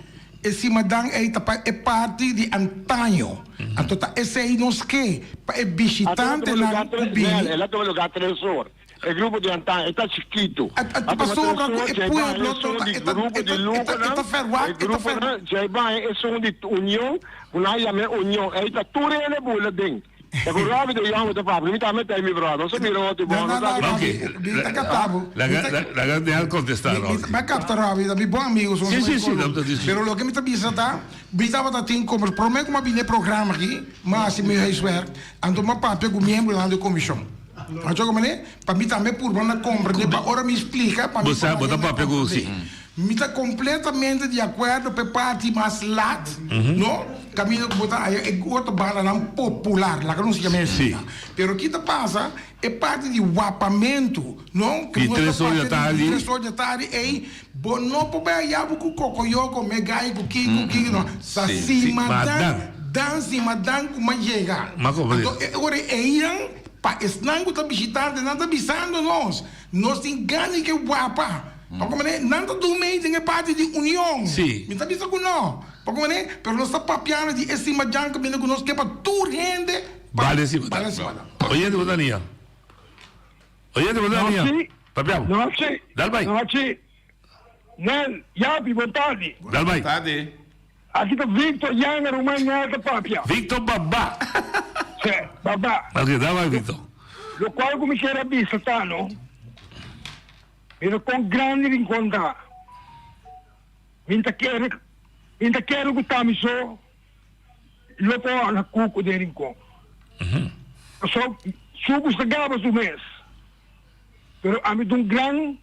E simadan ei ta pa e parti di antaño. Anto ta esei nos ke, pa e bishitantenan ku bini. El a tuma lugar tres or. E grupo di antaño e ta chikitu. A Pasobra ku e pueblo no ta, e ta, e ta, e ta, e ta ferwagt, e ta fer. Djei baña esun di Union, ku nan a yama e Union. Ei ta tur hende bula den. Ta ku Robbie de Jong bo ta papia, mi tambe ta ei mi brother, nos a mira otro bon, nos a Ok, Mi ta kapta bo. Laga, laga Nel kontestá, Robbie. Mi a kapta Robbie, ta mi bon amigo, so Sí, sí, sí, no ta diskutí. Pero loke mi ta bisa ta, mi tabata tin kombersa, promé ku mi a bini e programa aki, mi a hasi mi huiswerk, anto mi a papia ku miembronan di e komishon. Ocho ku manera, pa mi tambe purba na komprendé, pa ora mi splika, pa mi Bo sa, bo ta papia ku, sí. Mi ta completamente di acuerdo p'e parti mas lat, no? Caminda cu bo ta haya e otro bandanan popular, laga nos yama asina. Pero ki ta pasa, e parti di wapamentu, no? Di tres or di atardi. Di tres or di atardi ey, bo no por bay aya bo cu cocoyoco, megay, cu ki, cu ki, no. Ta simadan, dan simadan cu mas yega. Anto e ora eynan, pa esnan cu ta bishitante, nan ta bisando nos, nos tin gana di ke wapa. Pasobra manera nan ta dun mei den e parti di union. Sí. Mi ta bisa ku no. Pasobra manera, pero nos ta papiando di e simajan kaminda ku nos ke pa tur hende pa Bale simadan. bale simadan. Oyente bo ta nia. Oyente bo ta No nia. si. Papiabo. No si. Dal bai. No si. Nel, Yapi, bon tardi. Dal bai. Tardi. Aki ta Victor Yanga ruman Nel ta papia. Victor Baba. Sí, Baba. Ok, dal bai Victor. Lokual ku mi kier a bisa ta no. Mira kon grandi Rincon ta. Mi ta kere, mi ta kere ku ta mi so lo por hala kuku den Rincon. Paso su gusta gaba su mes. Pero ami ta un gran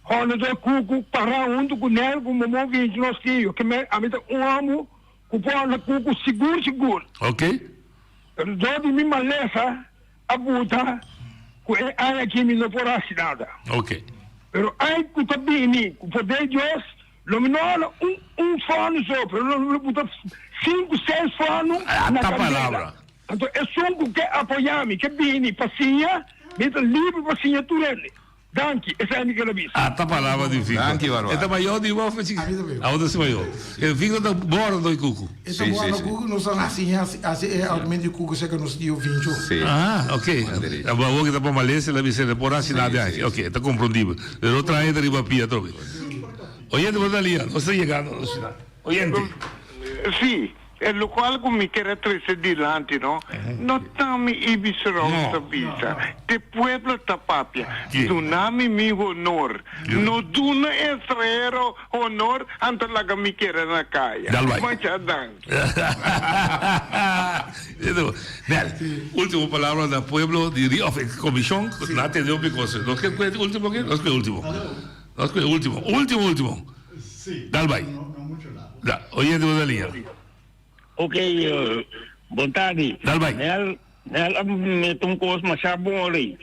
hòledor kuku pará huntu ku Nel ku Momo Vinci nos tio. Ke men ami ta un homo ku por hala kuku sigur sigur. Ok. Pero dor di mi malesa. A buta ku e aña aki mi no por hasi nada. Ok. Pero ai ku ta bini ku poder Dios, lo mi no hala un un fòrnu so, pero lo mi buta sinku, seis fòrnu na Ta kandela. palabra. Anto esun ku ke apoyá mi, ke bini pa siña, mi ta libre pa siña tur hende. Danki, esei mi kere bisa. Ah, ta palabra di Victor. Danki, Barbara. E ta mayor di bo of chiki? Awor ta si mayor. E Victor ta bordo di kuku. E ta bordo kuku, nos a hasi hasi e argumento di kuku seka nos tio Vincho. Si. Ah, ok. Awor ki ta pa Malesia el a bisa el por hasi nada aki. Ok, ta komprondibel. Pero otro aña ta riba pia atrobe. Oyente bo ta lia, nos ta yegando na final. Oyente. Si, e locual cu mi kier a trece dilanti no, no ta mi Ibis Rous ta bisa, t'e pueblo ta papia, duna mi mi honor, no duna extranhero honor anto laga mi keda na caya. Masha danki. Nel, ultimo palabra na pueblo di of e comision, na tende hopi cosa. Nos ke ultimo ke? Nos ke ultimo. Nos ke ultimo. Ultimo ultimo. Dal bai. Da, oyente bo ta liña. Ok, bon tardi. Dal bai. Nel, Nel a mete un kos masha bon ori.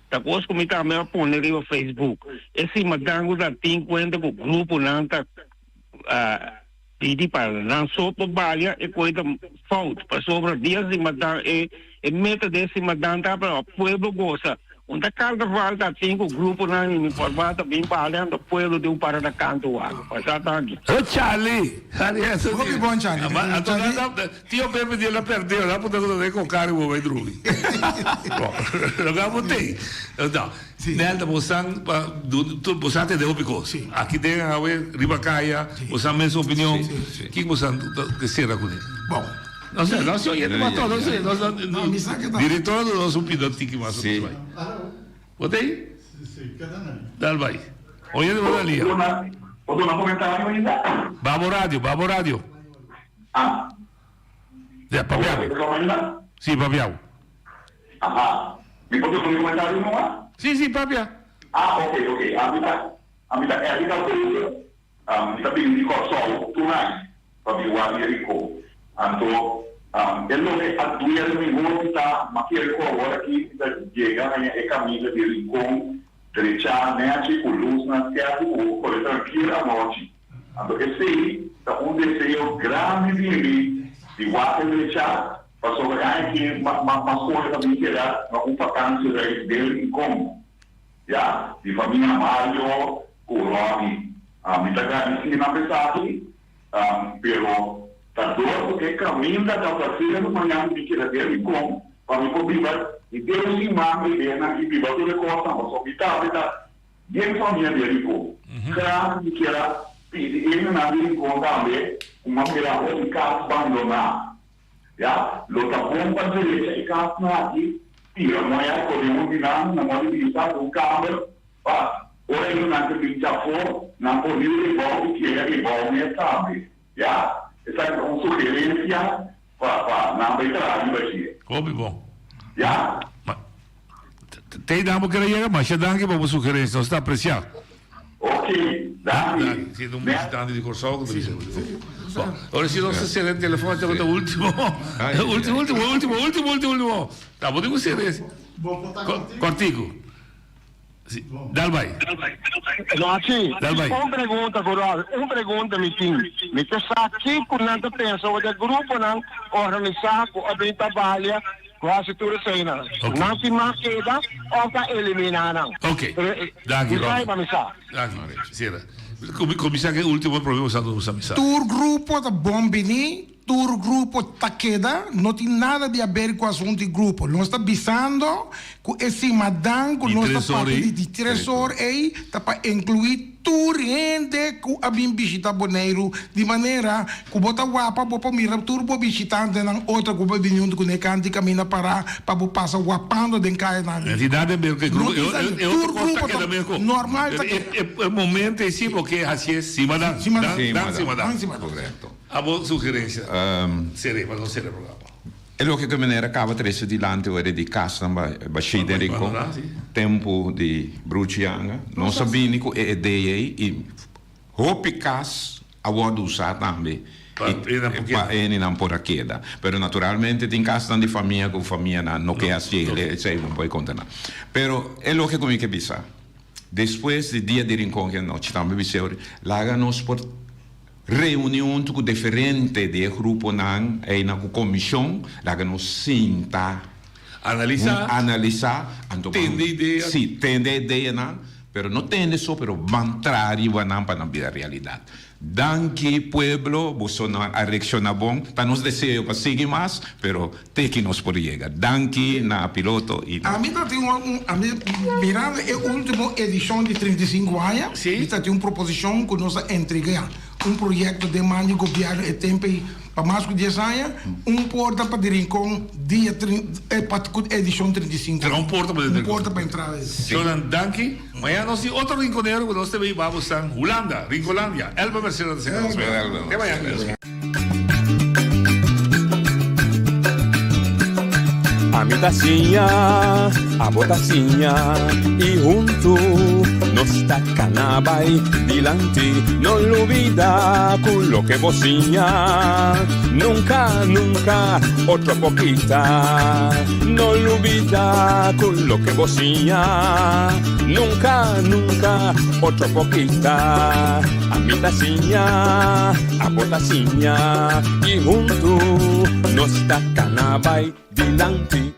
Ta kos ku mi tambe a pone riba Facebook. E simadan ku ta tin kuenta ku gruponan ta pidi pa nan so por balia e koe ta fout. Pasobra dia simadan e e meta di e simadan ta pa pueblo gosa. Un ta carnaval ta tin cu gruponan y mi por ba ta bin balia anto pueblo tin un para na canto wak. Pasa tanki. Oh Charlie! Charlie eso Hopi di. bon Charlie. Ma anto Charlie. na na tio Pepe di la perdeo na punta cu ta con cari bo bay drumi. Bon, lo ga bo tey. No, Nelda bo san pa du tur bo sa tende hopi cos. Aki den awe riba caya bo san mes opinion. Kico bo san ta cera cune? Bon. No sé, no sé, oyente mas todo, no sé, no sé. No, mi sa que ta. Director do nos un pido tiki mas. Sí. Bo ta ahí? Sí, keda na línea. Dal bai. Oyente bo na línea. Bo duna comentario ainda? Babo radio, babo radio. Ah. Ya, papiao. Sí, papiao. Aha. Mi por duna mi comentario numa? Sí, sí, papia. Ah, ok, ok. Ami ta, ami ta Erika Beuze. Mi ta bini di Kòrsou tur aña pa bin wak di Rincon. Anto e loke a duel mi hopi ta m'a kere ku awor aki mi ta yega haña e kaminda di Rincon drechá nèchi ku lusnan skèrpi ku bo por kore trankil anochi. Anto esei ta un deseo grandi di mi di wak e drechá pasobra e aña aki m'a skohe pa bin keda na un vakantie den Rincon. Ya, di famia Mario ku Ronnie. Mi ta gradisí nan pa esaki, pero ta dor ku e kaminda ta plaser mañan mi keda den Rincon pa mi por biba i den siman e benan i biba tur e kosnan pasobra mi tambe ta den famia den Rincon. Graag mi kier a pidi e hendenan di Rincon tambe ku m'a mira hopi kas bandoná. Ya, lo ta bon pa drecha e kasnan aki, tira moya kore un di nan, nan mor di bisa ku un kamber pa ora e nan ke bin djafó, nan por riu ribou i keda ribou mes tambe. Ya, esaki ta un sugerensia pa pa nan bai traha riba dje. Hopi bon. Ya. Ma, te einan bo kere yega? Masha danki pa bo sugerensia, nos ta apresiá. Ok, danki. Si un visitante di Kòrsou ku ta bisa. Bon, ora si nos ta sera e telefòn ta ultimo. Ultimo, ultimo, ultimo, ultimo, ultimo, ultimo. Ta bo tin ku sera es. Kòrtiku. Si, dal bai. Rochi, Dal bai. un pregunta ku Rob, un pregunta mi tin. Mi ke sa kiko nan ta pensa over di e gruponan organisá ku a bin ta balia Ku hasi tur eseinan. Nan tin mas keda òf ta eliminá nan? Ok. Danki, Rob. Pa mi sa. Danki. Sera. Kuminsá ku e último problema sa nos a misa. Tur grupo ta bon bini, tur grupo ta keda, no tin nada di haber ku asuntu di grupo. Nos ta bisando ku e simadan ku nos ta papia di di tres or ei ta pa inkluí Tur hende ku a bin bishita Boneiru, di manera ku bo ta wapa bo por mira tur bo bishitantenan otro ku bo bini huntu kuné kanti kaminda pará pa bo pasa wapando den kayanan di. Identidat den berko e grupo No tin e tur otro kos ta grupo keda ta meko. normal ta Pero keda. e e momento ei si bo ke hasié simadan. Simadan. Dan dan simadan. Dan simadan. Korekto. Abo sugerensia sere pa nos sere programa. E loke ku meneer a kaba trese dilanti ora di kasnan bashí den Rincon, tempu di Bruchi Yanga, nos a bini ku e idea ei i hopi kas a wòrdu usá tambe pa hende-nan por a keda. Pero naturalmente tin kasnan di famia ku famianan no ke hasi esei, bo no por konta nan. Pero e loke ku mi ke bisa, despues di dia di Rincon ki anochi tambe bis'é ora, laga nos por. Reuni huntu ku diferente di e gruponan ei na ku komishon, laga nos sinta, Analisá. analisá, anto ban, Tende idea. Sí, tende ideanan, pero no tende so, pero ban traha riba nan pa nan bira realidat. Danki pueblo, boso nan a reakshoná bon, ta nos deseo pa sigui mas, pero te ki nos por yega. Danki na piloto i na. Ami ta tin un, ami mirando e ultimo edishon di 35 aña, mi ta tin un proposishon ku nos a entregá un proyekto den man di gobièrnu e tempu ei pa mas ku dies aña, un porta pa di Rincon dia pa ku edishon 35 Será un porta pa Un porta pa entrada. Shownan danki. Mañana nos tin otro rinconero ku nos ta bay babo san Hulanda, Rincolandia. Elba Mercera ta seka nos mesa. Te mañana. Ami ta siña, abo ta siña y huntu nos ta cana bay dilanti. No lubida cu loke bo siña nunca, nunca otro por kita. No lubida cu loke bo siña nunca, nunca otro por kita. Ami ta siña, abo ta siña y huntu nos ta cana bay dilanti.